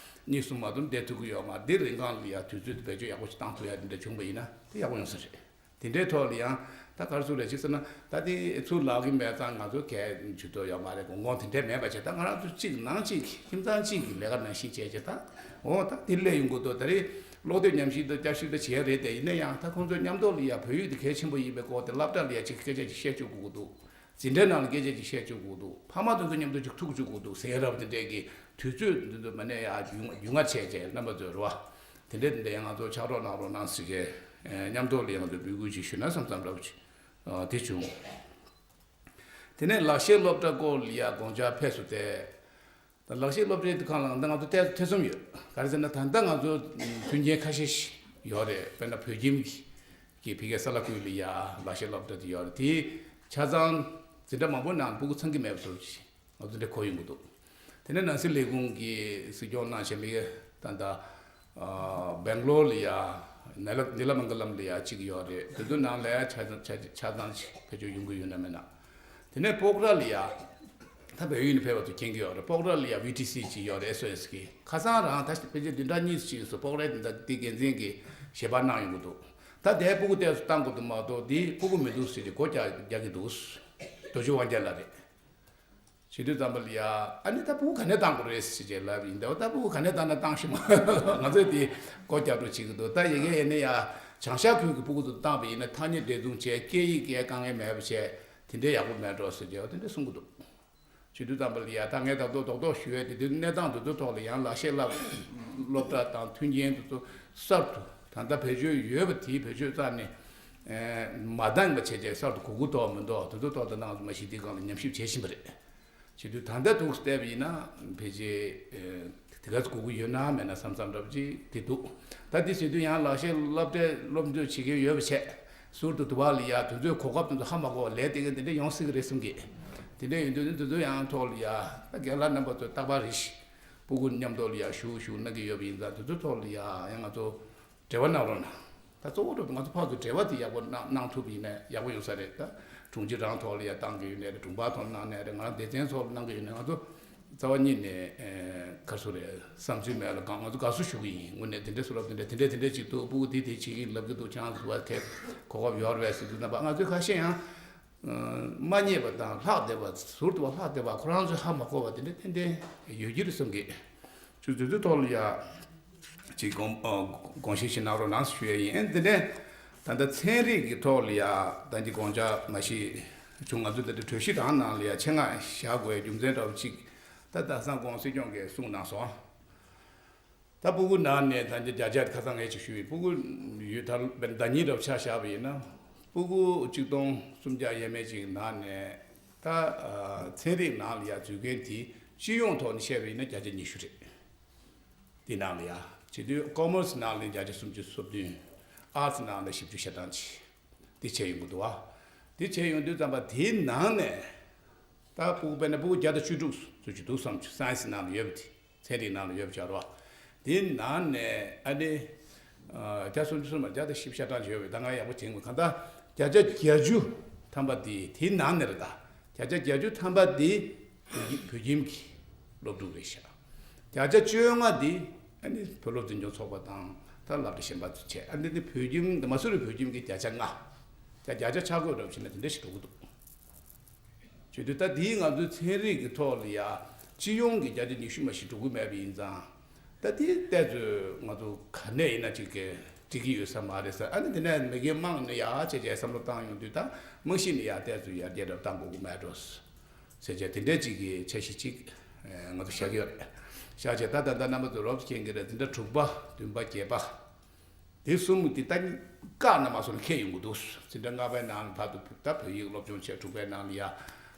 གཉིས་གསུམ་མ་གཏོགས་བསྡད་ཐུབ་ཀྱི་ཡོད་མ་རེད། དེ་རིང་གང་ལ་ཡ་དུས་ཚོད་དེ་བེད་སྤྱོད་ཡག་པོ་ཞིག་བཏང་ཐུབ་ཡ་དེ་འདྲ་བྱུང་བ་ཡིན་ན་དེ་ཡག་པོ་ཡོང་ས་རེད། དེ་འདྲའི་ཐོག་ལ་ཡང་ད་ག་རེ་ཟེར་རེད་ཅེས་ཟེར་ན། ད་དེ་ཚུར་ལབ་ཀྱི་མེད་ཙང་ང་ཚོ་གས་ཇུས་གཏོགས་ཡོད་མ་རེད། དགོངས་དགོངས་དེ་འདྲས་མེད་པ་བྱས། ད་ང་རང་ཚོ་གཅིག་ནང་གཅིག་ཁྱིམ་ཚང་གཅིག་གི་ལས་ཀ་ནང་བཞིན་བྱས་བྱས། ད་འོ་ད་དེ་སླེབས་ཡོང་གི་འདུག་ད་རེས་ཀློག་དེབ་ཉམས་ཞིབ་དང་བསྐྱར་ཞིབ་དང་བྱས་རེད་དེ། ཡིན་ན་ཡང་ད་ཁོང་ཚོའི་མཉམ་དུ་ལ་ཡ་བོད་ཡིག་དེ་གལ་ཆེན་པོ་ཡིན་པའི་སྐོར་དེ་སློབ་གྲྭ་ལ་ཡ་ཅིག་སྐད་ཆ་ཅིག་བཤད་བཅུག་དགོས་ཀྱི་འདུག་འཛིན་གྲྭའི་ནང་ལ་སྐད་ཆ་ཅིག་བཤད་བཅུག་དགོས་འདུག་ཕ་མ་དེ་ཚོ་མཉམ་དུ་ཅིག་ཐུག་བཅུག་དགོས་འདུག་ཟེར་རབས་དེ་འདྲས་ཀྱི་དུས་ཚོད་འདི་ཚོ་མ་ནས་ཡ་རྒྱུས་རྒྱུས་མངའ་བྱས་བྱས་རྣམ་པ་ཚོས་རེད་བ། དེ་འདྲས་དེ་འདྲས་ཡང་ང་ཚོ་ཕྱག་རོགས་གནང་རོགས་གནང་ཟེར་བྱས་མཉམ་དུ་ལ་ཡང་ང་ཚོས་འབོད་སྐུལ་ཅིག་ཞུས་ན་བསམ་བསམ་འདྲ་བོ་ཅིག་དེ་བྱུང་། དེ་ནས་ལག་ཤེས་སློབ་གྲྭ་སྐོར་ལ་ཡ་དགོངས་འཆར་ཕེབས་སུ་བལྟས། ད་ལག་ཤེས་སློབ་གྲྭའི་ཁང་ལ་ད་ང་ཚོ་ཐེ་ཐེ་ཚོམ་ཡོད། ག་རེ་ཟེར་ན་ད་ལྟ་ང་ཚོ་མཐུན་རྐྱེན་ཁ་ཤས་ཤིག་ཡོད་རེད། དཔེར་ན་བོད་ཁྱིམ་གྱི་ཕ་གིའི་ས་ལ་ཁུལ་ལ་ཡ་ལག་ཤེས་སློབ་གྲྭ་དེ་ཡོད་རེད། དེ་ཆ་ཚང་འཛིན་གྲྭ་མང་པོ་ནང་སྤུ་གུ་ཚང་གི་མེད་པ་བཟོ་ཅིག་ང་ཚོ་འདི་གོ་ཡོང་གི་འདུག་དེ་ནས་ནང་སྲིད་ལས་ཁུངས་ཀྱི་སྲིད་སྐྱོང་གནང་བྱས་མི་ད་ལྟ་སྦེང་ལོར་ལ་ཡ་ནི་ལ་ནི་ལ་མང་ག་ལམ་ལ་ཡ་གཅིག་ཡོད་རེད། དེ་ཚོ་ནང་ལ་ཡ་ཆ་ཚང་ཆ་ཆ་ཚང་ཅིག་བེད་སྤྱོད་ཡོང་གི་ཡོད་ན་མེད་ན། དེ་ནས་སྤོག་ར་ལ་ཡ། ད་བལ་ཡུལ་ནས་ཕེབས་པ་ཚོ་མཁྱེན་གྱི་ཡོད་རེད། སྤོག་ར་ལ་ཡ་བི་ཊི་སི་ཅིག་ཡོད་རེད། ཨེས་ཨོ་ཨེས་གི་ཁ་སང་རང་ད་ཕལ་ཆེར་བདུན་ཕྲག་གཉིས་ཅིག་སུ་སྤོག་རའི་དེ་འདྲ་དེ་འགན་འཛིན་གྱི་ཞལ་པར་གནང་ཡོང་གི་འདུག་ད་དེ་སྤུ་གུ་ཏོག་ཙམ་བཏང་དགོས་འདུག་མ་གཏོགས་དེ་སྤུ་གུ་མི་འདུག་ཟེར་ཏེ་སྒོ་རྒྱག་རྒྱག་གི་འདུག་རྡོ་རྗེ་དབང་རྒྱལ་ལགས་རེད། བྱེད་དུས་ཙམ་པ་ལ་ཡ་ཨ་ནི་ད་སྤུ་གུ་ག་ནས་བཏང་དགོས་རེད་ཟེར་བྱས་ལབ་ཡིན། ད་ད་སྤུ་གུ་ག་ནས་བཏང་ན་བཏང་ཤི་མ་ང་ཚོས་དེ་སྒོ་རྒྱག་འགྲོ་བྱེད་ཀྱི་འདུག་ད་ཡ་གི་ཡ་ནི་ཡ་བྱང་ཤར་ཁུལ་གྱི་སྤུ་གུ་ཚོ་བཏང་པ་ཡིན་ན་ཐ་སྙད་འདྲེས་མཚུངས་བྱས་སྐད་ཡིག་གི་དཀའ་ངལ་མེད་པ་བྱས། དེ་འདྲའི་ཡག་པོ་མེད་འགྲོ་ཟེར་གྱི་ཡོད། དེ་འདྲ་གསུང་གི་འདུག་བྱེད་དུས་ཙམ་པ་ལ་ཡ་ད་ངས་ད་དུང་རྡོག་རྡོག་ཞུ་ཡས་དེ་དུས་གནས་སྟངས་དེ་ཚོ་ཐོག་ལ་ཡང་ལག་ཤེས་སློབ་སློབ་གྲྭ་དང་མཐུན་རྐྱེན་དེ་ཚོ་གསར་དུ་ད་ལྟ་བེད་སྤྱོད་ཡོད་པ་དེའི་བེད་སྤྱོད་རྩ་ནས་མ་འདང་པ་བྱས་རྗེས་གསར་དུ་དགོས་མཁོ་འདུག་མི་འདུག་དེ་ཚོ་ཐོག་ལ་ནང་མ་གཞི་དེའི་སྒང་ལ་ཉམས་ཞིབ་བྱེད་བཞིན་པ་རེད། བྱེད་དུས་ད་ལྟ་འདུག་བལྟས་པ་ཡིན་ན་ཕལ་ཆེར་དེ་ག་ཚོད་དགོས་ཀྱི་ཡོད་ན་མེད་ན་བསམ་བསམ་འདྲ་པོ་ཅིག་དེ་འདུག་ད་དེ་བྱེད་དུས་ཡང་ལག་ཤེས་སློབ་གྲྭའི་སློབ་འཛུལ་བྱེད་མཁན་ཡོད་པ་བྱས་ཟུར་དུ་དུ་བ་ལ་ཡ་དུས་ཚོད་གོ་སྐབས་དེ་ཚོ་ཧ་མ་གོ་བ་ལས་དེ་ག་དེ་འདྲ་ཡོང་སྲིད་ཀྱི་རེད་བསམ་གི། དེ་འདྲ་ཡིན་དུས་དེ་ཚོ་ཡང་ཐོག་ལ་ཡ་ད་རྒན་ལགས་རྣམ་པ་ཚོས་རྟག་པར་རེ་ཞིག་སྤུ་གུ་མཉམ་དུ་ལ་ཡ་ཞུགས་ཞུགས་གནང་གི་ཡོད་པ་ཡིན་ཙང་དེ་ཚོ་ཐོག་ལ་ཡ་ཡང་ང་ཚོ་འབྲེལ་བ་གནང་རོགས་གནང་། ད་གཙོ་བོ་འགྲོ་ང་ཚོ་ཕར་ཚུར་འབྲེལ་བ་དེ་ཡག་པོ་གནང་གནང་ཐུབ་པ་ཡིན་ན་ཡག་པོ་ཡོང་ས་རེད། ད་དྲུང་ཆེ་རང་ཐོག་ལ་ཡ་བཏང་གི་ཡོད་ནའི་རེད། དྲུང་པ་ཐོག་གནང་ནའི་རེད། ང་རང་སྡེ་ཚན་ཚོ་ལ་གནང་གི་ཡོད་ནའི་ང་ཚོ་རྩ་བ་ཉིད་ནས་ཨེ་ག་རེ་ཟེར་རེད། བསམ་ཚུལ་མེད་ལ་གང་ང་ཚོ་དགའ་བསུ་ཞུ་གི་ཡིན། དངོས་གནས་དེ་འདྲས་སུ་ལབ་དེ་འདྲས་དེ་འདྲས་དེ་འདྲས་ཅིག་འདུག་སྤུ་གུ་དེ་དེ་བྱེད་ཀྱི་ལབ་ཀྱི་འདུག་ཆང་བཟོ་བ་དེ་གོ་སྐབས་ཡོད་རེད་ཟེར་དུས་ཙམ་པ་ང་ཚོས་ཁ་ཤས་ཡང་མ་རྙེད་པ་དང་ལྷག་བསྡད་པ་ཟུར་དུ་བ་ལྷག་བསྡད་པ་ཁོ་རང་ཚོས་ཧ་མ་གོ་བ་དེ་འདྲས་ཏན་ཏན་ཡོད་ཀྱི་རེད་བསམ་གི། ཆུ་ཚོད་དུས་ཐོག་ལ་ཡ། ཅིག་དགོངས་ཨ་དགོངས་བཞེས་ཤིག་གནང་རོགས་གནང་ཞུ་ཡས་ཡིན། ཨེ་འདི་ནས་ད་ལྟ་ཚན་རིག་གི་ཐོག་ལ་ཡ་ད་འདི་དགོངས་འཆར་མ་གཞི་བྱུང་། ང་ཚོ་ད་ལྟ་གྲོས་གཞི་དང་ནང་ལ་ཡ་ཆེད་མངགས་བཞག་དགོས་རྒྱུ་མཚན་འདྲ་བོ་ཅིག་ད་ད་སང་དགོང་སྲིད་སྐྱོང་གིས་གསུངས་གནང་སོང་། ད་སྤུ་གུ་ནང་ནས་ད་འདི་བརྒྱ་ཆ་ཁ་སང་ངས་ཅིག་ཞུས་ཡིན། སྤུ་གུ་ཡོད་ད་ཟླ་ཉིན་འདྲ་བོ་ཆ་བཞག་པ་ཡིན་ན་སྤུ་གུ་གཅིག་སྟོང་སུམ་བརྒྱ་ཡས་མས་ཅིག་ནང་ནས་ད་ཚན་རིག་ནང་ལ་ཡ་འཛུལ་མཁན་དེ་སྤྱི་ཡོངས་ཐོག་ནས་བཤད་པ་ཡིན་ན་བརྒྱ་ཆ་ཉི་ཤུ་རེད། དེ་ནང་ལ་ཡ། བྱེད་དུས་ཀོ་མར་སི་ནང་ལ་བརྒྱ་ཆ་སུམ་ཅུ་སོ་བདུན། ཨར་ཊི་སི་ནང་ལ་བཞི་བཅུ་ཞེ་གྲངས་ཅིག་དེ་བྱས་ཡོང་གི་འདུག་བ། དེ་བྱས་ཡོང་དུས་ཙམ་པ་དེའི་ནང་ནས། ད་སྤུ་གུ་དཔེར་ན་སྤུ་གུ་བརྒྱ་དང་བཅུ་དྲུག་ཙམ་ཅིག་འདུག་བསམ་བྱུང་། སའེན་སི་ནང་ལ་ཡོད་པ་དེ། ཚན་རིག་ནང་ལ་ཡོད་པ་ཆགས་རོགས། དེའི་ནང་ནས་ཨ་ནི། བརྒྱ་སུམ་ཅུ་སུམ་བརྒྱ་དང་བཞི་བཅུ་ཞེ་གྲངས་ཡོད་པའི་ད་ང་ཡག་པོ་དྲན་མི་གང་ལྟར་བརྒྱ་ཆ་བརྒྱད་ཅུ་ཐམ་པ་དེ་དེའི་ནང་ནས་རེད། ད་བརྒྱ་ཆ་བརྒྱད་ཅུ་ཐམ་པ་དེ་བོད་ཁྱིམ་གྱི་སློབ་ཕྲུག་རེད་ཤག་བརྒྱ་ཆ་བཅོ་ལྔ་དེ་ཨ་ནི་བོད་སློབ་འཛིན་སྐྱོང་ཚོགས་པ་དང་ད་སློབ་གྲྭ་གཞན་པ་ཚོ་བྱས། ཨ་ནི་དེ་བོད་ཁྱིམ་དེ་མ་སུ་རི་བོད་ཁྱིམ་གྱི་བརྒྱ་ཆ་ལྔ། ད་བརྒྱ་ཆ་ཆ་བགོས་འདྲ་བྱས་ན་དེ་འདྲ་ཞིག་འགྲོ་གི་འདུག་བྱེད་དུས་ད་དེའི་ང་ཚོའི་ཚན་རིག་གི་ཐོག་ལ་ཡ་སྤྱི་ཡོངས་ཀྱི་བརྒྱ་ཆ་ཉི་ཤུ་མ་ཞིག་འགྲོ་གི་མེད་པ་ཡིན་ཙང་། ད་དེ་ཏོག་ཙམ་ང་ཚོ་ག་ནས་ཡིན་ན་ཅིག་གི་འགྲིག་གི་ཡོད་ས་མ་རེད་ཟེར། ཨ་ནི་དེ་ནས་མི་རྒན་མང་ནས་ཡ་བྱས་བྱས་བསམ་བློ་བཏང་ཡོང་དུས་ད་རྨང་གཞི་ནས་ཡ་ཏོག་ཙམ་ཡར་རྒྱས་འདྲ་བཏང་དགོས་ཀྱི་མེད་འགྲོ་ཟེར་བྱས་དེ་འདྲས་ཅིག་གི་འཆར་གཞི་ཅིག་ང་ཚོ་བཞག་གི་ཡོད་རེད། བཞག་བྱས་ད་ད་ལྟ་རྣམ་པ་ཚོ་རོབ་ཀྱི་མཁྱེན་གྱི་རེད། འཛིན་གྲྭ་དྲུག་པ་བདུན་པ་བརྒྱད་པ། དེ་གསུམ་དེ་ད་བཀག་ན་མ་སོང་ན་ཁེལ་ཡོང་གི་འདུག་འཛིན་གྲྭ་ལྔ་པའི་ནང་ལ་བར་དུ་ད་བོད་ཡིག་སློབ་སྦྱོང་བྱས། དྲུག་པའི་ནང་ལ་ཡ་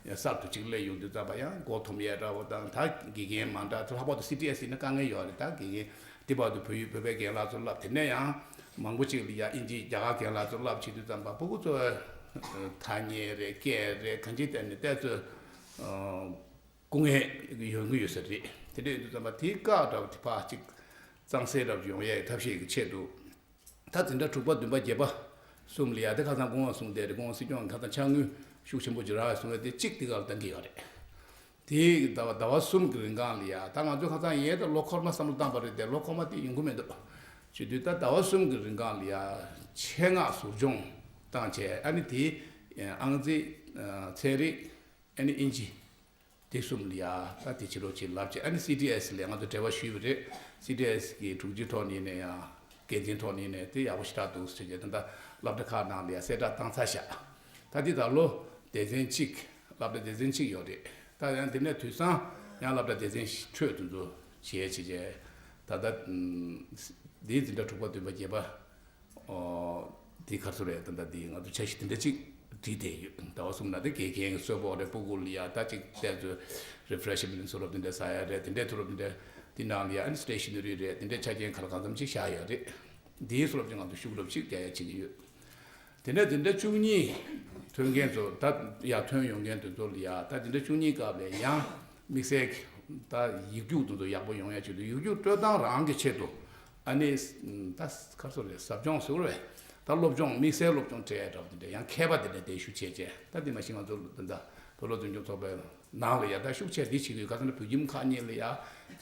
ཡ་གསར་དུ་གཅིག་སླེབས་ཡོང་དུས་ཙམ་པ་ཡང་མགོ་འཐོམ་ཡས་འདྲ་བོ་དང་། ད་དགེ་རྒན་མ་འདྲ་ཚོ་ལྷག་པར་དུ་སི་ཊི་ཨེས་ཡིན་ན་དཀའ་ངལ་ཡོད་རེད། ད་དགེ་རྒན་དེ་བར་དུ་བོད་ཡིག་བོད་པའི་རྒན་ལགས་ཚོ་བསླབ། དེ་ནས་ཡང་མང་པོ་ཅིག་ལ་ཡ་ཨིན་ཇི་རྒྱ་གར་རྒན་ལགས་ཚོ་བསླབ་བྱེད་དུས་ཙམ་པ་སྤུ་གུ་ཚོ་ཐ་སྙད་རེད། སྐད་རེད། གང་ཅིའི་ཐད་ནས་ཏོག་ཙམ་སྐུ་ངལ་ཡོང་གི་ཡོད་ས་རེད། དེ་འདྲ་ཡིན་དུས་ཙམ་པ་དེའི་བཀག་འདྲ་བོ་དེ་ཕར་ཅིག་གཙང་སེལ་འདྲ་བོ་ཡོང་ཡས་ཐབས་ཤེས་ཀྱི་ཆེད་དུ། ད་འཛིན་གྲྭ་དྲུག་པ་བདུན་པ་བརྒྱད་པ་གསུམ་ལ་ཡ་དེ་ཁ་སང་སྐུ་ངོ་གསུངས་བསྡད་རེད། སྐུ་ངོ་སྲིད་སྐྱོང་གིས་ཁ་སང་ཕྱག་དངུལ་ཤུགས་ཆེན་པོ་ཅིག་རག་ཡོད་གསུངས་པས་དེ་གཅིག་དེ་ག་ལ་གཏང་གི་ཡོད་རེད། དེ་ཟླ་བ་ཟླ་བ་གསུམ་གྱི་རིང་གང་ལ་ཡ་ད་ང་ཚོས་ཁ་སང་ཡས་ད་ལོ་འཁོར་མ་བསམ་བློ་བཏང་པ་རེད་དེ། ལོ་འཁོར་མ་དེ་ཡོང་གི་མི་འདུག་བྱེད་དུས་ད་ཟླ་བ་གསུམ་གྱི་རིང་གང་ལ་ཡ་ཆེད་མངགས་ཟུར་སྦྱོང་བཏང་བྱས། ཨ་ནི་དེ་ཨང་རྩིས་ཚན་རིག་ཨ་ནི་ཨིན་ཇི། དེ་གསུམ་ལ་ཡ་ད་དེ་བྱེད་རོགས་བྱེད་ལབ་བྱས། ཨ་ནི་སི་ཊི་ཨེས་ལ་ང་ཚོ་འབྲེལ་བ་ཞུས་པ་རེད། སི་ཊི་ཨེས་ཀྱི་དྲུང་ཆེ་ཐོག་ནས་ཡིན་ནའི་ཡང་འགན་འཛིན་ཐོག་ནས་ཡིན་ནའི་དེ་ཡག་པོ་ཞེ་དྲག་འདུག་ཟེར་བྱས་ད་ལྟ་སློབ་གྲྭ་ཁག་ནང་ལ་ཡ་གསལ་བསྒྲགས་བཏང་ཚར་ཤག་ད་དེ་ད་ལོ་སྡེ་ཚན་གཅིག་ སློབ་གྲྭ་སྡེ་ཚན་གཅིག་ཡོད་རེད། ད་ཡང་དེ་ནས་དུས་སང་ཡང་སློབ་གྲྭ་སྡེ་ཚན་ཁྲོད་དེ་ཚོ་བྱས་བྱས་བྱས། ད་ལྟ་འདིའི་འཛིན་གྲྭ་དྲུག་པ་བདུན་པ་བརྒྱད་པ། ཨོ། འདི་ག་ཚོད་རེད། ད་ལྟ་འདི་ང་ཚོ་འཆར་གཞི་དེ་འདྲ་གཅིག་བསྒྲིགས་བསྡད་ཡོད། ཟླ་བ་གསུམ་ནང་དེ་དགེ་རྒན་གྱི་གསོལ་ཕོགས་རེད། སྤུ་གུ་ལ་ཡ་ད་གཅིག་བལྟས་ཚོད་རི་ཕ་རེ་ཤི་མེན་ཊི་བཟོ་རབས་དེ་འདྲ་ཟ་ཡ་རེད། དེ་འདྲའི་བཟོ་རབས་དེ་འདྲ་དེ་ནང་ལ་ཡ་ཨ་ནི་སི་ཊེ་ཤ་ན་རི་རེད། དེ་འདྲའི་ཆ་རྐྱེན་ག་ལ་གང་འཚམ་ཅིག་བཞག་ཡོད་རེད། འདིའི་བཟོ་རབས་ཀྱི་ང་ཚོ་ཤུགས་རབ་ཅིག་རྒྱག་ཡ་བྱེད་ཀྱི་ཡོད། དེ་ནས་འཛིན་གྲྭ་བཅུ་གཉིས་ཐོན་མཁན་ཚོ་ད་ཡར་ཐོན་ཡོང་མཁན་དེ་ཚོ་ལ་ཡ་ད་འཛིན་གྲྭ་བཅུ་གཉིས་སྐབས་ལ་ཡང་དམིགས་བསལ་གྱི་ད་ཡིག་རྒྱུགས་དེ་ཚོ་ཡག་པོ་ཡོང་ཡ་ཆེད་དུ་ཡིག་རྒྱུགས་སྤྲོད་སྟངས་རང་གི་ཆེད་དུ་ཨ་ནི་ད་ག་རེ་ཟེར་རེད། ཟབ་སྦྱོང་ཟེར་བས། ད་སློབ་སྦྱོང་དམིགས་བསལ་སློབ་སྦྱོང་སྤྲད་ཡ་འདྲ་བ་དེ་འདྲ་ཡང་མཁས་པ་དེ་འདྲ་དེ་ཞུ་བྱས་བྱས། ད་དེ་མ་གཞི་ང་ཚོ་ད་ལྟ་བོད་སློབ་འཛིན་སྐྱོང་ཚོགས་པའི་ནང་ལ་ཡ་ད་ཤུགས་ཆེ་འདི་བྱེད་དགོས། ག་ཚོད་ན་བོད་ཁྱིམ་ཁག་གཉིས་ལ་ཡ་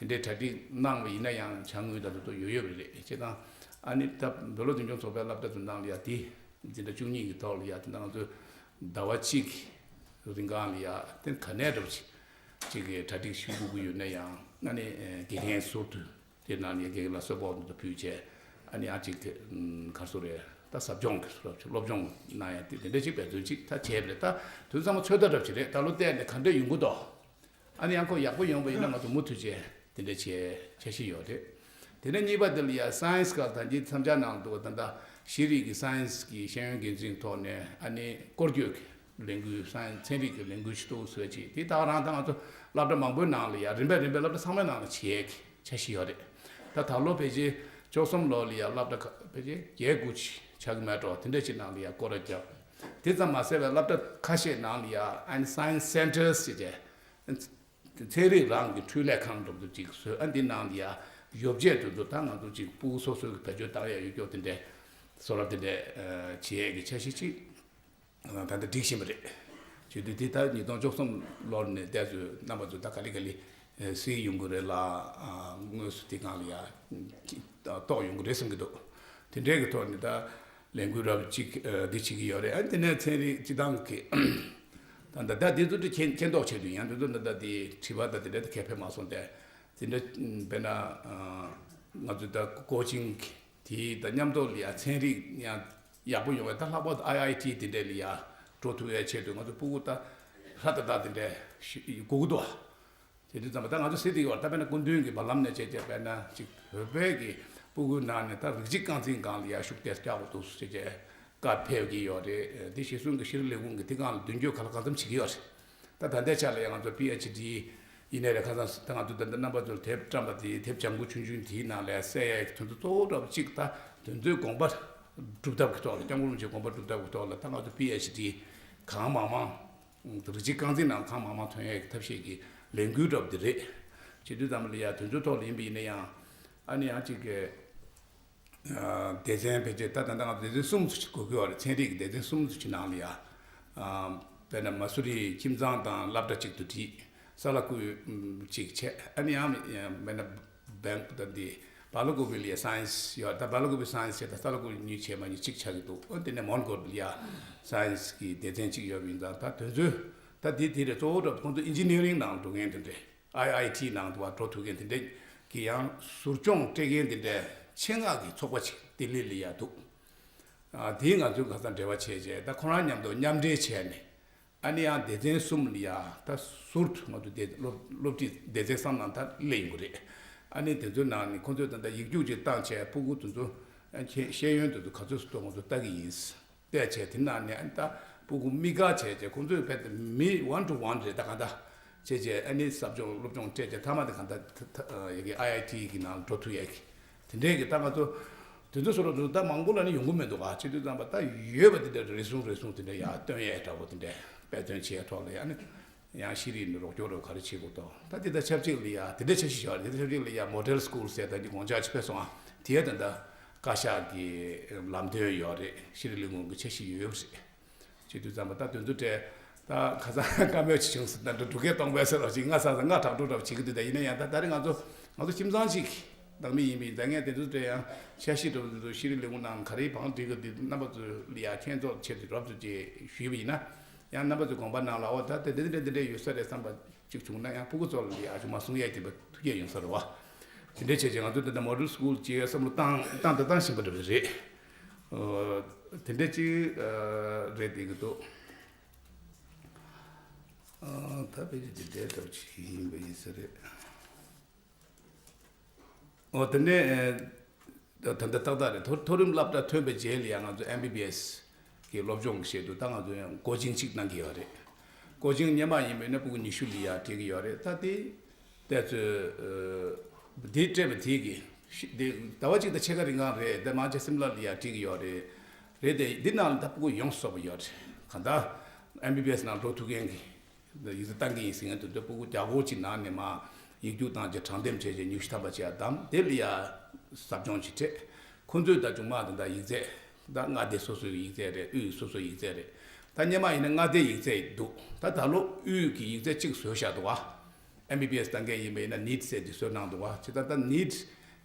དེ་འདྲའི་གྲ་སྒྲིག་གནང་བ་ཡིན་ན་ཡང་དྲ་ངོས་ད་དུ་ཡོད་ཡོད་པ་རེད། བྱས་ཙང་ཨ་ནི་ད་བོད་སློབ་འཛིན་སྐྱོང་ཚོགས་པའི་སློབ་གྲྭ་ཚོའི་ནང་ལ་ཡ་དེ་འཛིན་གྲྭ་བཅུ་གཉིས་ཀྱི་ཐོག་ལ་ཡ་དེ་ང་ཚོས་ཟླ་བ་གཅིག་རིང་གང་ལ་ཡ་དེ་ག་ནས་འགྲོ་ཅིག་ཅིག་གི་གྲ་སྒྲིག་ཞུ་དགོས་ཀྱི་ཡོད་ན་ཡང་ཨ་ནི་དགེ་རྒན་ཟུར་དུ་དེ་ནང་ལ་ཡ་དགེ་རྒན་ལ་གསོལ་ཕོགས་དུ་ཕུལ་བྱས། ཨ་ནི་ཨ་ཅིག་ག་རེ་ཟེར་རེད། ད་ཟབ་སྦྱོང་གི་སློབ་སློབ་སྦྱོང་གནང་ཡ་དེ་དེ་འདྲ་ཅིག་འབད་བརྩོན་ཅིག་ད་བྱས་པ་རེད། ད་དུས་ཚང་མ་ཚོད་ལྟ་འདྲ་ཅིག་རེད། ད་ལོ་བལྟས་ནས་ག་འདྲ་ཡོང་གི་འདུག་ཨ་ནི་ཡང་ཁོ་ཡག་པོ་ཡོང་བ་ཡིན་ན་ང་ཚོ་མུ་མཐུད་བྱས་དེ་འདྲ་བྱས་འཆར་གཞི་ཡོད་རེད། དེ་ནས་གཉིས་པ་དེ་ལ་ཡ་སའེན་སི་སྐབས་ད་ལྟའི་མཚམས་འཇོག་གནང་འདུག་ད་ལྟ་ཤེས་རིག་གི་སའེན་སི་གི་ཤེས་ཡོན་འགན་འཛིན་ཐོག་ནས་ཨ་ནི་སྐོར་སྐྱོད་ཀྱི་ལས་འགུལ་སའེན་སི་ཚན་རིག་གི་ལས་འགུལ་ཞིག་འདུག་བཟོས་ཅིག་དེ་ད་ག་རང་ད་ང་ཚོ་སློབ་གྲྭ་མང་པོའི་ནང་ལ་ཡ་རིམ་པས་རིམ་པས་སློབ་གྲྭ་ཚང་མའི་ནང་ལ་བྱེད་ཀྱི་འཆར་གཞི་ཡོད་རེད། ད་ད་ལོ་ཕལ་ཆེར་བཅུ་གསུམ་ལོ་ལ་ཡ་སློབ་གྲྭ་ཁག་ཕལ་ཆེར་བརྒྱད་དགུ་ཅིག་ཆགས་ཀྱི་མེད་འགྲོ། དེ་འདྲ་ཅིག་ནང་ལ་ཡ་སྐོར་ར་བརྒྱབ། དེ་ཙམ་མ་ཟད་པའི་སློབ་གྲྭ་ཁ་ཤས་ནང་ལ་ཡ་ཨ་ནི་སའེན་སི་སེན་ཊར་ཟེར་བྱས། ཚན་རིག་རང་གི་འཕྲུལ་ལས་ཁང་འདྲ་པོ་ཅིག་བཟོས། ཨ་འདི་ནང་ལ་ཡ་ཡོ་བྱད་དེ་ཚོ་ད་ང་ཚོ་ཅིག་སྤུ་གུ་སོ་སོའི་བེད་སྤྱོད་བཏང་ཡ་ཡོད་སྐྱོ་དེ་འདྲའི་བཟོ་ར་དེ་འདྲའི་བྱེད་ཡས་ཀྱི་འཆར་གཞི་ཅིག་ད་ལྟ་སྒྲིག་བཞིན་པ་རེད། བྱེད་དུས་དེ་ད་ཉིས་སྟོང་བཅུ་གསུམ་ལོར་ནས་བལྟས་ཚོད་རྣམ་པ་ཚོ་ད་ག་ལེ་ག་ལེ་གཟིགས་ཡོང་གི་རེད་ལ། དངོས་སུ་དེ་སྒང་ལ་ཡ་རྟོགས་ཡོང་གི་རེད་བསམ་གྱི་འདུག་དེ་འདྲའི་གི་ཐོག་ནས་ད། ལས་འགུལ་རབ་ཅིག་འདི་བྱེད་ཀྱི་ཡོད་རེད། ཨ་དེ་ནས་ཚན་རིག་སྤྱི་བཏང་གི་ད་ད་ད་འདི་ཚོ་འདི་མཁྱེན་མཁྱེན་རྟོགས་བྱེད་དུས་ཡང་འདི་ཚོ་ད་ད་འདི་དྲི་བ་ད་དེ་འདྲ་ད་གལ་ཕེབས་མ་སོང་སྟེ། དེ་འདྲ་དཔེར་ན་ང་ཚོ་ད་ཀོ་ཅིང་དེ་ད་མཉམ་དུ་ལ་ཡ་ཚན་རིག་ཡང་ཡག་པོ་ཡོང་བའི་ད་ལྷག་པར་དུ་ཨའི་ཨའི་ཊི་དེ་འདྲ་ལ་ཡ་འགྲོ་ཐུབ་ཡ་ཆེད་དུ་ང་ཚོ་སྤུ་གུ་ད་ཧྲ་ད་ད་དེ་འདྲ་ཞིག་དགོས་ཀྱི་འདུག་དེ་དུས་ཙམ་པ་ད་ང་ཚོ་སྲིད་དེ་ཡོད་ད་དཔེར་ན་སྐུ་མདུན་གྱི་བར་ལམ་ནས་བྱས་བྱས་དཔེར་ན་ཅིག་བོད་པའི་གི་སྤུ་གུའི་ནང་ནས་ད་རིགས་གཅིག་རྐང་འཛིན་སྒང་ལ་ཡ་ཤུགས་དེ་རྒྱག་དགོས་འདུག་ཟེར་བྱས་བཀའ་ཕེབས་ཀྱི་ཡོད་རེད། དེ་གཞི་བཟུང་གི་ཤེས་རིག་ལས་ཁུངས་ཀྱི་དེ་སྒང་ལ་མདུན་སྐྱོད་ག་ལ་གང་འཚམ་བྱེད་ཀྱི་ཡོད་རེད། ད་ད་ལྟའི་ཆ་ལ་ཡ་ང་ཚོ་པི་ཨེཆ་ཌི་ཡིན་ནའི་རེད། ཁ་སང་ད་ང་ཚོ་ད་ལྟ་རྣམ་པ་ཚོར་དེབ་བཀྲམ་པ་དེ་དེབ་ལྗང་གུ་ཆུང་ཆུང་དེའི་ནང་ལ་གསལ་ཡ་གི་དོན་དུ་གཙོ་བོ་འདྲ་པོ་གཅིག་ད་དེ་ཚོའི་དགོངས་པ་སྒྲུབ་ཐབས་ཀྱི་ཐོག་ལ་སྐྱབས་མགོན་རིན་པོ་ཆེའི་དགོངས་པ་སྒྲུབ་ཐབས་ཀྱི་ཐོག་ལ་ད་ང་ཚོ་པི་ཨེཆ་ཌི་གང་མང་མང་རིགས་གཅིག་རྐང་འཛིན་ནང་གང་མང་མང་ཐོན་ཡས་ཀྱི་ཐབས་ཤེས་ཀྱི་ལས་འགུལ་འདྲ་པོ་དེ་རེད། བྱེད་དུས་ཙམ་ལ་ཡ་དོན་ཚུལ་ཐོག་ལ་ཡིན་པ་ཡིན་ན་ཡང་ཨ་ནི་ཡང་གཅིག་གི་སྡེ་ཚན་ཕལ་ཆེར་ད་ད་ལྟ་ང་ཚོ་སྡེ་ཚན་གསུམ་ཙམ་ཞིག་དགོས་ཀྱི་ཡོད་རེད། ཚན་རིག་གི་སྡེ་ཚན་གསུམ་ཙམ་ཞིག་ནང་ལ་ཡ་དཔེར་ན་མ་སུ་རི་ཁྱིམ་ཚང་དང་སློབ་གྲྭ་གཅིག་ཏུ་སྒྲིལ། ས་ལ་ཁུལ་གཅིག་བྱས། ཨ་ནི་ཡང་དཔེར་ན་བེང་ད་འདི་སྦེལ་ཀོབ་ལ་ཡ་སའེན་སི་ཡོད། ད་སྦེལ་ཀོབ་སའེན་སི་བྱས་ད་ས་ལ་ཁུལ་གཉིས་བྱས་མ་གཉིས་གཅིག་ཆགས་ཀྱི་འདུག་ཨ་དེ་ནས་མོན་གྷོ་ལ་ཡ་སའེན་སི་གི་སྡེ་ཚན་གཅིག་ཡོད་པ་ཡིན་ཙང་ད་དོན་ཚོད་ད་འདི་དེ་རེད། གཙོ་བོ་འདྲ་ཁོང་ཚོ་ཨིན་ཇི་ནི་ཡ་རིང་ནང་འགྲོ་མཁན་དེ་འདྲས། ཨའི་ཨའི་ཊི་ནང་དུ་བ་འགྲོ་ཐུབ་མཁན་དེ་འདྲས་ཀྱི་ཡང་ཟུར་སྦྱོང་སྤྲད་མཁན་དེ་འདྲས་ཆེད་མངགས་ཀྱི་ཚོགས་པ་ཅིག་ལྡི་ལི་ལ་ཡ་འདུག་ཨ་དེས་ང་ཚོའི་ཁ་སང་འབྲེལ་བ་བྱས་རྗེས་ད་ཁོ་རང་མཉམ་དུ་མཉམ་འབྲེལ་བྱས་ནས་ཨ་ནི་ཡང་སྡེ་ཚན་གསུམ་ལ་ཡ་ད་ཟུར་དུ་ང་ཚོ་སྡེ་སློབ་སློབ་ཁྲིད་སྡེ་ཚན་གསུམ་ནང་ད་སླེབས་ཡོང་གི་རེད། ཨ་ནི་དེ་ཚོའི་ནང་ནས་ཁོང་ཚོས་ད་ལྟ་ཡིག་རྒྱུགས་ཅིག་བཏང་བྱས་སྤུ་གུ་དེ་ཚོ་ཤེས་ཤེས་ཡོན་དེ་ཚོ་ག་ཚོད་སུ་གཏོང་ང་ཚོ་ལྟ་གི་ཡིན། བལྟས་བྱས་དེ་ནང་ནས་ཨ་ནི་ད་སྤུ་གུ་དམིགས་བཀར་བྱས་བྱས་ཁོང་ཚོས་རྦད་དེ་མི་ཝན་ཊུ་ཝན་རེད། ད་གང་ལྟར་བྱས་བྱས་ཨ་ནི་ཟབ་སྦྱོང་སློབ་སྦྱོང་སྤྲད་བྱས་མཐའ་མ་དེ་གང་ལྟར་ད་ད་ཡ་གི་ཨའི་ཨའི་ཊི་གི་ནང་འགྲོ་ཐུབ་ཡ་གི་དེ་འདྲས་ཀྱི་ད་ང་ཚོ་དེ་ཚོ་བཟོ་འདྲ་འདུག་ད་མང་པོ་ལ་ནི་ཡོང་གི་མི་འདུག་ག་བྱེད་དུས་ཙམ་པ་ད་ཡོད་པ་དེ་འདྲ་རེ་ཟུང་རེ་ཟུང་དེ་འདྲ་ཡར་སྟོན་ཡས་འདྲ་པོ་དེ་འདྲས་དཔེ་སྟོན་བྱེད་ཡས་ཐོག་ལ་ཡ་ནི། ཡང་ཤེས་རིག་ནི་རོགས་སྐྱོར་རོགས་ག་རེ་བྱེད་དགོས་དོ། ད་དེ་ད་ཆབས་ཅིག་ལ་ཡ་དེ་འདྲ་འཆར་གཞི་ཞིག་ཡོད་རེད། དེ་ཆབས་ཅིག་ལ་ཡ་མོ་ཌེལ་སི་ཀུལ་ཟེར་ད་ཅིག་དགོངས་འཆར་ཅིག་ཕེབས་སོང་ཨ། དེ་ད་ལྟ་བཀའ་ཤག་གི་ལམ་སྟོན་ཡོད་རེད། ཤེས་རིག་ལས་ཁུངས་ཀྱི་འཆར་གཞི་ཡོད་རེད། བྱེད་དུས་ཙམ་པ་ད་དོན་དུ་སྤྲད་ད་ཁ་སང་བཀའ་མོལ་ཅིག་བྱུང་སོང་། ད་འགྲོ་འགྲུལ་སྐད་གཏོང་བས་ཟེར་རོགས་ཅིག་སྔ་ས་ས་སྔ་དྲག་འགྲོ་འདྲ་བ་བྱེད་ཀྱི་འདུག་ད་ཡིན་ན་ཡང་ད་ད་རེས་ང་ཚོ་ང་ཚོ་ཁྱིམ་ཚང་ཅིག་ནང་མི་ཡིན་པ་ཡིན་ཙང་ངས་དེ་ཚོ་སྤྲད་ཡང་འཆར་གཞི་འགྲོ་འདུག་ཤེས་རིག་ལས་ཁུངས་ནང་ག་རེ་བང་སྒྲིག་གི་འདུག་རྣམ་པ་ཚོ་ལ་ཡ་མཁྱེན་རྟོགས་ཆེད་དུ་རོབ་ཙམ་ཅིག་ཞུས་པ་ཡིན་ན། ཡང་རྣམ་པ་ཚོས་དགོངས་པ་གནང་ལ་འོ་ད་དེ་འདྲ་འདྲ་འདི་འདྲ་ཡོད་ས་རེད་བསམ་པ་གཅིག་བྱུང་ན་ཡང་ཕྲུ་གུ་ཚོ་ལ་ཡ་ཅུང་མ་གསུང་ཡས་དེ་འདྲ་ཐུགས་བསྐྱེད་ཡོང་ས་རེད་བ། དེ་འདྲ་བྱས་བྱས་ང་ཚོ་འདི་འདྲ་མོ་ཌེལ་སི་ཀུལ་ཅིག་བསམ་བློ་བཏང་བཏང་དང་བཏང་བཞིན་པ་འདྲ་བ་རེད། ཨོ། དེ་འདྲ་ཅིག་རེད་བསྡད་ཀྱི་འདུག་ཨ། ད་ཕལ་ཆེར་འདི་འདྲའི་འདྲ་པོ་ཅིག་ཡིན་པ་ཡིན་ས་རེད། ཨོ། དེ་ནས་ད་ད་ལྟ་ཏག་ཏག་རེད། མཐོ་མཐོ་རིམ་སློབ་གྲྭ་ཐོན་པའི་རྗེས་ལ་ཡང་ང་ཚོ་ཨེམ་བི་བི་ཨེས་ཀྱི་སློབ་སྦྱོང་གི་ཆེད་དུ་ད་ང་ཚོ་ཡང་ཀོ་ཅིང་གཅིག་གནང་གི་ཡོད་རེད། ཀོ་ཅིང་སྔོན་མ་ཡིན་པ་ཡིན་ན་ཕྲུ་གུ་ཉི་ཤུ་ལ་ཡར་སྤྲད་ཀྱི་ཡོད་རེད། ད་དེ་དེ་ཚོས་དེ་སྤྲད་པ་དེ་གི་ཤི་དེ་ཟླ་བ་གཅིག་དང་ཕྱེད་ཀ་རིང་གང་རེད། དེ་མང་ཆེ་སིམ་ལ་ལ་ཡར་སྤྲད་ཀྱི་ཡོད་རེད། རེད་དེ་འདི་ནང་ལ་ད་ཕྲུ་གུ་ཡོངས་སུ་རྫོགས་པ་ཡོད་རེད། གང་ལྟར་ཨེམ་བི་བི་ཨེས་ནང་འགྲོ་ཐུབ་མཁན་གྱི་ཡིག་ཚད་བཏང་གི་ཡིན་ཟེར་མཁན་དེ་ཚོ་ཕྲུ་གུ་བརྒྱ་སྐོར་ཅིག་ནང་ནས་མར་ཡིག་རྒྱུགས་བཏང་བྱས་དྲང་འདེམས་བྱས་བྱས་ཉི་ཤུ་ཐམ་པ་ཅིག་ཡར་བདམས། དེ་ལ་ཡར་ཟབ་སྦྱོང་ཅིག་སྤྲད། ཁོ་ཚོས་ད་ཆུང་མ་དང་ད་ཡིག་ཚད་ད་མངའ་སྡེ་སོ་སོའི་ཡིག་ཚད་རེད། དབུས་སོ་སོའི་ཡིག་ཚད་རེད། ད་སྔོན་མ་ཡིན་ན་མངའ་སྡེའི་ཡིག་ཚད་འདུག་ད་ད་ལོ་དབུས་ཀྱི་ཡིག་ཚད་གཅིག་བཟོས་བཞག་འདུག་བ། ཨེམ་བི་བི་ཨེས་བཏང་མཁན་ཡིན་པ་ཡིན་ན་ནིཊ་ཟེར་དེ་བཟོས་གནང་འདུག་བ། ཇི་ལྟར་ད་ནིཊ་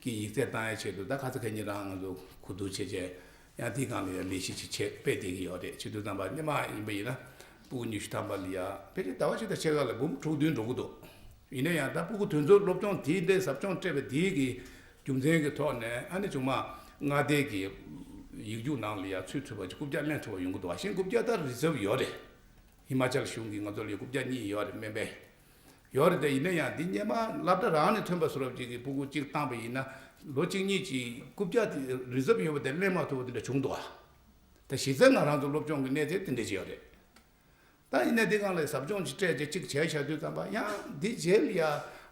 ཀྱི་ཡིག་ཚད་བཏང་ཡའི་ཆེད་དུ་ད་ཁ་ས་ཁ་ཉིན་རང་ང་ཚོ་གོ་བསྡུར་བྱས་བྱས་ཡང་དེའི་སྒང་ལ་ཡང་ལས་གཞི་ཅིག་བྱས་སྤེལ་བསྡད་ཀྱི་ཡོད་རེད། བྱེད་དུས་ཙམ་པ་སྔོན་མ་ཡིན་པ་ཡིན་ན་ཕྲུ་གུ་ཉི་ཤུ་ཐམ་པ་ལ་ཡ་ཕལ་ཆེར་ཟླ་བ་གཅིག་དང་ཕྱེད་ཀ་ལ་འབུམ་དྲུག་བདུན་འགྲོ་གི་འདུག་ཡིན་ན་ཡང་ད་ཕྲུ་གུ་དེ་ཚོ་སློབ་སྦྱོང་དེའི་འདྲའི་ཟབ་སྦྱོང་སྤྲད་པ་དེའི་གི་རྒྱུ་མཚན་གྱི་ཐོག་ནས་ཨ་ནི་ཆུང་མ་མངའ་སྡེ་གི་ཡིག་རྒྱུགས་ནང་ལ་ཡ་ཚུད་ཐུབ་པ་ཅིག་རྐུབ་བཀྱག་ལེན་ཐུབ་པ་ཡོང་གི་འདུག་བ། གཞན་རྐུབ་བཀྱག་ད་རི་ཛརབ་ཡོད་རེད། ཧི་མ་ཅལ་གཞུང་གིས་ང་ཚོ་ལ་རྐུབ་བཀྱག་གཉིས་ཡོད་རེད། སྨན་པའི་ཡོད་རེད་དེ། ཡིན་ན་ཡང་འདི་སྔོན་མ་སློབ་གྲྭ་རང་ནས་ཐོན་པ་བཟོ་འདྲ་ཅིག་གི་ཕྲུ་གུ་གཅིག་བཏང་པ་ཡིན་ན་ལོ་གཅིག་གཉིས་ཀྱི་རྐུབ་བཀྱག་དེ་རི་ཛརབ་ཡོད་པ་དེ་ལེན་མ་ཐུབ་པ་དེ་འདྲ་བྱུང་འདུག་ཨ། ད་གཞི་རྩའི་ང་རང་ཚོ་སློབ་སྦྱོང་གི་གནས་ཚད་དེ་འདྲ་ཅིག་ཡོད་རེད། ད་ཡིན་ན་འདི་སྒང་ལ་ཟབ་སྦྱོང་ཅིག་སྤྲད་རྗེས་གཅིག་བྱས་བཞག་དུས་ཙམ་པ་ཡང་འདི་རྗེས་ལ་ཡ་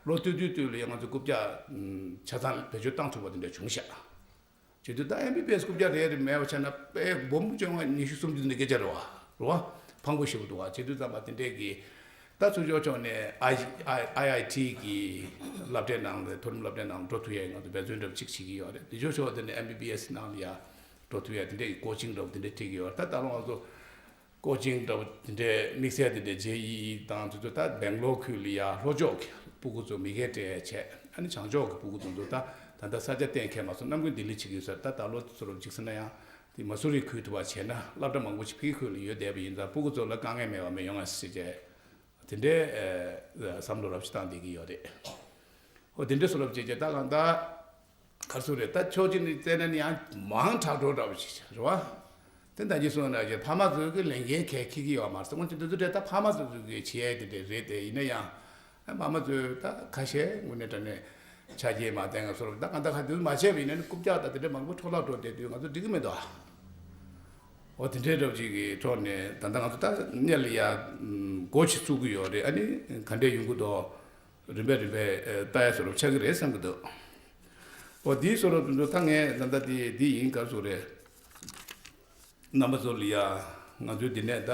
ལོ་སྟོད་དུས་སྟོད་ལ་ཡ་ང་ཚོ་རྐུབ་བཀྱག་ཆ་ཚང་བེད་སྤྱོད་བཏང་ཐུབ་པ་དེ་འདྲ་བྱུང་ཤག་བྱེད་དུས་ད་ཨེམ་བི་བི་ཨེས་རྐུབ་བཀྱག་རེ་རེ་མེད་པ་བྱས་ན་དཔེ་འབུམ་བཅོ་ལྔ་ཉི་ཤུ་སུམ་ཅུ་འདི་སྐད་ཆ་རེད་བ། རེད་བ། ཕངས་པོ་ཞེ་པོ་འདུག་བ། བྱེད་དུས་ཙམ་པ་དེ་འདྲས་ཀྱི་ད་ཚུར་ཕྱོགས་ཕྱོགས་ནས་ཨའི་ཨའི་ཨའི་ཨའི་ཊི་གི་སློབ་གྲྭའི་ནང་ལ་མཐོ་རིམ་སློབ་གྲྭའི་ནང་འགྲོ་ཐུབ་ཡས་ང་ཚོ་འབད་བརྩོན་འདྲ་པོ་ཅིག་བྱེད་ཀྱི་ཡོད་རེད། དེ་ཕྱོགས་ཕྱོགས་དེ་ནས་ཨེམ་བི་བི་ཨེས་ནང་ལ་ཡ་འགྲོ་ཐུབ་ཡས་དེ་འདྲས་ཀྱི་ཀོ་ཅིང་འདྲ་པོ་དེ་འདྲས་སྤྲད་ཀྱི་ཡོད་རེད། ད་ད་ལོ་ང་ཚོ་ཀོ་ཅིང་འདྲ་པོ་དེ་འདྲའི་དམིགས་བསལ་དེ་འདྲའི་ཇེ་ཨི་ཨི་དང་དེ་ཚོ་ད་སྦེང་ལོར་ཁུལ་ལ་ཡ་ལྷོ་ཕྱོགས་ཀྱི་ཕྲུ་གུ་ཚོ་མི་སྒེར་སྤྲད་བྱས། ཨ་ནི་བྱང་ཕྱོགས་ཀྱི་ཕྲུ་གུ་དེ་ཚོ་ད་ད་ལྟ་ས་ཆ་གཏན་འཁེལ་མ་སོང་། གནམ་དགུན་ལྡི་ལི་ཕྱིན་གྱི་ཡོད་ས་རེད། ད་ད་ལོ་ཚོ་རུ་གཅིག་ཟེར་ན་ཡང་དེ་མ་སུ་རི་ཁུལ་དུ་བ་བྱས་ན་སློབ་གྲྭ་མང་པོ་ཞིག་ཕ་གི་ཁུལ་ལ་ཡོད་བསྡད་པ་ཡིན་ཙང་ཕྲུ་གུ་ཚོ་ལ་དཀའ་ངལ་མེད་པ་མི་ཡོང་ང་ཟེར་བྱས་དེ་འདྲའི་ཨ་བསམ་བློ་རབ་ཞིག་བཏང་བསྡད་ཀྱི་ཡོད་རེད། ཨོ་དེ་འདྲའི་བཟོ་འདྲ་བྱས་བྱས་ད་གང་ལྟར། ག་རེ་ཟེར་རེད། ད་ཕྱོགས་གཅིག་ནས་བལྟས་ན་ནི་ཡང་མང་དྲགས་འགྲོ་འདྲ་བོ་ཞིག་རེད་བ། དེ་ད་གིན་གསུངས་ནང་བཞིན་ཕ་མ་ཚོས་ཀྱི་ལས་འགན་གལ་འཁྱེར་གྱི་ཡོད་མ་རེད། སོང་ཙང་དེ་ཚོ་དེ་ད་ཕ་མ་ཚོ་ཚོས་ཀྱི་བྱེད་ཡས་དེ་འདྲ་རེད་དེ། ཡིན་ན་ཡང་ཕ་མ་ཚོས་ད་ཁ་ཤས་དངོས་གནས་དྲང་གནས་ཆ་རྐྱེན་མ་ལྡན་པ་བཟོ་འདྲ། ད་གང་ལྟར་ཁ་དེ་ཚོ་མ་བྱས་པ་ཡིན་ན་ནི་རྐུབ་བཀྱག་ད་དེ་འདྲ་མང་པོ་འཕྲོ་བརླག་འགྲོ་བསྡད་དུས་ང་ཚོ་འགྲིག་གི་མི་འདུག་ཨ། འོ་དེ་འདྲའི་འདྲ་བོ་ཅིག་གི་ཐོག་ནས་ད་ལྟ་ང་ཚོ་ད་སྔོན་ལ་ཡ་འགོ་ཞིག་བཙུགས་ཀྱི་ཡོད་རེད། ཨ་ནི་ག་འདྲས་ཡོང་གི་འདུག་རིམ་པས་རིམ་པས་ཨེ་ལྟ་ཡ་བཟོ་འདྲ་ཆགས་ཀྱི་རེད་བསམ་གྱི་འདུག་འོ་དེའི་བཟོ་འདྲ་དེ་ཚོ་ད་ངས་ད་ལྟ་དེ་དེ་ཡིན་ག་རེ་ཟེར་རེད། རྣམ་པ་ཚོ་ལ་ཡ་ང་ཚོའི་འདི་ནས་ད་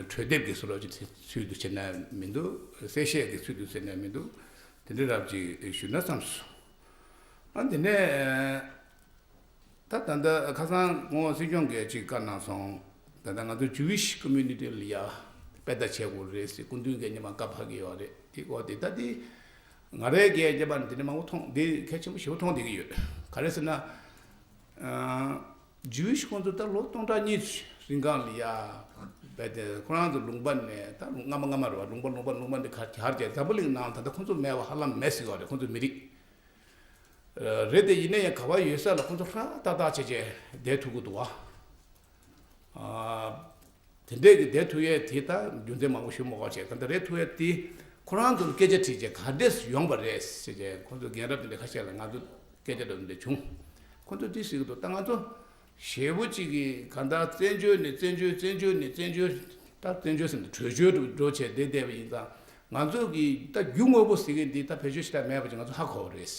གྲོས་འདེབས་ཀྱི་བཟོ་འདྲ་ཅིག་ཚུལ་དུ་བྱས་ན་མི་འདུག་གསལ་བཤད་ཀྱི་ཚུལ་དུ་བྱས་ན་མི་འདུག་དེ་འདྲ་རབ་ཅིག་ཞུས་ན་བསམས་སོང་། ཨ་འདི་ནས། ད་ད་ལྟ་ཁ་སང་སྐུ་ངོ་སྲིད་སྐྱོང་གིས་ཅིག་བཀའ་གནང་སོང་། ད་ལྟ་ང་ཚོ་Jewish community་ལ་ཡ་དཔེ་ལྟ་བྱེད་དགོས་རེད་ཟེར་སྐུ་མདུན་གྱིས་ཉི་མ་བཀའ་ཕབ་ཀྱི་ཡོད་རེད། དེ་སྐོར་དེ་ད་དེ་ང་རའི་སྒེར་རྒྱབ་ནས་དེ་འདྲ་མང་པོ་མཐོང་། དེ་གལ་ཆེན་པོ་ཞེ་པོ་མཐོང་བསྡད་ཀྱི་ཡོད། ག་རེ་ཟེར་ན། Jewish་ཁོང་ཚོ་ད་ལོ་སྟོང་ཕྲག་གཉིས་རིང་གང་ལ་ཡ་བས་ཏེ་ཁོ་རང་ཚོ་ལུང་པ་ནས་ད་སྔ་མ་སྔ་མ་རེད་བ། ལུང་པ་ལུང་པ་ལུང་པ་འདི་ག་གར་བྱས་འཛམ་བུ་གླིང་ནང་ད་ལྟ་ཁོང་ཚོ་མེད་པ་ཧ་ལམ་མེད་ཟེར་བ་རེད། ཁོང་ཚོ་མི་རིགས། རེད་དེ་ཡིན་ན་ཡང་ག་བ་ཡོད་ས་ལ་ཁོང་ཚོ་ཧྲ་ཏག་ཏག་བྱས་བྱས་བསྡད་ཐུབ་ཀྱི་འདུག་བ། དེ་འདྲས་ཀྱི་བསྡད་ཐུབ་ཡས་དེ་ད་རྒྱུ་མཚན་མང་པོ་ཞིག་མ་གོ་བྱས། ག་འདྲ་རེད་ཐུབ་ཡས་དེ་ཁོ་རང་ཚོར་སྐད་ཆ་དྲིས་བྱས་ག་འདྲས་ཡོང་པ་རེད་ཟེར་བྱས་ཁོང་ཚོ་རྒན་རབས་དེ་འདྲ་ཁ་ཤས་ལ་ང་ཚོ་སྐད་ཆ་འདྲ་འདྲ་བྱུང་། ཁོང་ཚོ་དེ་ཟེར་གྱི་འདུག་ད་ང་ཚོ་ཞེ་པོ་གཅིག་གིས་ག་འདྲ་བཙན་བྱོལ་ནས་བཙན་བྱོལ་བཙན་བྱོལ་ནས་བཙན་བྱོལ་ད་བཙན་བྱོལ་ཟེར་ན་བྲོས་བྱོལ་དུ་འགྲོ་བྱས་བསྡད་བསྡད་པ་ཡིན་ཙང་ང་ཚོ་གིས་ད་རྒྱུ་དངོས་པོ་ཟེར་མཁན་འདི་ད་བེད་སྤྱོད་ཞེ་དྲག་མེད་པ་ཅིག་ང་ཚོ་ཧ་གོ་བ་རེད།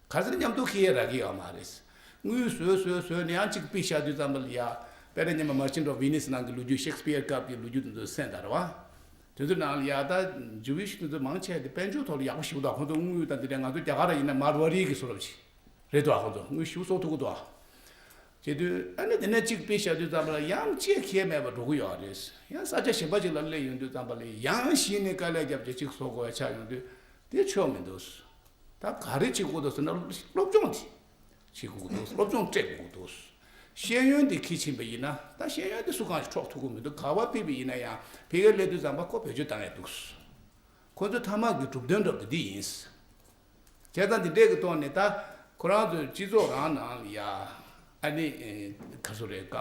ག་ཚོད་མཉམ་དུ་ཁྱེར་ཡས་རག་གི་ཡོད་མ་རེད། དངུལ་བཟོས་བཟོས་བཟོས་ནས་ཡང་གཅིག་ཕུད་བཞག་དུས་ཙམ་པ་ལ་ཡ། དཔེར་ན་སྔོན་མ་Merchant of Venice་ནང་གི་ལོ་རྒྱུས། Shakespeare་སྐབས་ཀྱི་ལོ་རྒྱུས་དེ་ཚོ་གསན་དང་རེད་བ། དེ་ཚོ་ནང་ལ་ཡ་ད་Jewish་དེ་ཚོ་མང་ཆེ་དེ་དཔལ་འབྱོར་ཐོག་ལ་ཡག་པོ་ཞེ་པོ་འདུག་ཁོང་ཚོ་དངུལ་དང་དེ་འདྲ་ང་ཚོ་རྒྱ་གར་ཡིན་ན་Marwari་གི་བཟོ་འདྲ་ཅིག་རེད་འདུག་ཁོང་ཚོ་དངུལ་ཞེ་པོ་གསོག་ཐུབ་ཀྱི་འདུག་བྱེད་དུས་ཨ་ནི་དེ་ནས་གཅིག་ཕུད་བཞག་དུས་ཙམ་པ་ལ་ཡང་གཅིག་ཁྱེར་མེད་པར་འགྲོ་གི་ཡོད་རེད། ཡང་ས་ཆ་གཞན་པ་ཅིག་ལ་སླེབས་ཡོང་དུས་ཙམ་པ་ལ་ཡང་གཞི་ནས་དཀའ་ལས་བརྒྱབ་བྱས་གཅིག་བཟོ་དགོས་ཡ་ཆགས་ཡོང་དུས་དེ་ཆོག་མི་འདུག་ད་ག་རེ་བྱེད་དགོས་འདུག་ཟེར་ན་སློབ་སྦྱོང་དེ་བྱེད་དགོས་འདུག་སློབ་སྦྱོང་སྤྲད་དགོས་འདུག་ཤེས་ཡོན་དེ་འཁྱེར་ཕྱིན་པ་ཡིན་ན་ད་ཤེས་ཡོན་དེ་སུ་གང་ཞིག་འཕྲོག་ཐུབ་ཀྱི་མི་འདུག་ག་བ་ཕུད་པ་ཡིན་ན་ཡང་ཕ་གིར་སླེབས་དུས་ཙམ་པ་ཁོ་བེད་སྤྱོད་བཏང་ཡ་འདུག་ཁོ་ཚོའི་མཐའ་མ་གི་གྲུབ་དོན་འདྲ་པོ་དེ་འདི་ཡིན། བྱས་ཙང་འདི་འདྲས་ཀྱི་ཐོག་ནས་ད་ཁོ་རང་ཚོའི་སྤྱི་ཚོགས་རང་ནང་ལ་ཡ་ཨ་ནི་ག་ཚོད་རེད་ཀ་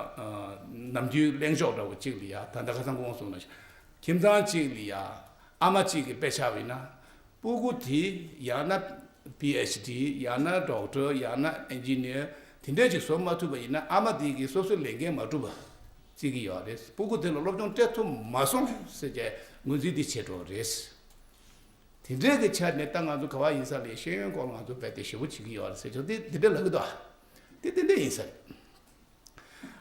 ནམ་རྒྱུན་གླེང་ཕྱོགས་འདྲ་པོ་གཅིག་ལ་ཡ་ད་ལྟ་ཁ་སང་ཁོང་གསུངས་ན་ཁྱིམ་ཚང་གཅིག་ལ་ཡ་ ཨ་མ་གཅིག་གིས་དཔེ་ཆ་བྱས་ན། སྤུ་གུ་དེ་ཡང་ན་པི་ཨེཆ་ཌི། ཡང་ན་ཌོག་ཊར། ཡང་ན་ཨིན་ཇི་ནི་ཡར། དེ་འདྲས་ཅིག་བཟོ་མ་ཐུབ་པ་ཡིན་ན། ཨ་མ་དེ་གིས་སོ་སོའི་ལས་འགན་མ་འགྲུབ་པ་བརྩི་གི་ཡོད་རེད། སྤུ་གུ་དེ་ལ་སློབ་སྦྱོང་སྤྲད་ཐུབ་མ་སོང་ཟེར་བྱས་ངོས་འཛིན་དེ་བྱེད་འགྲོ་རེད། དེ་འདྲས་ཀྱི་ཆ་ནས་ད་ང་ཚོ་ག་བ་ཡིན་ས་ལ་ཤེས་ཡོན་སྐོར་ང་ཚོ་རྦད་དེ་ཞེ་པོ་བྱེད་ཀྱི་ཡོད་རེད་ཟེར་ཆོག་དེ་དེ་འདྲས་ལབ་གི་འདུག་དེ་དེ་འདྲས་ཡིན་ས་རེད།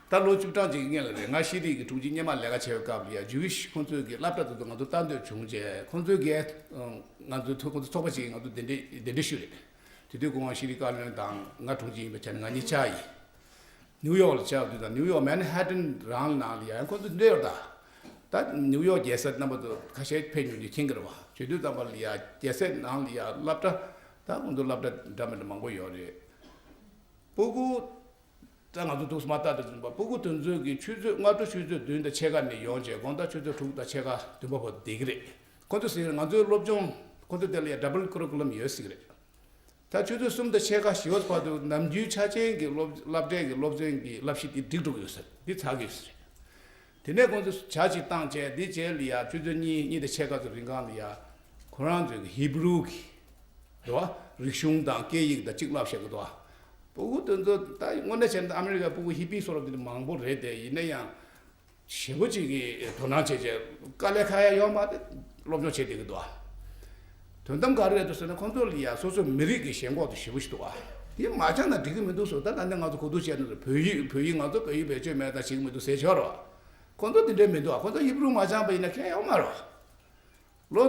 ད་ལོ་བཅུ་གྲངས་ཅིག་གི་སྔོན་ལ་རེད། ང་ཤེས་རིག་གི་དྲུང་ཆེ་སྔོན་མ་ལས་ཀ་བྱས་པའི་སྐབས་ལ་ཡ་ཇུ་ཝིཤ་ཁོང་ཚོས་ཀྱི་སློབ་གྲྭ་དེ་ཚོ་ང་ཚོ་ལྟ་འདོད་བྱུང་རྗེས། ཁོང་ཚོས་ཀྱི་ང་ཚོའི་ཐོག་ཁོང་ཚོ་ཚོགས་པ་ཅིག་ང་ཚོ་གདན་འདྲེན་གདན་འདྲེན་ཞུས་རེད། དེ་དུས་ཁོང་ཤེས་རིག་བཀའ་བློན་དང་ང་དྲུང་ཆེ་ཡིན་པའི་ཆ་ནས་ང་གཉིས་ཆགས་ཡིན། ནིའུ་ཡོག་ལ་བཅར་དུས་དང་། ནིའུ་ཡོག་མན་ཧ་ཊན་རང་ནང་ལ་ཡང་ཁོང་ཚོ་འདྲེ་ཡོད་ད། ད་ནིའུ་ཡོག་རྒྱལ་ས་རྣམ་པ་ཚོ་ཁ་ཤས་ཕེབས་མྱོང་རྒྱུ་མཁྱེན་གྱི་རེད་བ། བྱེད་དུས་ཙམ་པ་ལ་ཡ་རྒྱལ་ས་ནང་ལ་ཡ་སློབ་གྲྭ། ད་ཁོང་ཚོ་སློབ་གྲྭ་འདྲ་མི་འདྲ་མང་པོ་ཡོད་རེད། སྤུ་གུ། ད་ང་ཚོ་འདུག་སེ་མ་ལྟ་དུས་ཙམ་པ་སྤུ་གུ་དེ་ཚོ་གི་ཆུ་ཚོད། སྔ་དྲོ་ཆུ་ཚོད་བདུན་དང་ཕྱེད་ཀ་ནས་ཡོང་བྱས་དགོང་དག་ཆུ་ཚོད་དྲུག་དང་ཕྱེད་ཀ་བདུན་པ་བར་བསྡད་ཀྱི་རེད། ཁོང་ཚོ་ཟེར་ང་ཚོའི་སློབ་སྦྱོང་ཁོང་ཚོ་དེ་ལ་ཡ་ཌབ་བལ་ཀུ་རི་ཀུ་ལམ་ཡོད་ཟེར་གྱི་རེད། ད་ཆུ་ཚོད་གསུམ་དང་ཕྱེད་ཀ་བཞི་པ་བར་དུ་ནམ་རྒྱུན་ཆ་ཅན་གྱི་སློབ་སློབ་གྲྭའི་གི་སློབ་ཚན་གྱི་བསླབ་གཞི་འདི་འགྲིག་འགྲོ་གི་ཡོད་ཟེར། འདི་ཚར་གི་ཡོད་ཟེར། དེ་ནས་ཁོང་ཚོས་ཇ་ཅིག་བཏང་བྱས། འདི་རྗེས་ལ་ཡ་ཆུ་ཚོད་གཉིས། གཉིས་དང་ཕྱེད་ཀ་ཙམ་རིང་གང་ལ་ཡ་ཁོ་རང་ཚོའི་གི་ཧི་བྷུ་རུ་གི་རེད་བ། རིག་གཞུང་དང་སྐད་ཡིག་དང་གཅིག་བསླབ་བཞག་གི་འདུག་བ། སྤུ་གུ་དེ་ཚོ་ད་དངོས་གནས་བྱས་ན་ཨ་མི་རི་ཀའི་སྤུ་གུ་ཧི་པི་བཟོ་འདྲ་དེ་འདྲ་མང་པོ་རེད་དེ། ཡིན་ན་ཡང་ཞེ་པོ་ཅིག་གི་དོ་སྣང་བྱས་བྱས་དཀའ་ལས་ཁག་ཡ་ཡོད་མ་རེད། སློབ་སྦྱོང་བྱེད་བསྡད་ཀྱི་འདུག་བ། དོན་དམ་ག་རེ་རེད་འདུག་ཟེར་ན། ཁོང་ཚོ་ལ་ཡ་སོ་སོའི་མི་རིགས་ཀྱི་ཞེན་ཁོག་དེ་ཞེ་པོ་ཞིག་འདུག་བ། དེ་མ་སྦྱངས་ན་འགྲིག་གི་མི་འདུག་ཟེར། ད་ད་ནི་ང་ཚོ་གོ་བསྡུར་བྱས་ན་བོད་ཡིག་བོད་ཡིག་ང་ཚོ་བོད་ཡིག་བེད་སྤྱོད་མེད་དང་བྱེད་ཀྱི་མི་འདུག་ཟེར་ཆོག་རེད་བ། ཁོང་ཚོ་དེ་འདྲའི་མི་འདུག་བ། ཁོང་ཚོ་ཧི་བྷུ་རུ་མ་སྦྱངས་པ་ཡིན་ན་ཁྱོན་ཡོད་མ་རེད་བ། ལོ་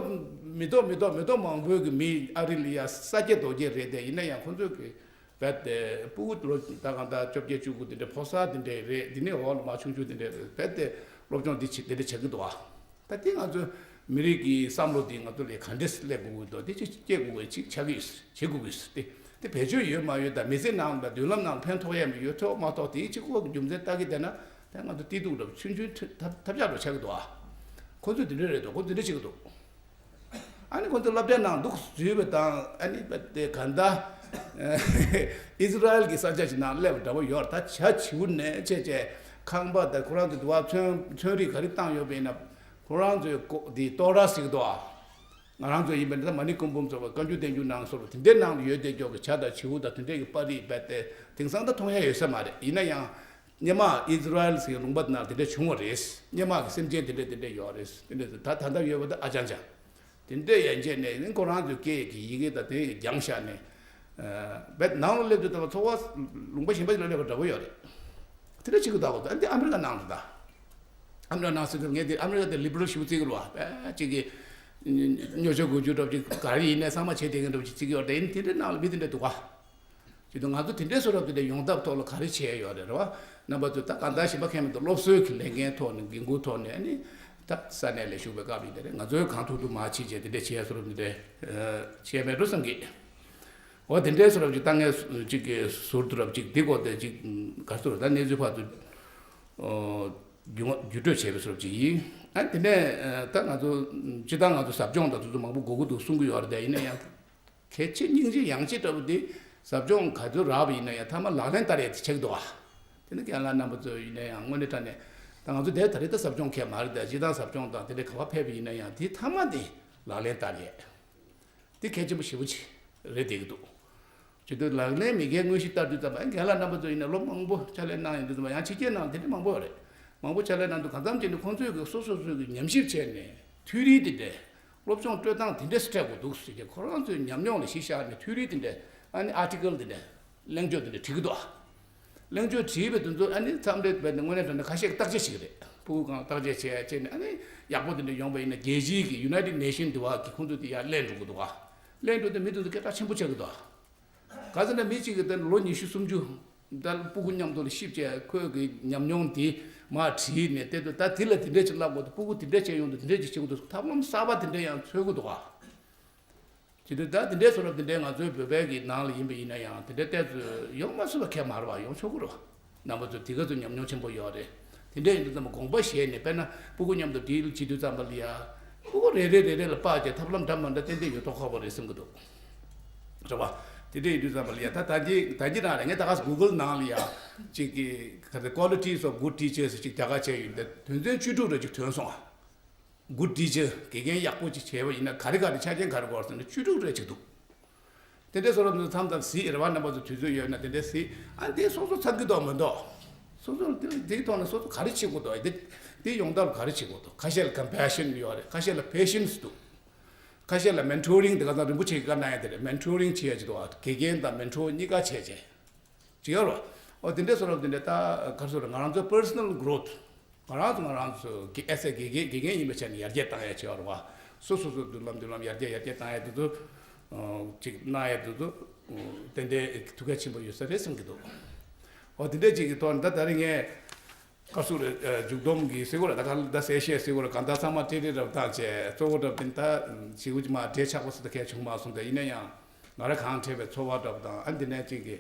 མི་ཐོག་མི་ཐོག་མི་ཐོག་མང་པོའི་གི་མི་ཨ་རི་ལ་ཡ་ས་སྐྱེས་རྡོ་སྐྱེས་རེད་དེ། ཡིན་ན་ཡང་ཁོང་ཚོས་གི་རྦད་དེ་སྤུ་གུ་ལོ་ད་གང་ལྟར་བཅོ་བརྒྱད་བཅུ་དགུ་དེ་འདྲའི་ཕོ་གསར་དེ་འདྲའི་རེད། དེ་ནས་འོག་ལ་མ་ཆུང་ཆུང་དེ་འདྲའི་རེད། རྦད་དེ་སློབ་སྦྱོང་འདི་བྱེད་དེ་འདྲ་བྱེད་ཀྱི་འདུག་བ། ད་དེ་ང་ཚོའི་མི་རིགས་ཀྱི་བསམ་བློ་འདི་ང་ཚོ་ལ་ག་འདྲས་སླེབས་དགོས་ཀྱི་འདུག་དེ་ཅིག་སྐྱེ་དགོས་ཀྱི་ཅིག་ཆགས་ཀྱི་ཡོད་ཟེར། བྱེད་དགོས་ཀྱི་ཡོད་ཟེར། དེ་དེ་བེད་སྤྱོད་ཡོད་མ་ཡོད་དང་མི་ཚེ་ནང་ལ་མདུན་ལམ་ནང་ཕན་ཐོགས་ཡ་མི་ཡོད་ཐོགས་མ་ཐོགས་དེའི་གཅིག་པོ་གི་རྒྱུ་མཚན་ལྟ་གི་བསྡད་ན། ད་ང་ཚོ་སྐྱིད་སྡུག་འདྲ་པོ་ཆུང་ཆུང་ཐབས་ཐབས་ཆག་འདྲ་ཆགས་ཀྱི་འདུག་ཨ། ཁོ་ཚོས་དེ་འདྲ་རེད་འདུག་ཁོ་ཚོས་དེ་འདྲ་བྱེད་ཀྱི་འདུག་ཨ་ནི་ཁོ་ཚོ་སློབ་གྲྭའི་ནང་འདུག་འཛུལ་བ་དང་། ཨ་ནི་དེ་ག་འདྲ་ཨི་ཟི་རལ་གྱི་ས་ཆ་ཞིག་ནང་སླེབས་པ་འདྲ་པོ་ཡོད། ད་བྱ་བྱིའུ་ནས་བྱས་བྱས་ཁང་པ་དང་ཁོ་རང་ཚོ་དུ་བ་ཚོན་ཚོན་རིས་ག་རེ་བཏང་ཡོད་པ་ཡིན་ན། ཁོ་རང་ཚོའི་ཀོ་དེ་ཏོ་ར་ཟེར་གྱི་འདུག་ཨ། ང་རང་ཚོ་ཡིན་པ་འདི་ལྟར་མ་ཎི་སྐུ་འབུམ་ཚོགས་པ་བཀའ་འགྱུར་བསྟན་འགྱུར་ནང་སོགས་པ་དེ་འདྲའི་ནང་ལ་ཡོད་བསྡད་ཀྱོག་གི་བྱ་དང་བྱིའུ་དང་དེ་འདྲའི་གི་པར་རིས་རྦད་དེ་དེང་སང་ད་མཐོང་ཡ་ཡོད་ས་མ་རེད། ཡིན་ན་ཡང་སྔོན་མ་ཨི་ཟི་རལ་ཟེར་ལུང་པ་ནང་དེ་འདྲ་བྱུང་བ་རེད། སྔོན་མ་གི་སེམས་ཅན་དེ་འདྲ་དེ་འདྲ་ཡོད་རེད། དེ་འདྲ་ད་ད་ལྟ་ཡོད་པ་ད་ཨ་ཅང་ཅང་དེ་འདྲ་ཡན་ཆད་ནས་ནི་ཁོ་རང་ཚོའི་སྐད་ཀྱི་ཡི་གེ་དང་དེ་སྦྱངས་བཞག་ནས། རྦད་ནང་ལ་སླེབས་དུས་ད་ཚོགས་པ་ལུང་པ་གཞན་པ་ཞིག་ལ་སླེབས་པ་འདྲ་པོ་ཡོད་རེད། དེ་འདྲ་བྱེད་ཀྱི་འདུག་གོ། ད་འདི་ཨ་མི་རི་ཀ་ནང་ལ་ད། ཨ་མི་རི་ཀ་ནང་ཟེར་དུས་ངས་འདི་ཨ་མི་རི་ཀ་དེ་ལི་བྷི་རལ་ཞེ་པོ་བརྩི་གི་རེད་བ། དཔེ་གཅིག་གི་སྨྱོ་ཆོས་དགུ་བཅུ་འདྲ་པོ་ཅིག་ག་རེ་ཡིན་ནའི་ཚང་མ་བྱེད་བསྡད་མཁན་འདྲ་པོ་ཅིག་བརྩི་གི་ཡོད་རེད། ཡིན་དེ་འདྲའི་ནང་ལ་མི་དེ་འདྲ་འདུག་ག། བྱེད་དུས་ང་ཚོ་དེ་འདྲའི་བཟོ་འདྲ་པོ་དེ་འདྲ་ཡོང་ཐབས་ཐོག་ལ་ག་རེ་བྱས་ཡོད་རེད། རེད་བ། རྣམ་པ་ཚོས་ད་གང་ལྟར་གཞན་པ་མཁས་མི་འདུག་སློབ་གསོའི་གི་ལས་འགན་ཐོག་ནས་འགན་ཁུར་ཐོག་ནས་ཨ་ནི་ད་ས་གནས་ལ་བཞུགས་པའི་སྐབས་ཡིན་དེ་རེད། ང་ཚོས་གང་ཐུབ་ཐུབ་མར་ཕྱིན་བྱས་དེ་འདྲ་བྱས་བཟོ་འདྲ་པོ་དེ་འདྲ་བྱས་མེད་འགྲོ་བསམ་གི། འོ་དེ་འདྲའི་བཟོ་འདྲ་པོ་ཅིག་ད་ངས་ཅིག་གི་ཟུར་དུ་རབ་ཅིག་འདི་སྐོར་དེ་ཅིག་ག་ཚོད་ད་གནས་ཚུལ་ཕར་དུ་ཨོ་བརྒྱུད་བརྒྱུད་སྤྲོད་བྱས་པའི་བཟོ་འདྲ་པོ་ཅིག་ཡིན། ཨ་དེ་ནས་ཨ་ད་ང་ཚོ་སྤྱིར་བཏང་ང་ཚོ་ཟབ་སྦྱོང་དང་དེ་ཚོ་མང་པོ་དགོས་ཀྱི་འདུག་གསུང་གི་ཡོད་རེད་དེ། ཡིན་ན་ཡང་གལ་ཆེ་སྙིང་རྗེ་ཡང་ཆེ་འདྲ་པོ་དེ་ཟབ་སྦྱོང་ག་ཚོད་རག་པ་ཡིན་ན་ཡང་མཐའ་མ་ལག་ལེན་བསྟར་ཡས་དེ་ཆགས་ཀྱི་འདུག་ཨ། དེ་ནི་རྒན་ལགས་རྣམ་པ་ཚོ་ཡིན་ན་ཡང་དངོས་གནས་དྲང་གནས་ད་ང་ཚོ་དེ་ད་རེས་ད་ཟབ་སྦྱོང་མཁན་མ་རེད་དེ། སྤྱིར་བཏང་ཟབ་སྦྱོང་དང་དེ་འདྲའི་ག་པར་ཕེབས་པ་ཡིན་ན་ཡང་དེ་མཐའ་མ་དེ་ལག་ལེན་བསྟར་ཡས། དེ་གལ་ཆེན་པོ་ཞེ་པོ་ཅིག་རེད་བསྡད་ཀྱི་འདུག་བྱེད་དུས་ལག་ལེན་མེད་མཁན་དངོས་གཞི་ལྟར་དུས་ཙམ་པ། རྒན་ལགས་རྣམ་པ་ཚོ་ཡིན་ན་ལོ་མང་པོ་ཕྱག་ལས་གནང་ཡོང་དུས་ཙམ་པ། ཡང་ཕྱི་རྒྱལ་ནང་དེ་འདྲ་མང་པོ་ཡོད་རེད། མང་པོ་ཕྱག་ལས་གནང་འདུག་གང་འཚམ་ཅིག་ནི་ཁོང་ཚོས་ཀྱི་སོ་སོ་སོ་སོའི་གི་ཉམས་ཞིབ་བྱས་ནས་ཐིའོ་རི་དེ་འདྲ་སློབ་སྦྱོང་སྤྲོད་སྟངས་དེ་འདྲ་སྤྲད་དགོས་འདུག་ཟེར་གྱི་ཁོ་རང་ཚོའི་ཉམས་མྱོང་ལ་གཞི་བཞག་ནས་ཐིའོ་རི་དེ་འདྲ་ཨ་ནི་ཨར་ཊི་ཀལ་དེ་འདྲ་གླེང་བརྗོད་དེ་འདྲ་བྲིས་ཀྱི་འདུག་གླེང་བརྗོད་བྲིས་པའི་དེ་ཚོ་ཨ་ནི་མཚམས་རེ་རྦད་དེ་དངོས་གནས་དྲང་གནས་ཁ་ཤས་བརྟག་དཔྱད་བྱེད་ཀྱི་རེད། ཕྲུ་གུ་གང་བརྟག་དཔྱད་བྱས་བྱས་ནས་ཨ་ནི་ཡག་པོ་དེ་འདྲ་ཡོང་པ་ཡིན་ན་རྒྱལ་སྤྱིའི་གི་United Nation དེ་བ་གི་ཁོང་ཚོ་དེ་ཡར་གླེང་འགྲོ་གི་འདུག་ག་གླེང་འགྲོ་དུས་མི་དེ་ཚོ་སྐད་གྲགས་ཆེན་པོ་ཆགས་ཀྱི་འདུག་ག་ག་ཟེར་ན་མི་གཅིག་གིས་ད་ལོ་ཉི་ཤུ་སུམ་ཅུ་ད་ཕྲུ་གུ་མཉམ་དུ་ལ་གཤིབ་བྱས་ཁོའི་གི་ཉམས་མྱོང་དེ་མར་བྲིས་ནས་བལྟས་དུས། ད་དེ་ལ་དེ་འདྲས་ཅིག་བསླབ་དགོས་འདུག་ཕྲུ་གུ་དེ་འདྲས་བྱས་ཡོང་དུས་དེ་འདྲས་ཅིག་བྱེད་དགོས་འདུག་ཐབས་ལམ་གསར་པ་དེ་འདྲས་ཡང་འཚོལ་གི་འདུག་ག་བྱེད་དུས་ད་དེ་འདྲའི་བཟོ་འདྲ་དེ་འདྲའི་ང་ཚོའི་བོད་པའི་གི་ནང་ལ་ཡིན་པ་ཡིན་ན་ཡང་དེ་འདྲའི་ཏོག་ཙམ་ཡོང་མ་སྲིད་པ་ཁྱད་མ་རེད་བ། ཡོང་ཆོག་གི་རེད། རྣམ་པ་ཚོ་དེ་ག་ཚོད་ཉམས་མྱོང་ཆེན་པོ་ཡོད་རེད། དེ་འདྲ་ཡིན་དུས་ཙམ་པ་དགོངས་པ་བཞེས་ནས། དཔེར་ན་ཕྲུ་གུ་མཉམ་དུ་ཌིལ་བྱེད་དུས་ཙམ་པ་ལ་ཡ། ཕྲུ་གུ་རེ་རེ་རེ་རེ་ལ་དཔག་བྱས་ཐབས་ལམ་འདྲ་མི་འདྲ་ཏན་ཏན་ཡོད་མདོག་ཁ་པོ་རེད་བསམ་གི་འདུག་རེད་བ། དེ་འདྲ་ཡིན་དུས་ཙམ་པ་ལ་ཡ་ད་ད་གིན་ད་གིན་རང་རེད། ངས་ད་ག་སེ་གུ་གལ་ནང་ལ་ཡ་ཅིག་གི་ག་རེ་Qualities of Good Teachers ཅིག་རྒྱ་གར་བྱས་ཡོད་དེ། དོན་ཚན་བཅུ་དྲུག་རེ་ཅིག་ཐོན་སོང་ཨ། good teacher དགེ་རྒན་ཡག་པོ་ཅིག་བྱས་པ་ཡིན་ན་ག་རེ་ག་རེ་ཆ་རྐྱེན་ག་རེ་དགོས་ཟེར་ན་བཅུ་དྲུག་རེ་ཅིག་འདུག་དེ་འདྲའི་བཟོ་འདྲ་མཚམས་མཚམས་གཟིགས་རེ་བ་རྣམ་པ་ཚོ་དུས་ཚོད་ཡོད་ན་དེ་འདྲའི་གཟིགས། ཨ་འདི་སོ་སོ་ཚང་གི་འདུག་མི་འདུག་སོ་སོ་དེ་དེའི་ཐོག་ནས་སོ་སོ་ག་རེ་བྱེད་དགོས་འདུག་དེ་དེ་ཡོང་ཐབས་ག་རེ་བྱེད་དགོས་འདུག་ཁ་ཤས་ལ་compassion ཡོད་རེད། ཁ་ཤས་ལ་patience འདུག་ཁ་ཤས་ལ་mentoring དེ་ག་ཚང་རིན་པོ་ཆེ་གི་བཀའ་གནང་ཡ་དེ་རེད། mentoring བྱེད་ཡ་ཅིག་འདུག་དགེ་རྒན་དང་mentor གཉིས་ཀ་བྱས་བྱས། ཅིག་ཡོད་རེད། ཨོ་དེ་འདྲའི་བཟོ་འདྲ་དེ་འདྲའི་ད་ག་རེ་ཟེར་ང་རང་ཚོའི་personal growth ང་རང་ཚོ་ང་རང་ཚོ་གི་as a དགེ་རྒན་དགེ་རྒན་ཡིན་པའི་ཆ་ནས་ཡར་རྒྱས་བཏང་ཡ་ཆེ་བ་རེད་བ། སོ་སོ་སོ་མདུན་ལམ་མདུན་ལམ་ཡར་རྒྱས་ཡར་རྒྱས་བཏང་ཡ་དེ་ཚོ་ཅིག་གནང་ཡ་དེ་ཚོ་ཏན་ཏན་ཐུགས་གལ་ཆེན་པོ་ཡོད་ས་རེད་བསམ་གྱི་འདུག་ཨོ་དེ་འདྲའི་ཅིག་གི་ཐོག་ནས་ད་ད་རིང་ངས་སྐབས་སུ་རེ་མཇུག་སྡོམ་གྱི་སེ་གོ་ར་ད་ག་ད་གསལ་བཤད་སེ་གོ་ར་གང་ལྟར་ཚང་མ་ཏྲེ་ཏྲེ་རབ་བཏང་བྱས་གཙོ་བོ་རབ་བསྟན་ད་ཞེ་པོ་ཅིག་མ་འབྲེལ་ཆགས་པ་སུ་ད་གལ་བྱུང་མ་སོང་། ད་ཡིན་ན་ཡང་ང་ར་གང་འཕྲད་པའི་ཚོར་བ་འདྲ་པོ་དང་ཨ་འདི་ནས་ཅིག་གི་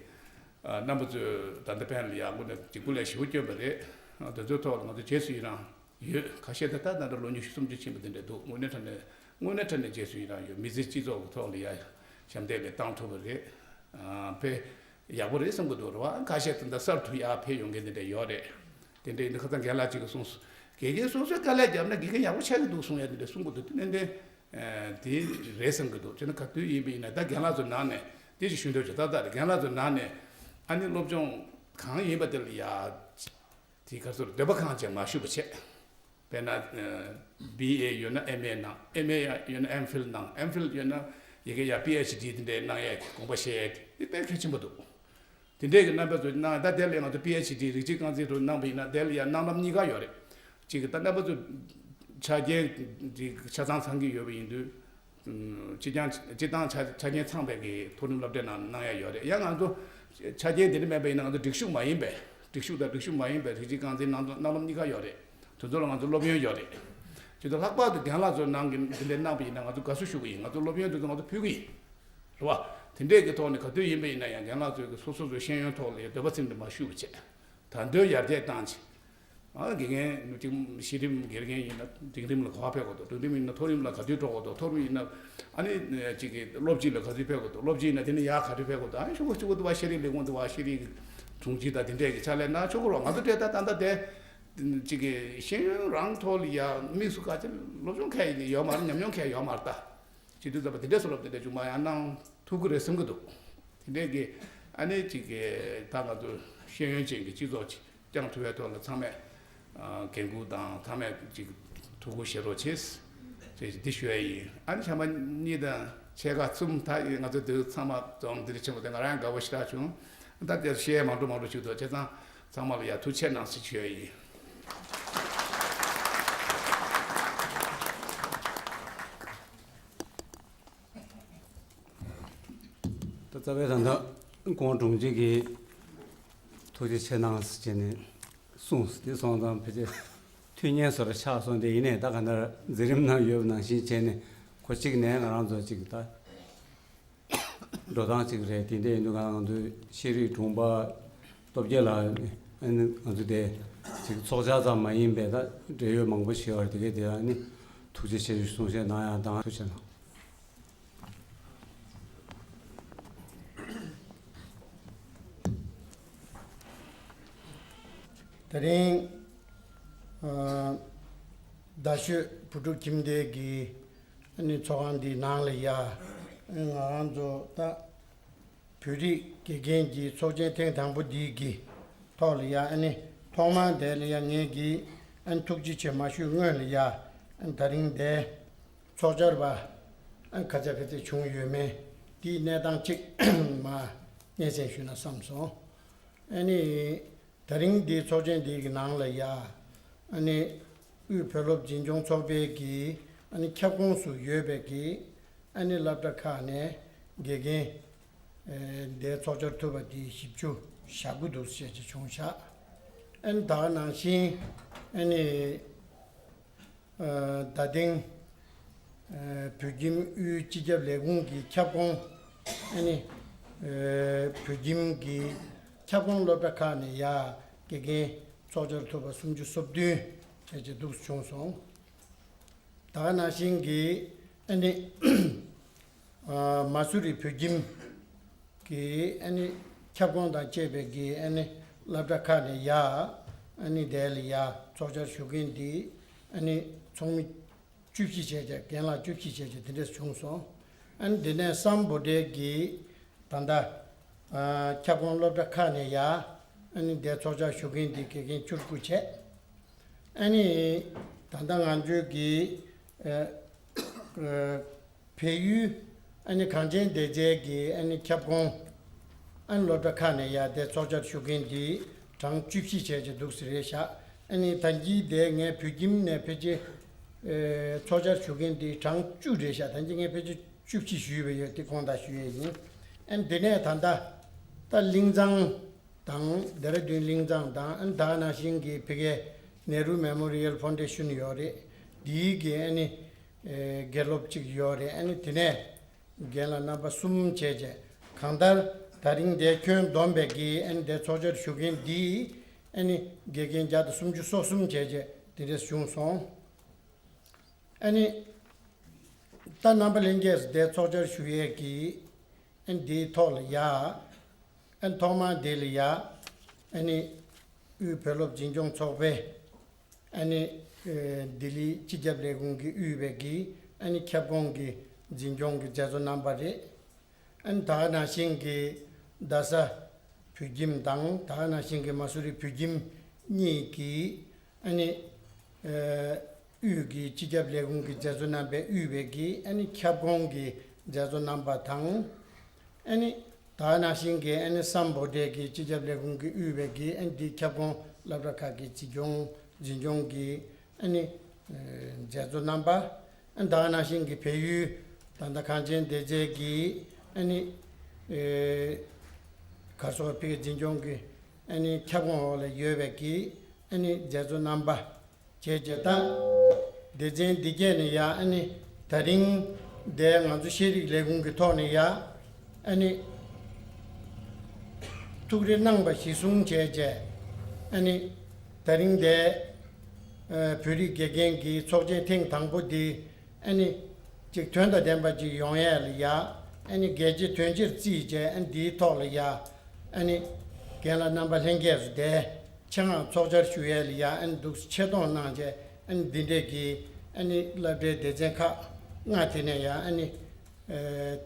རྣམ་པ་ཚོས་ད་ལྟ་ཕན་ལ་ཡག་པོ་ནས་ཅིག་སྐུ་ལས་ཞེ་པོ་བསྐྱོན་པ་རེད། དེ་ཚོའི་ཐོག་ལ་ང་ཚོ་རྗེས་སུ་ཡི་རང་ཡོད། ཁ་ཤས་ད་ལྟ་ད་ལྟ་ལོ་ཉི་ཤུ་སུམ་ཅུ་ཕྱིན་པ་འདི་འདྲ་འདུག་དངོས་གནས་དྲང་གནས་དངོས་གནས་དྲང་གནས་རྗེས་སུ་ཡི་རང་ཡོད། མི་ཚེ་སྤྱི་ཚོགས་ཀྱི་ཐོག་ལ་ཡ་ཞབས་འདེགས་ལས་བཏང་ཐུབ་པ་རེད། ཨ་དཔེ་ཡག་པོ་རེད་བསམ་གྱི་འདུག་རེད་བ། ཁ་ཤས་ད་ལྟ་གསར་དུ་ཡར་ཕེབས་ཡོང་མཁན་དེ་འདྲ་ཡོད་རེད། དེ་འདྲ་ཡིན་དུས་ཁ་སང་རྒན་ལགས་གཅིག་གིས་གསུངས་སོང་། དགེ་རྒན་སོ་སོས་དཀའ་ལས་བརྒྱབ་ན་དགེ་རྒན་ཡག་པོ་ཆགས་ཀྱི་འདུག་གསུང་ཡ་དེ་འདྲ་གསུང་གི་འདུག་དེ་ཏན་ཏན་དེ་རེད་བསམ་གྱི་འདུག་བྱས་ན་ག་དུས་ཡིན་པ་ཡིན་ན་ད་རྒན་ལགས་ཚོ་ནང་ནས་དེ་ཅིག་ཞུ་འདོད་བྱུང་། ཏག་ཏག་རེད། རྒན་ལགས་ཚོ་ནང་ནས་ཨ་ནི་སློབ་སྦྱོང་གང་ཡིན་པ་དེ་ལ་ཡ་དེ་ག་ཚོད་འདོད་པ་གང་བྱས་མ་ཞུགས་པ་བྱས། དཔེར་ན་B A ཡོད་ན M A གནང་། M A ཡོད་ན M Phil གནང་། M Phil ཡོད་ན་ཡ་གི་ཡ་P H D དེ་འདྲའི་གནང་ཡས་དགོངས་པ་བཞེས་ཡས་དེ་དཔེ་གལ་ཆེན་པོ་འདུག་དེ་འདྲའི་གི་རྣམ་པ་ཚོ་གནང་། ད་དེ་ལས་ང་ཚོ་P H D རིགས་གཅིག་རྐང་འཛིན་དུ་གནང་བ་ཡིན་ན་དེ་ལ་ཡ་གནང་ལམ་གཉིས་ཀ་ཡོད་རེད། གཅིག་གི་ད་རྣམ་པ་ཚོ་ཆ་རྐྱེན་འདི་ཆ་ཚང་ཚང་གི་ཡོད་པ་ཡིན་དུས། སྤྱི་ཀྱང་སྤྱི་བཏང་ཆ་ཆ་རྐྱེན་ཚང་བའི་གི་མཐོ་རིམ་སློབ་གྲྭའི་ནང་གནང་ཡ་ཡོད་རེད། ཡང་ང་ཚོ་ཆ་རྐྱེན་དེ་འདྲ་མེད་པ་ཡིན་ན་ང་ཚོ་སྒྲིག་ཞུགས་མ་ཡིན་པའི་སྒྲིག་ཞུགས་དང་སྒྲིག་ཞུགས་མ་ཡིན་པའི་རིགས་གཅིག་རྐང་འཛིན་གནང་གནང་ལམ་གཉིས་ཀ་ཡོད་རེད། དེ་ཚོ་ལ་ང་ཚོ་སློབ་ཡོན་ཡོད་རེད། ཁྱེད་ཚོ་ལྷག་པར་དུ་རྒན་ལགས་ཚོའི་ནང་གི་འདི་འདྲ་གནང་བ་ཡིན་ན་ང་ཚོ་དགའ་བསུ་ཞུ་གི་ཡིན། ང་ཚོ་སློབ་ཡོན་དེ་ཚོ་ང་ཚོ་ཕུལ་གི་ཡིན། རེད་བ། དེ་འདྲས་ཀྱི་ཐོག་ནས་ག་དུས་ཡིན་པ་ཡིན་ན་ཡང་རྒན་ལགས་ཚོས་ཀྱི་སོ་སོ་ཚོའི་ཤེས་ཡོན་ཐོག་ལ་ཡང་འདོད་པ་ཚིམ་དུ་མ་བཞུགས་པ་བྱས། ད་དུང་ཡར་རྒྱས་བཏང་ཆེད། ཨ་དགེ་རྒན་ཅིག་གཞི་རིམ་དགེ་རྒན་ཡིན་ན་འབྲིང་རིམ་ལ་ག་པར་ཕེབས་དགོས་འདུག་འབྲིང་རིམ་ཡིན་ན་མཐོ་རིམ་ལ་ག་དུས་འགྲོ་དགོས་འདུག་མཐོ་རིམ་ཡིན་ན་ཨ་ནི་ཅིག་གི་སློབ་སྤྱི་ལ་ག་དུས་ཕེབས་དགོས་འདུག་སློབ་སྤྱི་ཡིན་ན་དེ་ནས་ཡར་ག་དུས་ཕེབས་དགོས་འདུག་ཨ་ནི་ཤོག་གུ་ཤོག་གུ་དུ་བ་ཤེས་རིག་ལས་ཁུངས་དུ་བ་ཤེས་རིག་དྲུང་ཆེ་དང་དེ་འདྲས་ཀྱི་ཕྱག་ལས་གནང་ཆོག་གི་རེད་བ། ང་ཚོ་གྲས་ད་ད་ལྟ་དེ་ཅིག་གི་ཤེས་ཡོན་རང་ཐོག་ལ་ཡ་དམིགས་སུ་ག་ཅི་སློབ་སྦྱོང་གང་ཡང་ཡོད་མ་རེད། ཉམས་མྱོང་གང་ཡང་ཡོད་མ་རེད་ད། སྤྱི་འཐུས་ཚོགས་པ་དེ་འདྲས་སུ་ལོབ་དེ་འདྲས་བྱུང་མ་ཡང་གནང་ཐུབ་ཀྱི་རེད་བསམ་གྱི་འདུག་དེ་འདྲས་ཀྱི་ཨ་ནི་ཅིག་གི་ད་ང་ཚོ་ཤེས་ཡོན་ཅན་གྱི་སྤྱི་ཚོགས་ཅིག་བསྐྱངས་ཐུབ་པའི་ཐོག་ལ་ཚང་མས་ཨ་འགན་འཁུར་དང་ཚང་མས་ཅིག་ཐུགས་ཁུར་བཞེས་རོགས་བྱེད་ཅེས་འདི་ཞུ་ཡ་ཡིན། ཨ་ནི་བྱམས་པ་གཉིས་དང་ཕྱེད་ཀ་གསུམ་ད་ང་ཚོ་འདི་ཚང་མ་འཛོམས་འདི་རེ་ཆེན་པོ་དེ་ང་རང་དགའ་པོ་ཞེ་དྲག་བྱུང་། ད་དེར་བཤད་ཡ་མང་པོ་མང་པོ་ཞིག་འདུག་བྱས་ཙང་ཚང་མ་ལ་ཡ་ཐུགས་རྗེ་ཆེ་གནང་ཟེར་ཞུ་ཡ་ཡིན། ད་རྩ་བའི་ད་ལྟ་ཁོང་དྲུང་ཆེ་གིས་ཐུགས་རྗེ་ཆེ་གནང་ཟེར་བྱས་ནས་གསུངས། དེ་སོང་ཙང་ཕལ་ཆེར་ཐུགས་མཉེས་སོར་ཆགས་སོང་། དེ་ཡིན་ནའི་ད་ག་འདྲ་མཛད་རིམ་ནང་ཡོད་པ་ནང་བཞིན་བྱས་ནས་ཁོ་གཅིག་ནས་ང་རང་ཚོ་གཅིག་ད་འགྲོ་སྟངས་གཅིག་རེད། དེ་འདྲ་ཡིན་དུས་ང་ཚོའི་ཤེས་རིག་དྲུང་པ་སྟོབས་རྒྱལ་ལགས་ཨ་ནི་ང་ཚོ་དེ་གཅིག་ཚོགས་བཅར་ཙམ་མ་ཡིན་པའི་ད་འབྲེལ་ཡོད་མང་པོ་ཞིག་ཡོད་རེད། དེ་གས་དེ་ཨ་ནི་ཐུགས་རྗེ་ཆེ་ཞུ་གསུང་བཤད་གནང་ཡ་དང་ཐུགས་རྗེ་གནང་། དེ་རིང་ཨ་རྡ་ཤོད་བུ་ཕྲུག་ཁྱིམ་སྡེ་གི་ཨ་ནི་ཚོགས་ཁང་འདིའི་ནང་ལ་ཡ་ཨ་ནི་ང་རང་ཚོ་ད་བོད་རིགས་དགེ་རྒན་གྱི་ཚོགས་ཆེན་ཐེངས་དང་པོ་འདི་གི་ཐོག་ལ་ཡ་ཨ་ནི་ཐོག་མར་དེ་ལ་ཡ་ངེད་ཀྱིས་ཨ་ནི་ཐུགས་རྗེ་ཆེ་མ་ཞུས་སྔོན་ལ་ཡ་ཨ་ནི་དེ་རིང་འདིར་ཚོགས་བཅར་བ་ཨ་ནི་ག་ཚད་ག་ཚད་བྱུང་ཡོད་མེད་འདིའི་གནས་སྟངས་གཅིག་མར་སྙན་སེང་ཞུས་ན་བསམ་སོང་། ཨ་ནི་དེ་རིང་འདིའི་ཚོགས་ཆེན་འདི་གི་ནང་ལ་ཡ་ཨ་ནི་དབུས་བོད་སློབ་འཛིན་སྐྱོང་ཚོགས་པའི་གི་ཨ་ནི་ཁྱབ་ཁོངས་སུ་ཡོད་པའི་གི་ཨ་ནི་སློབ་གྲྭ་ཁག་ནས་དགེ་རྒན་ཨེ་འདིའི་ཚོགས་བཅར་ཐུབ་པ་འདི་བཞི་བཅུ་ཞེ་དགུ་འདུག་ཟེར་ཅིག་བྱུང་ཤག་ཨ་ནི་ད་ག་ནང་བཞིན་ཨ་ནི་ཨ་ད་ཐེངས་ཨ་བོད་ཁྱིམ་དབུས་སྤྱི་ཁྱབ་ལས་ཁུངས་ཀྱི་ཁྱབ་ཁོངས་ཨ་ནི་ཨ་བོད་ཁྱིམ་གྱི་ཁྱབ་ཁོངས་སློབ་གྲྭ་ཁག་ནས་ཡ་དགེ་རྒན་ཚོགས་བཅར་ཐུབ་པ་སུམ་ཅུ་སོ་བདུན་བྱས་ཅིག་འདུག་བྱུང་སོང་། ད་ག་ནང་བཞིན་གྱི་ཨ་ནི་ཨ་མ་སུ་རི་བོད་ཁྱིམ་གྱི་ཨ་ནི་ཁྱབ་ཁོངས་དང་བཅས་པའི་གི་ཨ་ནི་སློབ་གྲྭ་ཁག་ནས་ཡ་ཨ་ནི་དེ་ལ་ཡ་ཚོགས་བཅར་ཞུ་མཁན་འདི་ཨ་ནི་ཚོགས་མི་ བཅུ་བཞི་བྱས་བྱས་རྒན་ལགས་བཅུ་བཞི་བྱས་བྱས་དེ་འདྲས་བྱུང་སོང་། ཨ་ནི་དེ་ནས་སམ་བྷོ་ཊ་གི་ད་ལྟ་ཨ་ཁྱབ་ཁོངས་སློབ་གྲྭ་ཁག་ནས་ཡ་ཨ་ནི་དེ་ཚོགས་བཅར་ཞུ་མཁན་དེ་དགེ་རྒན་བཅུ་དགུ་བྱས། ཨ་ནི་ད་ལྟ་ང་ཚོའི་གི་ཨ་ཨ་བལ་ཡུལ་ཨ་ནི་གངས་ཅན་བདེ་རྩའི་གི་ཨ་ནི་ཁྱབ་ཁོངས་ཨ་ནི་སློབ་གྲྭ་ཁག་ནས་ཡ་དེ་ཚོགས་བཅར་ཞུ་མཁན་དེ་གྲངས་བཅུ་བཞི་བྱས་ཀྱི་འདུག་ཟེར་རེད་ཤག་ཨ་ནི་ད་གིན་དེ་ངས་བོད་ཁྱིམ་ནས་ཕལ་ཆེར་ཨེ་ཚོགས་བཅར་ཞུ་མཁན་དེ་གྲངས་བཅུ་རེད་ཤག་ད་གིན་ངས་ཕལ་ཆེར་བཅུ་བཞི་ཞུས་པ་ཡོད་དེ་དགོངས་དག་ཞུ་ཡས་ཡིན། ཨ་ནི་དེ་ནས་ད་ལྟ་ད་གླིང་ཚང་དང་ལྡེ་ར་ལྡུན་གླིང་ཚང་དང་ཨ་ནི་ད་ག་ནང་བཞིན་གྱི་ཕ་གིའི་ནེ་རུ་མེ་མོ་རི་ཡལ་ཕའུན་ཌེ་ཤན་ཡོད་རེད། འདིའི་གི་ཨ་ནི་ཨེ་དགེ་སློབ་ཅིག་ཡོད་རེད། ཨ་ནི་དེ་ནས་རྒན་ལགས་རྣམ་པ་གསུམ་བྱས་བྱས་གང་ལྟར་ད་རིང་དེ་ཁྱོན་བསྡོམས་པའི་གི་ཨ་ནི་དེ་ཚོགས་བཅར་ཞུ་མཁན་འདིས་ཨ་ནི་དགེ་རྒན་བརྒྱ་དང་སུམ་ཅུ་སོ་གསུམ་བྱས་བྱས་དེ་འདྲས་བྱུང་སོང་། ཨ་ནི་ད་རྣམ་པ་ལྷན་རྒྱས་སུ་དེ་ཚོགས་བཅར་ཞུ་ཡས་ཀྱི་ཨ་ནི་དེའི་ཐོག་ལ་ཡ་ཨ་ནི་ཐོག་མར་དེ་ལ་ཡ་ཨ་ནི་དབུས་བོད་སློབ་འཛིན་སྐྱོང་ཚོགས་པའི་ཨ་ནི་ཨེ་ལྡི་ལི་སྤྱི་ཁྱབ་ལས་ཁུངས་ཀྱིས་དབུས་པའི་གི་ཨ་ནི་ཁྱབ་ཁོངས་ཀྱི་འཛིན་སྐྱོང་གི་མཛད་གཙོ་རྣམ་པ་རེད། ཨ་ནི་ད་ག་ནང་བཞིན་གྱི་རྡ་ས་བོད་ཁྱིམ་དང་ད་ག་ནང་བཞིན་གྱི་མ་སུ་རི་བོད་ཁྱིམ་གཉིས་ཀྱི་ཨ་ནི་ཨེ་དབུས་ཀྱི་སྤྱི་ཁྱབ་ལས་ཁུངས་ཀྱི་མཛད་གཙོ་རྣམ་པས་དབུས་པའི་གི་ཨ་ནི་ཁྱབ་ཁོངས་ཀྱི་མཛད་གཙོ་རྣམ་པ་དང་། ཨ་ནི་ད་ག་ནང་བཞིན་གྱི་ཨ་ནི་སམ་བྷོ་ཊ་གི་སྤྱི་ཁྱབ་ལས་ཁུངས་ཀྱིས་དབུས་པའི་གི་ཨ་ནི་འདི་ཁྱབ་ཁོངས་སློབ་གྲྭ་ཁག་གི་འཛིན་སྐྱོང་འཛིན་སྐྱོང་གི་ཨ་ནི་ཨ་མཛད་གཙོ་རྣམ་པ། ཨ་ནི་ད་ག་ནང་བཞིན་གྱི་བལ་ཡུལ་ད་ལྟ་གངས་ཅན་བདེ་རྩའི་གི་ཨ་ནི་ཨེ་གར་སོགས་ཕ་གི་འཛིན་སྐྱོང་གི་ཨ་ནི་ཁྱབ་ཁོངས་འོག་ལ་ཡོད་པའི་གི་ཨ་ནི་མཛད་གཙོ་རྣམ་པ། བྱས་རྗེས་ད། སྡེ་ཚན་འདི་གས་ནས་ཡ་ཨ་ནི་ད་རིང་འདས་ང་ཚོ་ཤེས་རིག་ལས་ཁུངས་ཀྱི་ཐོག་ནས་ཡ་ཨ་ནི་ཐུགས་རེ་གནང་བ་གཞི་བཟུང་བྱས་རྗེས་ཨ་ནི་ད་རིང་འདས་བོད་རིགས་དགེ་རྒན་གྱི་ཚོགས་ཆེན་ཐེངས་དང་པོ་འདི་ཨ་ནི་ཅིག་དོན་དང་ལྡན་པ་ཅིག་ཡོང་ཡས་ལ་ཡ་ཨ་ནི་གལ་ཆེ་དོན་ཆེར་བརྩིས་རྗེས་ཨ་ནི་འདིའི་ཐོག་ལ་ཡ་ཨ་ནི་རྒན་ལགས་རྣམ་པ་ལྷན་རྒྱས་སུ་བསྡད། ཆེད་མངགས་ཚོགས་བཅར་ཞུ་ཡས་ལ་ཡ་ཨ་ནི་འདུག་ཆེ་མཐོང་གནང་བྱས་ཨ་ནི་འདི་འདྲས་ཀྱི་ཨ་ནི་སློབ་གྲྭའི་སྡེ་ཚན་ཁག་ལྔ་དེ་ནས་ཡ་ཨ་ནི་ཨེ་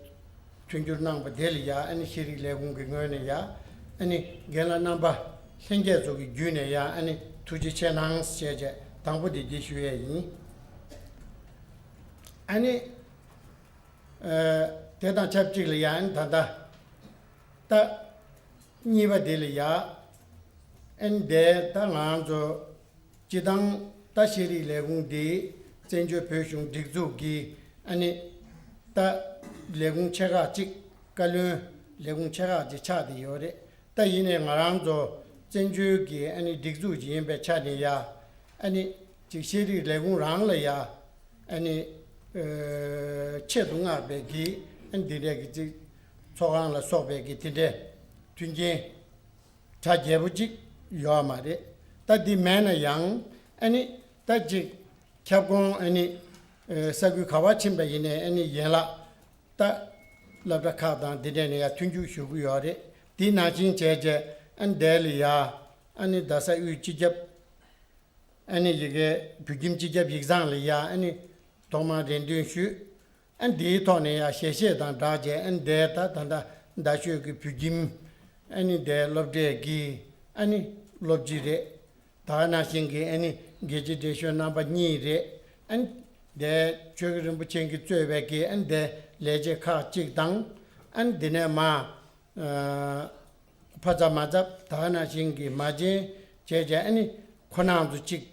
མཐུན་འགྱུར་གནང་བ་དེ་ལ་ཡ་ཨ་ནི་ཤེས་རིག་ལས་ཁུངས་ཀྱི་ངོས་ནས་ཡ་ཨ་ནི་རྒན་ལགས་རྣམ་པ་ལྷན་རྒྱས་ཚོ་གི་བརྒྱུད་ནས་ཡ་ཨ་ནི་ཐུགས་རྗེ་ཆེ་གནང་ཞེས་བྱས་དང་པོ་དེ་འདི་ཞུ་ཡས་ཡིན། ཨ་ནི་ཨེ་དེ་དང་ཆབས་ཅིག་ལ་ཡ་ཨ་ནི་ད་ལྟ་ད་གཉིས་པ་དེ་ལ་ཡ་ཨ་ནི་དེ་ད་ང་ཚོ་སྤྱི་བཏང་ད་ཤེས་རིག་ལས་ཁུངས་འདི་བཙན་བྱོལ་བོད་གཞུང་སྒྲིག་འཛུགས་ཀྱི་ཨ་ནི་ད་ལས་ཁུངས་ཆེ་ཁག་ཅིག་བཀའ་བློན་ལས་ཁུངས་ཆེ་ཁག་ཅིག་ཆགས་བསྡད་ཡོད་རེད། ད་ཡིན་ནའི་ང་རང་ཚོ་བཙན་བྱོལ་གྱི་ཨ་ནི་སྒྲིག་འཛུགས་ཅིག་ཡིན་པའི་ཆ་ནས་ཡ་ཨ་ནི་ཅིག་ཤེས་རིག་ལས་ཁུངས་རང་ལ་ཡ་ཨ་ནི་ཨ་ཆེད་དུ་མངགས་པའི་གི་ཨ་ནི་འདི་འདྲའི་གི་ཅིག་ཚོགས་ཁང་ལ་སོགས་པའི་གི་དེ་འདྲའི་མཐུན་རྐྱེན། གྲ་རྒྱས་པོ་གཅིག་ཡོད་མ་རེད། ད་འདི་མེད་ན་ཡང་ཨ་ནི་ད་ཅིག་ཁྱབ་ཁོངས་ཨ་ནི་ས་ཁུལ་ག་བ་ཕྱིན་པ་ཡིན་ནའི་ཨ་ནི་ཡན་ལག་ད་སློབ་གྲྭ་ཁག་དང་འདི་འདྲས་ནས་ཡང་མཐུན་འགྱུར་ཞུ་གི་ཡོད་རེད། དེ་ནང་བཞིན་བྱས་རྗེས་ཨ་ནི་འདས་ལ་ཡ་ཨ་ནི་རྡ་ས་དབུས་སྤྱི་ཁྱབ་ཨ་ནི་ཡི་གེ་བོད་ཁྱིམ་སྤྱི་ཁྱབ་ཡིག་ཚང་ལ་ཡ་ཨ་ནི་ཐོག་མར་རེ་འདུན་ཞུས། ཨ་འདིའི་ཐོག་ནས་ཡང་ཞལ་བཞེས་དང་སྦྲགས་རྗེས་ཨ་འདས་ད་ད་ད་རྡ་ཤོད་ཀྱི་བོད་ཁྱིམ་ཨ་ནི་འདས་སློབ་གྲྭའི་གི་ཨ་ནི་སློབ་སྤྱི་རེད། ད་ག་ནང་བཞིན་གྱི་ཨ་ནི་དགེ་བྱེད་བགྲེས་གཞོན་རྣམ་པ་གཉིས་རེད། ཨ་ནི་འདས་ཆོས་རྒྱལ་རིན་པོ་ཆེ་གིས་གཙོས་པའི་གི་ཨ་ནི་འདས་ལས་བྱེད་ཁག་ཅིག་དང་ཨ་ནི་འདི་ནས་མ། ཕ་ཚབ་མ་ཚབ་ད་ག་ནང་བཞིན་གྱི་མ་བྱན་བྱས་བྱས་ཨ་ནི་ཁོ་རང་ཚོ་གཅིག་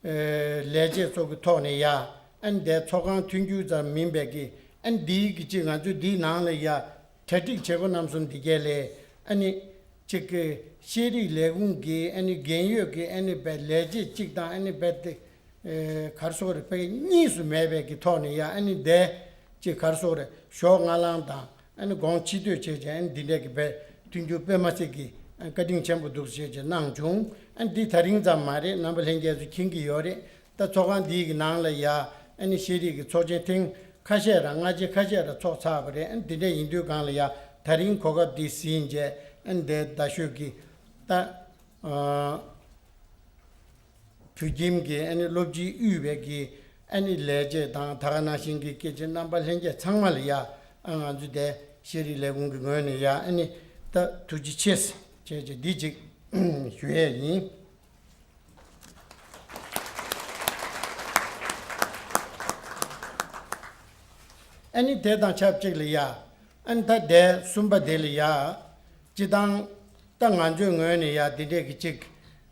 ལས་བྱེད་ཚོ་གི་ཐོག་ནས་ཡ་ཨ་ནི་དེ་ཚོགས་ཁང་མཐུན་འགྱུར་ཙམ་མིན་པའི་གི་ཨ་ནི་འདིའི་གི་གཅིག་ང་ཚོས་འདིའི་ནང་ལ་ཡ་གྲ་སྒྲིག་བྱེད་སྒོ་རྣམ་གསུམ་འདི་གས་ལས་ཨ་ནི་གཅིག་གི་ཤེས་རིག་ལས་ཁུངས་ཀྱི་ཨ་ནི་རྒན་ཡོད་ཀྱི་ཨ་ནི་བའི་ལས་བྱེད་གཅིག་དང་ཨ་ནི་བའི་དེ་གར་སོགས་རེ་བའི་གཉིས་སུ་མེད་པའི་གི་ཐོག་ནས་ཡ་ཨ་ནི་དེ་གཅིག་གར་སོགས་རེ་ཞོགས་སྔ་ལངས་དང་། ཨ་ནི་དགོངས་ཕྱི་ཐོས་བྱས་བྱས་ཨ་ནི་འདི་འདྲས་ཀྱི་བས་མཐུན་འགྱུར་དཔེ་མ་སྲིད་ཀྱི་ཨ་བཀའ་དྲིན་ཆེན་པོ་འདུག་ཞེས་བྱས་གནང་བྱུང་། ཨ་ནི་འདི་ད་རིང་ཙམ་མ་རེད། རྣམ་པ་ལྷན་རྒྱས་ཚོ་མཁྱེན་གྱི་ཡོད་རེད། ད་ཚོགས་ཁང་འདིའི་གི་ནང་ལ་ཡ་ཨ་ནི་ཤེས་རིག་གི་ཚོགས་ཆེན་ཐེངས་ཁ་ཤས་ར་སྔ་རྗེས་ཁ་ཤས་ར་ཚོགས་ཚར་བ་རེད། ཨ་ནི་འདི་འདྲས་ཡིན་དུས་སྒང་ལ་ཡ་ད་རིང་གོ་སྐབས་འདི་ཟིན་བྱས་ཨ་ནི་འདི་རྡ་ཤོད་ཀྱི་ད་ཨ། བོད་ཁྱིམ་གྱི་ཨ་ནི་སློབ་སྤྱིའི་དབུས་པའི་གི་ ཨ་ནི་ལས་བྱེད་དང་ད་ག་ནང་བཞིན་གྱི་སྐད་ཆ་རྣམ་པ་ལྷན་རྒྱས་ཚང་མ་ལ་ཡ། ཨ་ང་ཚོ་དེ་ཤེས་རིག་ལས་ཁུངས་ཀྱི་ངོས་ནས་ཡ་ཨ་ནི་ད་ཐུགས་རྗེ་ཆེ་ཟེར་བྱས་བྱས་འདི་གཅིག་ཞུ་ཡས་ཡིན། ཨ་ནི་དེ་དང་ཆབས་ཅིག་ལ་ཡ། ཨ་ནི་ད་དེ་གསུམ་པ་དེ་ལ་ཡ། སྤྱི་བཏང་ད་ང་ཚོའི་ངོས་ནས་ཡ་འདི་འདྲས་ཀྱི་ཅིག་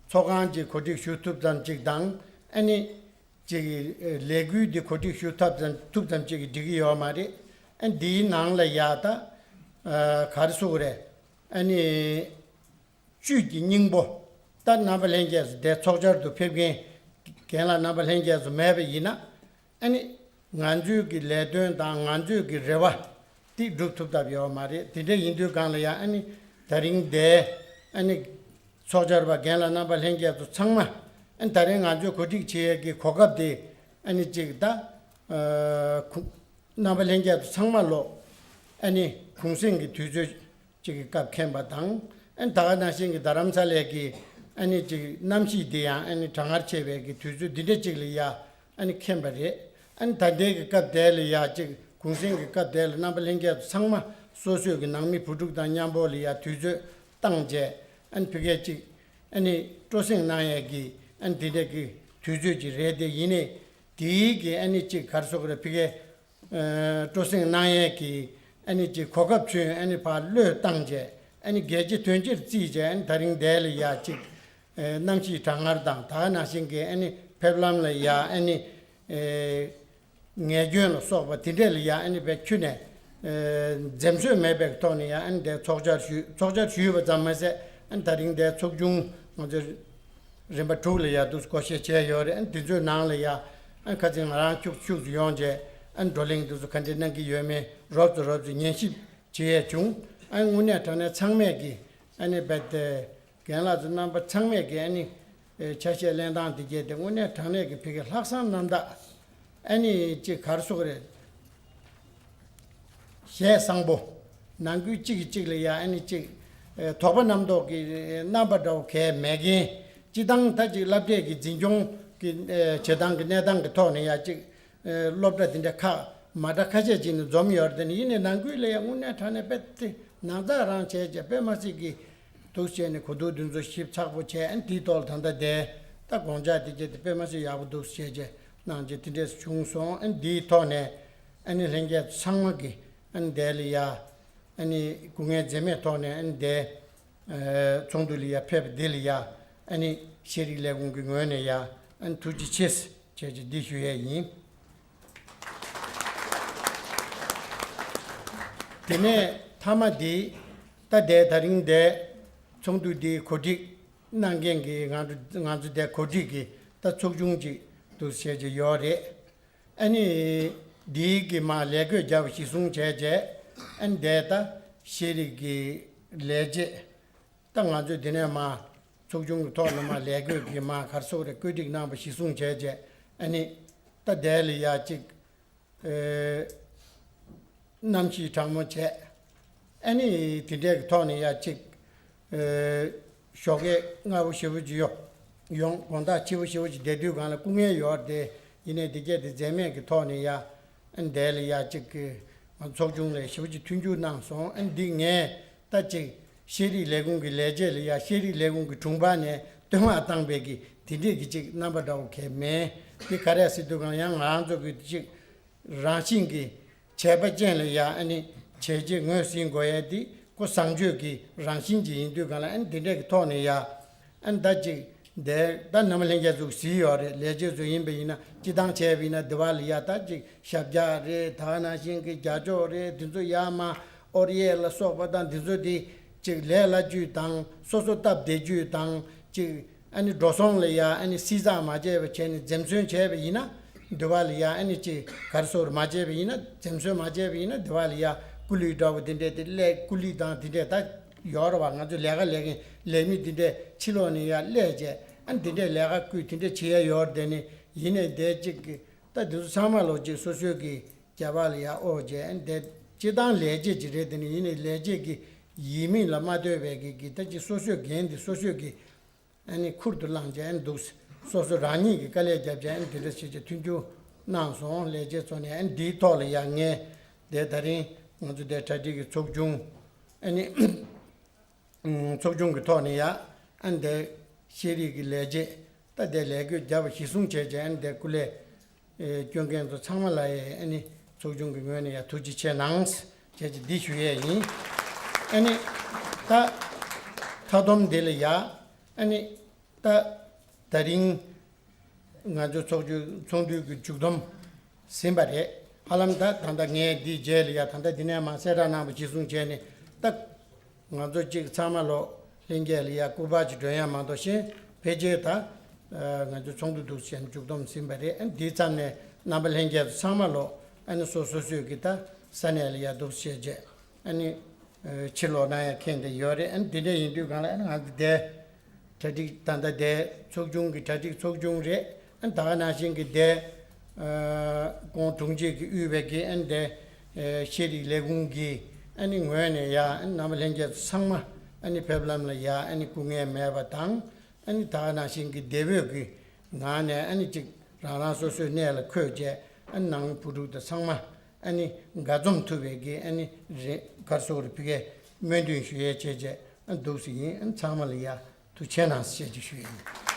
ཚོགས་ཁང་ཅིག་གོ་སྒྲིག་ཞུ་ཐུབ་ཙམ་ཅིག་དང་། ཨ་ནི་ཅིག་ལས་འགུལ་འདི་གོ་སྒྲིག་ཞུ་ཐབས་ཙམ་ཐུབ་ཙམ་ཅིག་གིས་འགྲིག་གི་ཡོད་མ་རེད། ཨ་འདིའི་ནང་ལ་ཡ་ད་ག་རེ་ཟེར་དགོས་རེད། ཨ་ནི་བཅུད་ཀྱི་སྙིང་པོ་ད་རྣམ་པ་ལྷན་རྒྱས་སུ་དེ་ཚོགས་བཅར་དུ་ཕེབས་མཁན་རྒན་ལགས་རྣམ་པ་ལྷན་རྒྱས་སུ་མེད་པ་ཡིན་ན། ཨ་ནི་ང་ཚོའི་གི་ལས་དོན་དང་ང་ཚོའི་གི་རེ་བ་དེ་སྒྲུབ་ཐུབ་ཐབས་ཡོད་མ་རེད། དེ་འདྲ་ཡིན་དུས་སྒང་ལ་ཡང་ཨ་ནི་ད་རིང་དེ་ཨ་ནི་ཚོགས་བཅར་བ་རྒན་ལགས་རྣམ་པ་ལྷན་རྒྱས་ཚོ་ཚང་མ་ཨ་ནི་ད་རིང་ང་ཚོས་གོ་སྒྲིག་བྱེད་ཡས་ཀྱི་གོ་སྐབས་དེ་ཨ་ནི་གཅིག་ད་ཁོ་རྣམ་པ་ལྷན་རྒྱས་ཚོ་ཚང་མ་ལོ་ཨ་ནི་གུང་གསེང་གི་དུས་ཚོད་ཅིག་གི་སྐབས་འཁེལ་བ་དང་། ཨ་ནི་ད་ག་ནང་བཞིན་གྱི་རྡ་རམ་ས་ལའི་གི་ཨ་ནི་ཅིག་གནམ་གཤིས་འདི་ཡང་ཨ་ནི་གྲང་ངར་ཆེ་བའི་གི་དུས་ཚོད་འདི་འདྲ་ཅིག་ལ་ཡ་ཨ་ནི་འཁེལ་བ་རེད། ཨ་ནི་ད་ལྟའི་གི་སྐབས་དེ་ལ་ཡ་ཅིག་གུང་གསེང་གི་སྐབས་དེ་ལ་རྣམ་པ་ལྷན་རྒྱས་ཚང་མ་སོ་སོའི་གི་ནང་མི་བུ་ཕྲུག་དང་མཉམ་པོ་ལ་ཡ་དུས་ཚོད་བཏང་བྱས། ཨ་ནི་ཕ་གིར་ཅིག་ཨ་ནི་སྤྲོ་གསེང་གནང་ཡས་གི་ཨ་ནི་འདི་འདྲ་གི་དུས་ཚོད་ཅིག་རེད་དེ། ཡིན་ནའི་དེའི་གི་ཨ་ནི་ཅིག་ག་རེ་ཟེར་དགོས་རེད། ཕ་གིར་སྤྲོ་གསེང་གནང་ཡས་ཀྱི་ཨ་ནི་ཅིག་གོ་སྐབས་ཚུན་ཨ་ནི་ཕར་བློས་བཏང་བྱས། ཨ་ནི་རྒྱལ་སྤྱི་དོན་སྤྱིར་བརྩིས་བྱས། ཨ་ནི་ད་རིང་འདི་ལ་ཡ་ཅིག་གནམ་གཤིས་གྲང་ངར་དང་ད་ག་ནང་བཞིན་གྱི་ཨ་ནི་ཕེབས་ལམ་ལ་ཡ་ཨ་ནི་ངལ་སྐྱོན་ལ་སོགས་པ་དེ་འདྲས་ལ་ཡ་ཨ་ནི་བས་ཁྱོན་ནས་འཛེམ་ཟོན་མེད་པའི་ཐོག་ནས་ཡ་ཨ་ནི་འདི་ཚོགས་བཅར་ཞུས། ཚོགས་བཅར་ཞུས་པ་ཙམ་མ་ཟད། ཨ་ནི་ད་རིང་འདི་ཚོགས་ཆུང་ང་ཚོས་རིམ་པ་དྲུག་ལ་ཡ་འདུག་སྒོ་ཕྱེ་བྱས་ཡོད་རེད། ཨ་ནི་དེ་ཚོའི་ནང་ལ་ཡ་ཨ་ནི་ཁ་སང་ང་རང་ཁྱུག་ཁྱུག་ཏུ་ཡོང་བྱས། ཨ་ནི་བགྲོ་གླེང་འདི་ཚོ་ག་འདྲས་གནང་གི་ཡོད་མེད་རོབ་ཙམ་རོབ་ཙམ་ཉན་ཞིབ་བྱེད་ཡས་བྱུང་། ཨ་ནི་དངོས་གནས་དྲང་གནས་ཚང་མས་ཀྱི་ཨ་ནི་རྦད་དེ་རྒན་ལགས་ཚོ་རྣམ་པ་ཚང་མས་ཀྱི་ཨ་ནི་ཆ་ཤས་ལེན་སྟངས་འདི་གས་དེ་དངོས་གནས་དྲང་གནས་ཀྱི་ཕ་གི་ལྷག་བསམ་རྣམ་དག་ཨ་ནི་ཅིག་ག་རེ་ཟེར་དགོས་རེད། ཞལ་བཟང་པོ། ནང་ཁུལ་གཅིག་གིས་གཅིག་ལ་ཡ་ཨ་ནི་གཅིག་ཨེ་དོགས་པ་རྣམ་རྟོག་གི་རྣམ་པ་འདྲ་བོ་གས་མེད་མཁན། སྤྱི་བཏང་ད་ཅིག་སློབ་གྲྭའི་གི་འཛིན་སྐྱོང་གི་ཨེ་བྱེད་སྟངས་ཀྱི་གནས་སྟངས་ཀྱི་ཐོག་ནས་ཡ་གཅིག་ཨེ་སློབ་གྲྭ་དེ་འདྲ་ཁག་མ་འདྲ་ཁ་ཤས་ཅིག་ནས་འཛོམས་ཡོད་རེད། དེ་ནི་ཡིན་ནའི་ནང་ཁུལ་ལ་ཡ་དངོས་གནས་དྲང་གནས་དཔེ་དེ་ནང་ཚགས་རང་བྱས་བྱས་དཔེ་མ་སྲིད་ཀྱི་འདུག་བྱས་ནས་གོ་བསྡུར་འདི་ཚོ་ཞིབ་ཚགས་པོ་བྱས། ཨ་ནི་དེའི་ཐོག་ལ་ད་ལྟ་དེ་ད་དགོངས་འཇགས་དེ་བྱས་དེ་དཔེ་མ་སྲིད་ཡག་པོ་འདུག་བྱས་བྱས་གནང་བྱས་དེ་འདྲས་བྱུང་སོང་། ཨ་ནི་དེའི་ཐོག་ནས་ཨ་ནི་ལྷན་རྒྱས་ཚང་མ་གི་ཨ་ནི་དེ་ལ་ཡ་ཨ་ནི་སྐུ་ངལ་འཛེམས་མེད་ཐོག་ནས་ཨ་ནི་དེ་ཚོགས་འདུ་ལ་ཡ་ཕེབས་པ་འདི་ལ་ཡ་ཨ་ནི་ཤེས་རིག་ལས་ཁུངས་ཀྱི་ངོས་ནས་ཡ་ཨ་ནི་ཐུགས་རྗེ་ཆེ་ཟེར་བྱས་བྱས་འདི་ཞུ་ཡས་ཡིན། དེ་ནས་མཐའ་མ་འདི་ད་ལྟའི་ད་རིང་འདི་ཚོགས་འདུ་འདི་གོ་སྒྲིག་གནང་མཁན་གྱི་ང་ཚོ་ང་ཚོ་འདི་གོ་སྒྲིག་གི་ད་ཚོགས་ཆུང་ཅིག་འདུག་བྱས་བྱས་ཡོད་རེད། ཨ་ནི་འདིའི་གི་མ་ལས་བགོས་བརྒྱབ་གཞི་བཟུང་བྱས་བྱས། ཨ་ནི་འདི་ད་ཤེས་རིག་གི་ལས་བྱེད་ད་ང་ཚོས་འདི་ནས་མ་ཚོགས་ཆུང་གི་ཐོག་ནས་མ་ལས་བགོས་ཀྱི་མ་ག་རེ་ཟེར་དགོས་རེད། བཀོད་སྒྲིག་གནང་བ་གཞི་བཟུང་བྱས་བྱས། ཨ་ནི་ད་དེ་ལ་ཡ་གཅིག་ཨེ་གནམ་གཤིས་གྲང་མོ་བྱས། ཨ་ནི་དེ་འདྲའི་གི་ཐོག་ནས་ཡ་གཅིག་ཨེ་ཞོགས་ཀས་སྔ་པོ་ཞེ་པོ་ཅིག་ཡོང་ཡོང་དགོང་དག་ཕྱི་པོ་ཞེ་པོ་ཅིག་བསྡད་དུས་སྒང་ལ་སྐུ་ངལ་ཡོད་རེད་དེ། ཡིན་ནའི་དེ་གས་དེ་འཛེམས་མེད་ཀྱི་ཐོག་ནས་ཡ་ཨ་ནི་དེ་ལ་ཡ་གཅིག་གི་ང་ཚོགས་ཆུང་ལ་ཞེ་པོ་ཅིག་མཐུན་འགྱུར་གནང་སོང་། ཨ་ནི་འདི་ངས་ད་ཅིག་ཤེས་རིག་ལས་ཁུངས་ཀྱི་ལས་བྱེད་ལ་ཡ་ཤེས་རིག་ལས་ཁུངས་ཀྱི་དྲུང་འཕར་ནས་བསྟོད་བསྔགས་བཏང་པའི་གི་དེ་འདྲས་ཀྱི་ཅིག་རྣམ་པ་འདྲ་བོ་གས་མེད། འདི་ག་རེ་ཟེར་དུས་སྒང་ཡང་ང་རང་ཚོ་གི་ཅིག་རང་བཞིན་གྱི་བྱས་པ་ཅན་ལ་ཡ་ཨ་ནི་བྱས་རྗེས་ངོས་ཟིན་དགོས་ཡ་འདི་ཁོ་བཟང་སྤྱོད་ཀྱི་རང་བཞིན་ཅིག་ཡིན་དུས་སྒང་ལ། ཨ་ནི་འདི་འདྲས་ཀྱི་ཐོག་ནས་ཡ་ཨ་ནི་ད་ཅིག་འདི་ད་རྣམ་པ་ལྷན་རྒྱས་ཚོས་གཟིགས་ཡོད་རེད། ལས་བྱེད་ཚོ་ཡིན་པ་ཡིན་ན་སྤྱི་བཏང་བྱས་པ་ཡིན་ན་འདི་བ་ལ་ཡ་ད་ཅིག་ཞབས་བཀྱག་རེད། ད་ག་ནང་བཞིན་གྱི་རྒྱ་ཅོག་རེད། འདི་ཚོ་ཡ་མ་ཨོར་ཡེ་ལ་སོགས་པ་དང་འདི་ཚོ་འདི་ཅིག་ལས་སླ་བཅུད་དང་སོ་སོ་སྟབས་བདེ་བཅུད་དང་ཅིག་ཨ་ནི་འགྲོ་སོང་ལ་ཡ་ཨ་ནི་བསྲི་ཚགས་མ་བྱས་པ་བྱས་ནས་འཛེམ་ཟོན་བྱས་པ་ཡིན་ན། འདི་བ་ལ་ཡ་ཨ་ནི་ཅིག་ག་རེ་ཟེར་མ་བྱས་པ་ཡིན་ན། འཛེམ་ཟོན་མ་བྱས་པ་ཡིན་ན་འདི་བ་ལ་ཡ་ཀུ་ལུ་འདྲ་བོ་འདི་འདྲས་དེ་སླེབས། ཀུ་ལུ་དང་འདི་འདྲས་ད་ཡོད་རེད་བ། ང་ཚོ་ལས་ཀ་ལས་མཁན་ལས་མི་འདི་འདྲས་ཕྱི་ལོགས་ནས་ཡ་སླེབས་བྱས། ཨ་ནི་འདི་འདྲས་ལས་ཀ་བསྐུལ་འདི་འདྲས་བྱེད་ཡ་ཡོད་རེད། དེ་ནི་ཡིན་ནའི་འདི་ཅིག་གི་ད་འདི་ཚོ་ཚང་མ་ལོ་ཅིག་སོ་སོའི་གི་རྒྱབ་ལ་ཡ་ཨོ་བྱས། ཨ་ནི་འདི་སྤྱི་བཏང་ལས་བྱེད་ཅིག་རེད། དེ་ནི་ཡིན་ནའི་ལས་བྱེད་ཀྱི་ཡིན་མིན་ལ་མ་ལྟོས་པའི་གི་གི་ད་ཅིག་སོ་སོའི་འགན་འདི་སོ་སོའི་གི་ཨ་ནི་ཁུར་དུ་བླངས་བྱས། ཨ་ནི་འདུག་སོ་སོ་རང་ཉིད་ཀྱིས་དཀའ་ལས་བརྒྱབ་བྱས། ཨ་ནི་དེ་འདྲ་བྱས་བྱས་མཐུན་འགྱུར་ གནང་སོང་། ལས་བྱེད་ཚོ་ནས་ཨ་ནི་འདིའི་ཐོག་ལ་ཡང་ངས་དེ་ད་རིང་ང་ཚོ་དེ་གྲ་སྒྲིག་གི་ཚོགས་ཆུང་ཨ་ནི་ཚོགས་ཆུང་གི་ཐོག་ནས་ཡ་ཨ་ནི་དེ་ཤེས་རིག་གི་ལས་བྱེད་ད་དེ་ལས་བགོས་བརྒྱབ་པ་གཞི་བཟུང་བྱས་རྗེས་ཨ་ནི་དེ་སྐུ་ལས་སྐྱོན་མཁན་ཚོ་ཚང་མ་ལ་ཡ་ཨ་ནི་ཚོགས་ཆུང་གི་ངོས་ནས་ཡ་ཐུགས་རྗེ་ཆེ་གནང་བྱས་རྗེས་འདི་ཞུ་ཡས་ཡིན། ཨ་ནི་ད་མཐའ་སྡོམ་འདི་ལ་ཡ་ཨ་ནི་ད་ད་རིང་ང་ཚོ་ཚོགས་ཆུང་ཚོགས་འདུའི་གི་མཇུག་སྡོམ་ཟིན་པ་རེད། ཧ་ལམ་ད་ད་ལྟ་ངས་འདིའི་རྗེས་ལ་ཡ་ད་ལྟ་འདི་ནས་མར་གསལ་བསྒྲགས་གནང་བ་གཞིར་བཟུང་བྱས་ནས་ད་ང་ཚོ་གཅིག་ཚང་མ་ལོ་ལྷན་རྒྱས་ལ་ཡ་སྐུ་པར་ཅིག་སྒྲོན་ཡ་མ་གཏོགས་གཞན་ཕལ་ཆེར་ད་ང་ཚོ་ཚོགས་འདུ་འདུག་བྱས་མཇུག་སྡོམ་ཟིན་པ་རེད། ཨ་འདིའི་མཚམས་ནས་རྣམ་པ་ལྷན་རྒྱས་ཚོ་ཚང་མ་ལོ་ཨ་ནི་སོ་སོ་སོས་གི་ད་ས་གནས་ལ་ཡ་འདུག་བྱས་རྗེས་ཨ་ནི་ཕྱིར་ལོག་གནང་ཡ་ཁེངས་ཏེ་ཡོད་རེད། ཨ་ནི་འདི་འདྲ་ཡིན་དུས་གང་ལ་ཨ་ནི་ང་ཚོ་དེ། གྲ་སྒྲིག་ད་ལྟ་དེ་ཚོགས་ཆུང་གི་གྲ་སྒྲིག་ཚོགས་ཆུང་རེད། ཨ་ནི་ད་ག་ནང་བཞིན་གྱི་དེ་ཨ་ཁོང་དྲུང་ཆེ་གིས་དབུས་པའི་གི་ཨ་ནི་དེ་ཨ་ཤེས་རིག་ལས་ཁུངས་ཀྱི་ཨ་ནི་ངོས་ནས་ཡ་ཨ་ནི་རྣམ་པ་ལྷན་རྒྱས་ཚོ་ཚང་མ་ཨ་ནི་ཕེབས་ལམ་ལ་ཡ་ཨ་ནི་སྐུ་ངལ་མེད་པ་དང་ཨ་ནི་ད་ག་ནང་བཞིན་གྱི་དེ་བོད་ཀྱི་ངང་ནས་ཨ་ནི་ཅིག་རང་རང་སོ་སོའི་གནས་ལ་འཁོད་བྱས་ཨ་ནི་ནང་བུ་ཕྲུག་དང་ཚང་མ་ཨ་ནི་དགའ་འཛོམས་ཐུབ་པའི་གི་ཨ་ནི་རེ་ག་རེ་ཟེར་དགོས་རེད། ཕ་གིའི་སྨོན་འདུན་ཞུ་ཡས་བྱས་བྱས་ཨ་ནི་འདུག་སེ་ཡིན། ཨ་ནི་ཚང་མ་ལ་ཡ། ཐུགས་རྗེ་གནང་ཞེས་ཀྱི་ཞུ་ཡིན།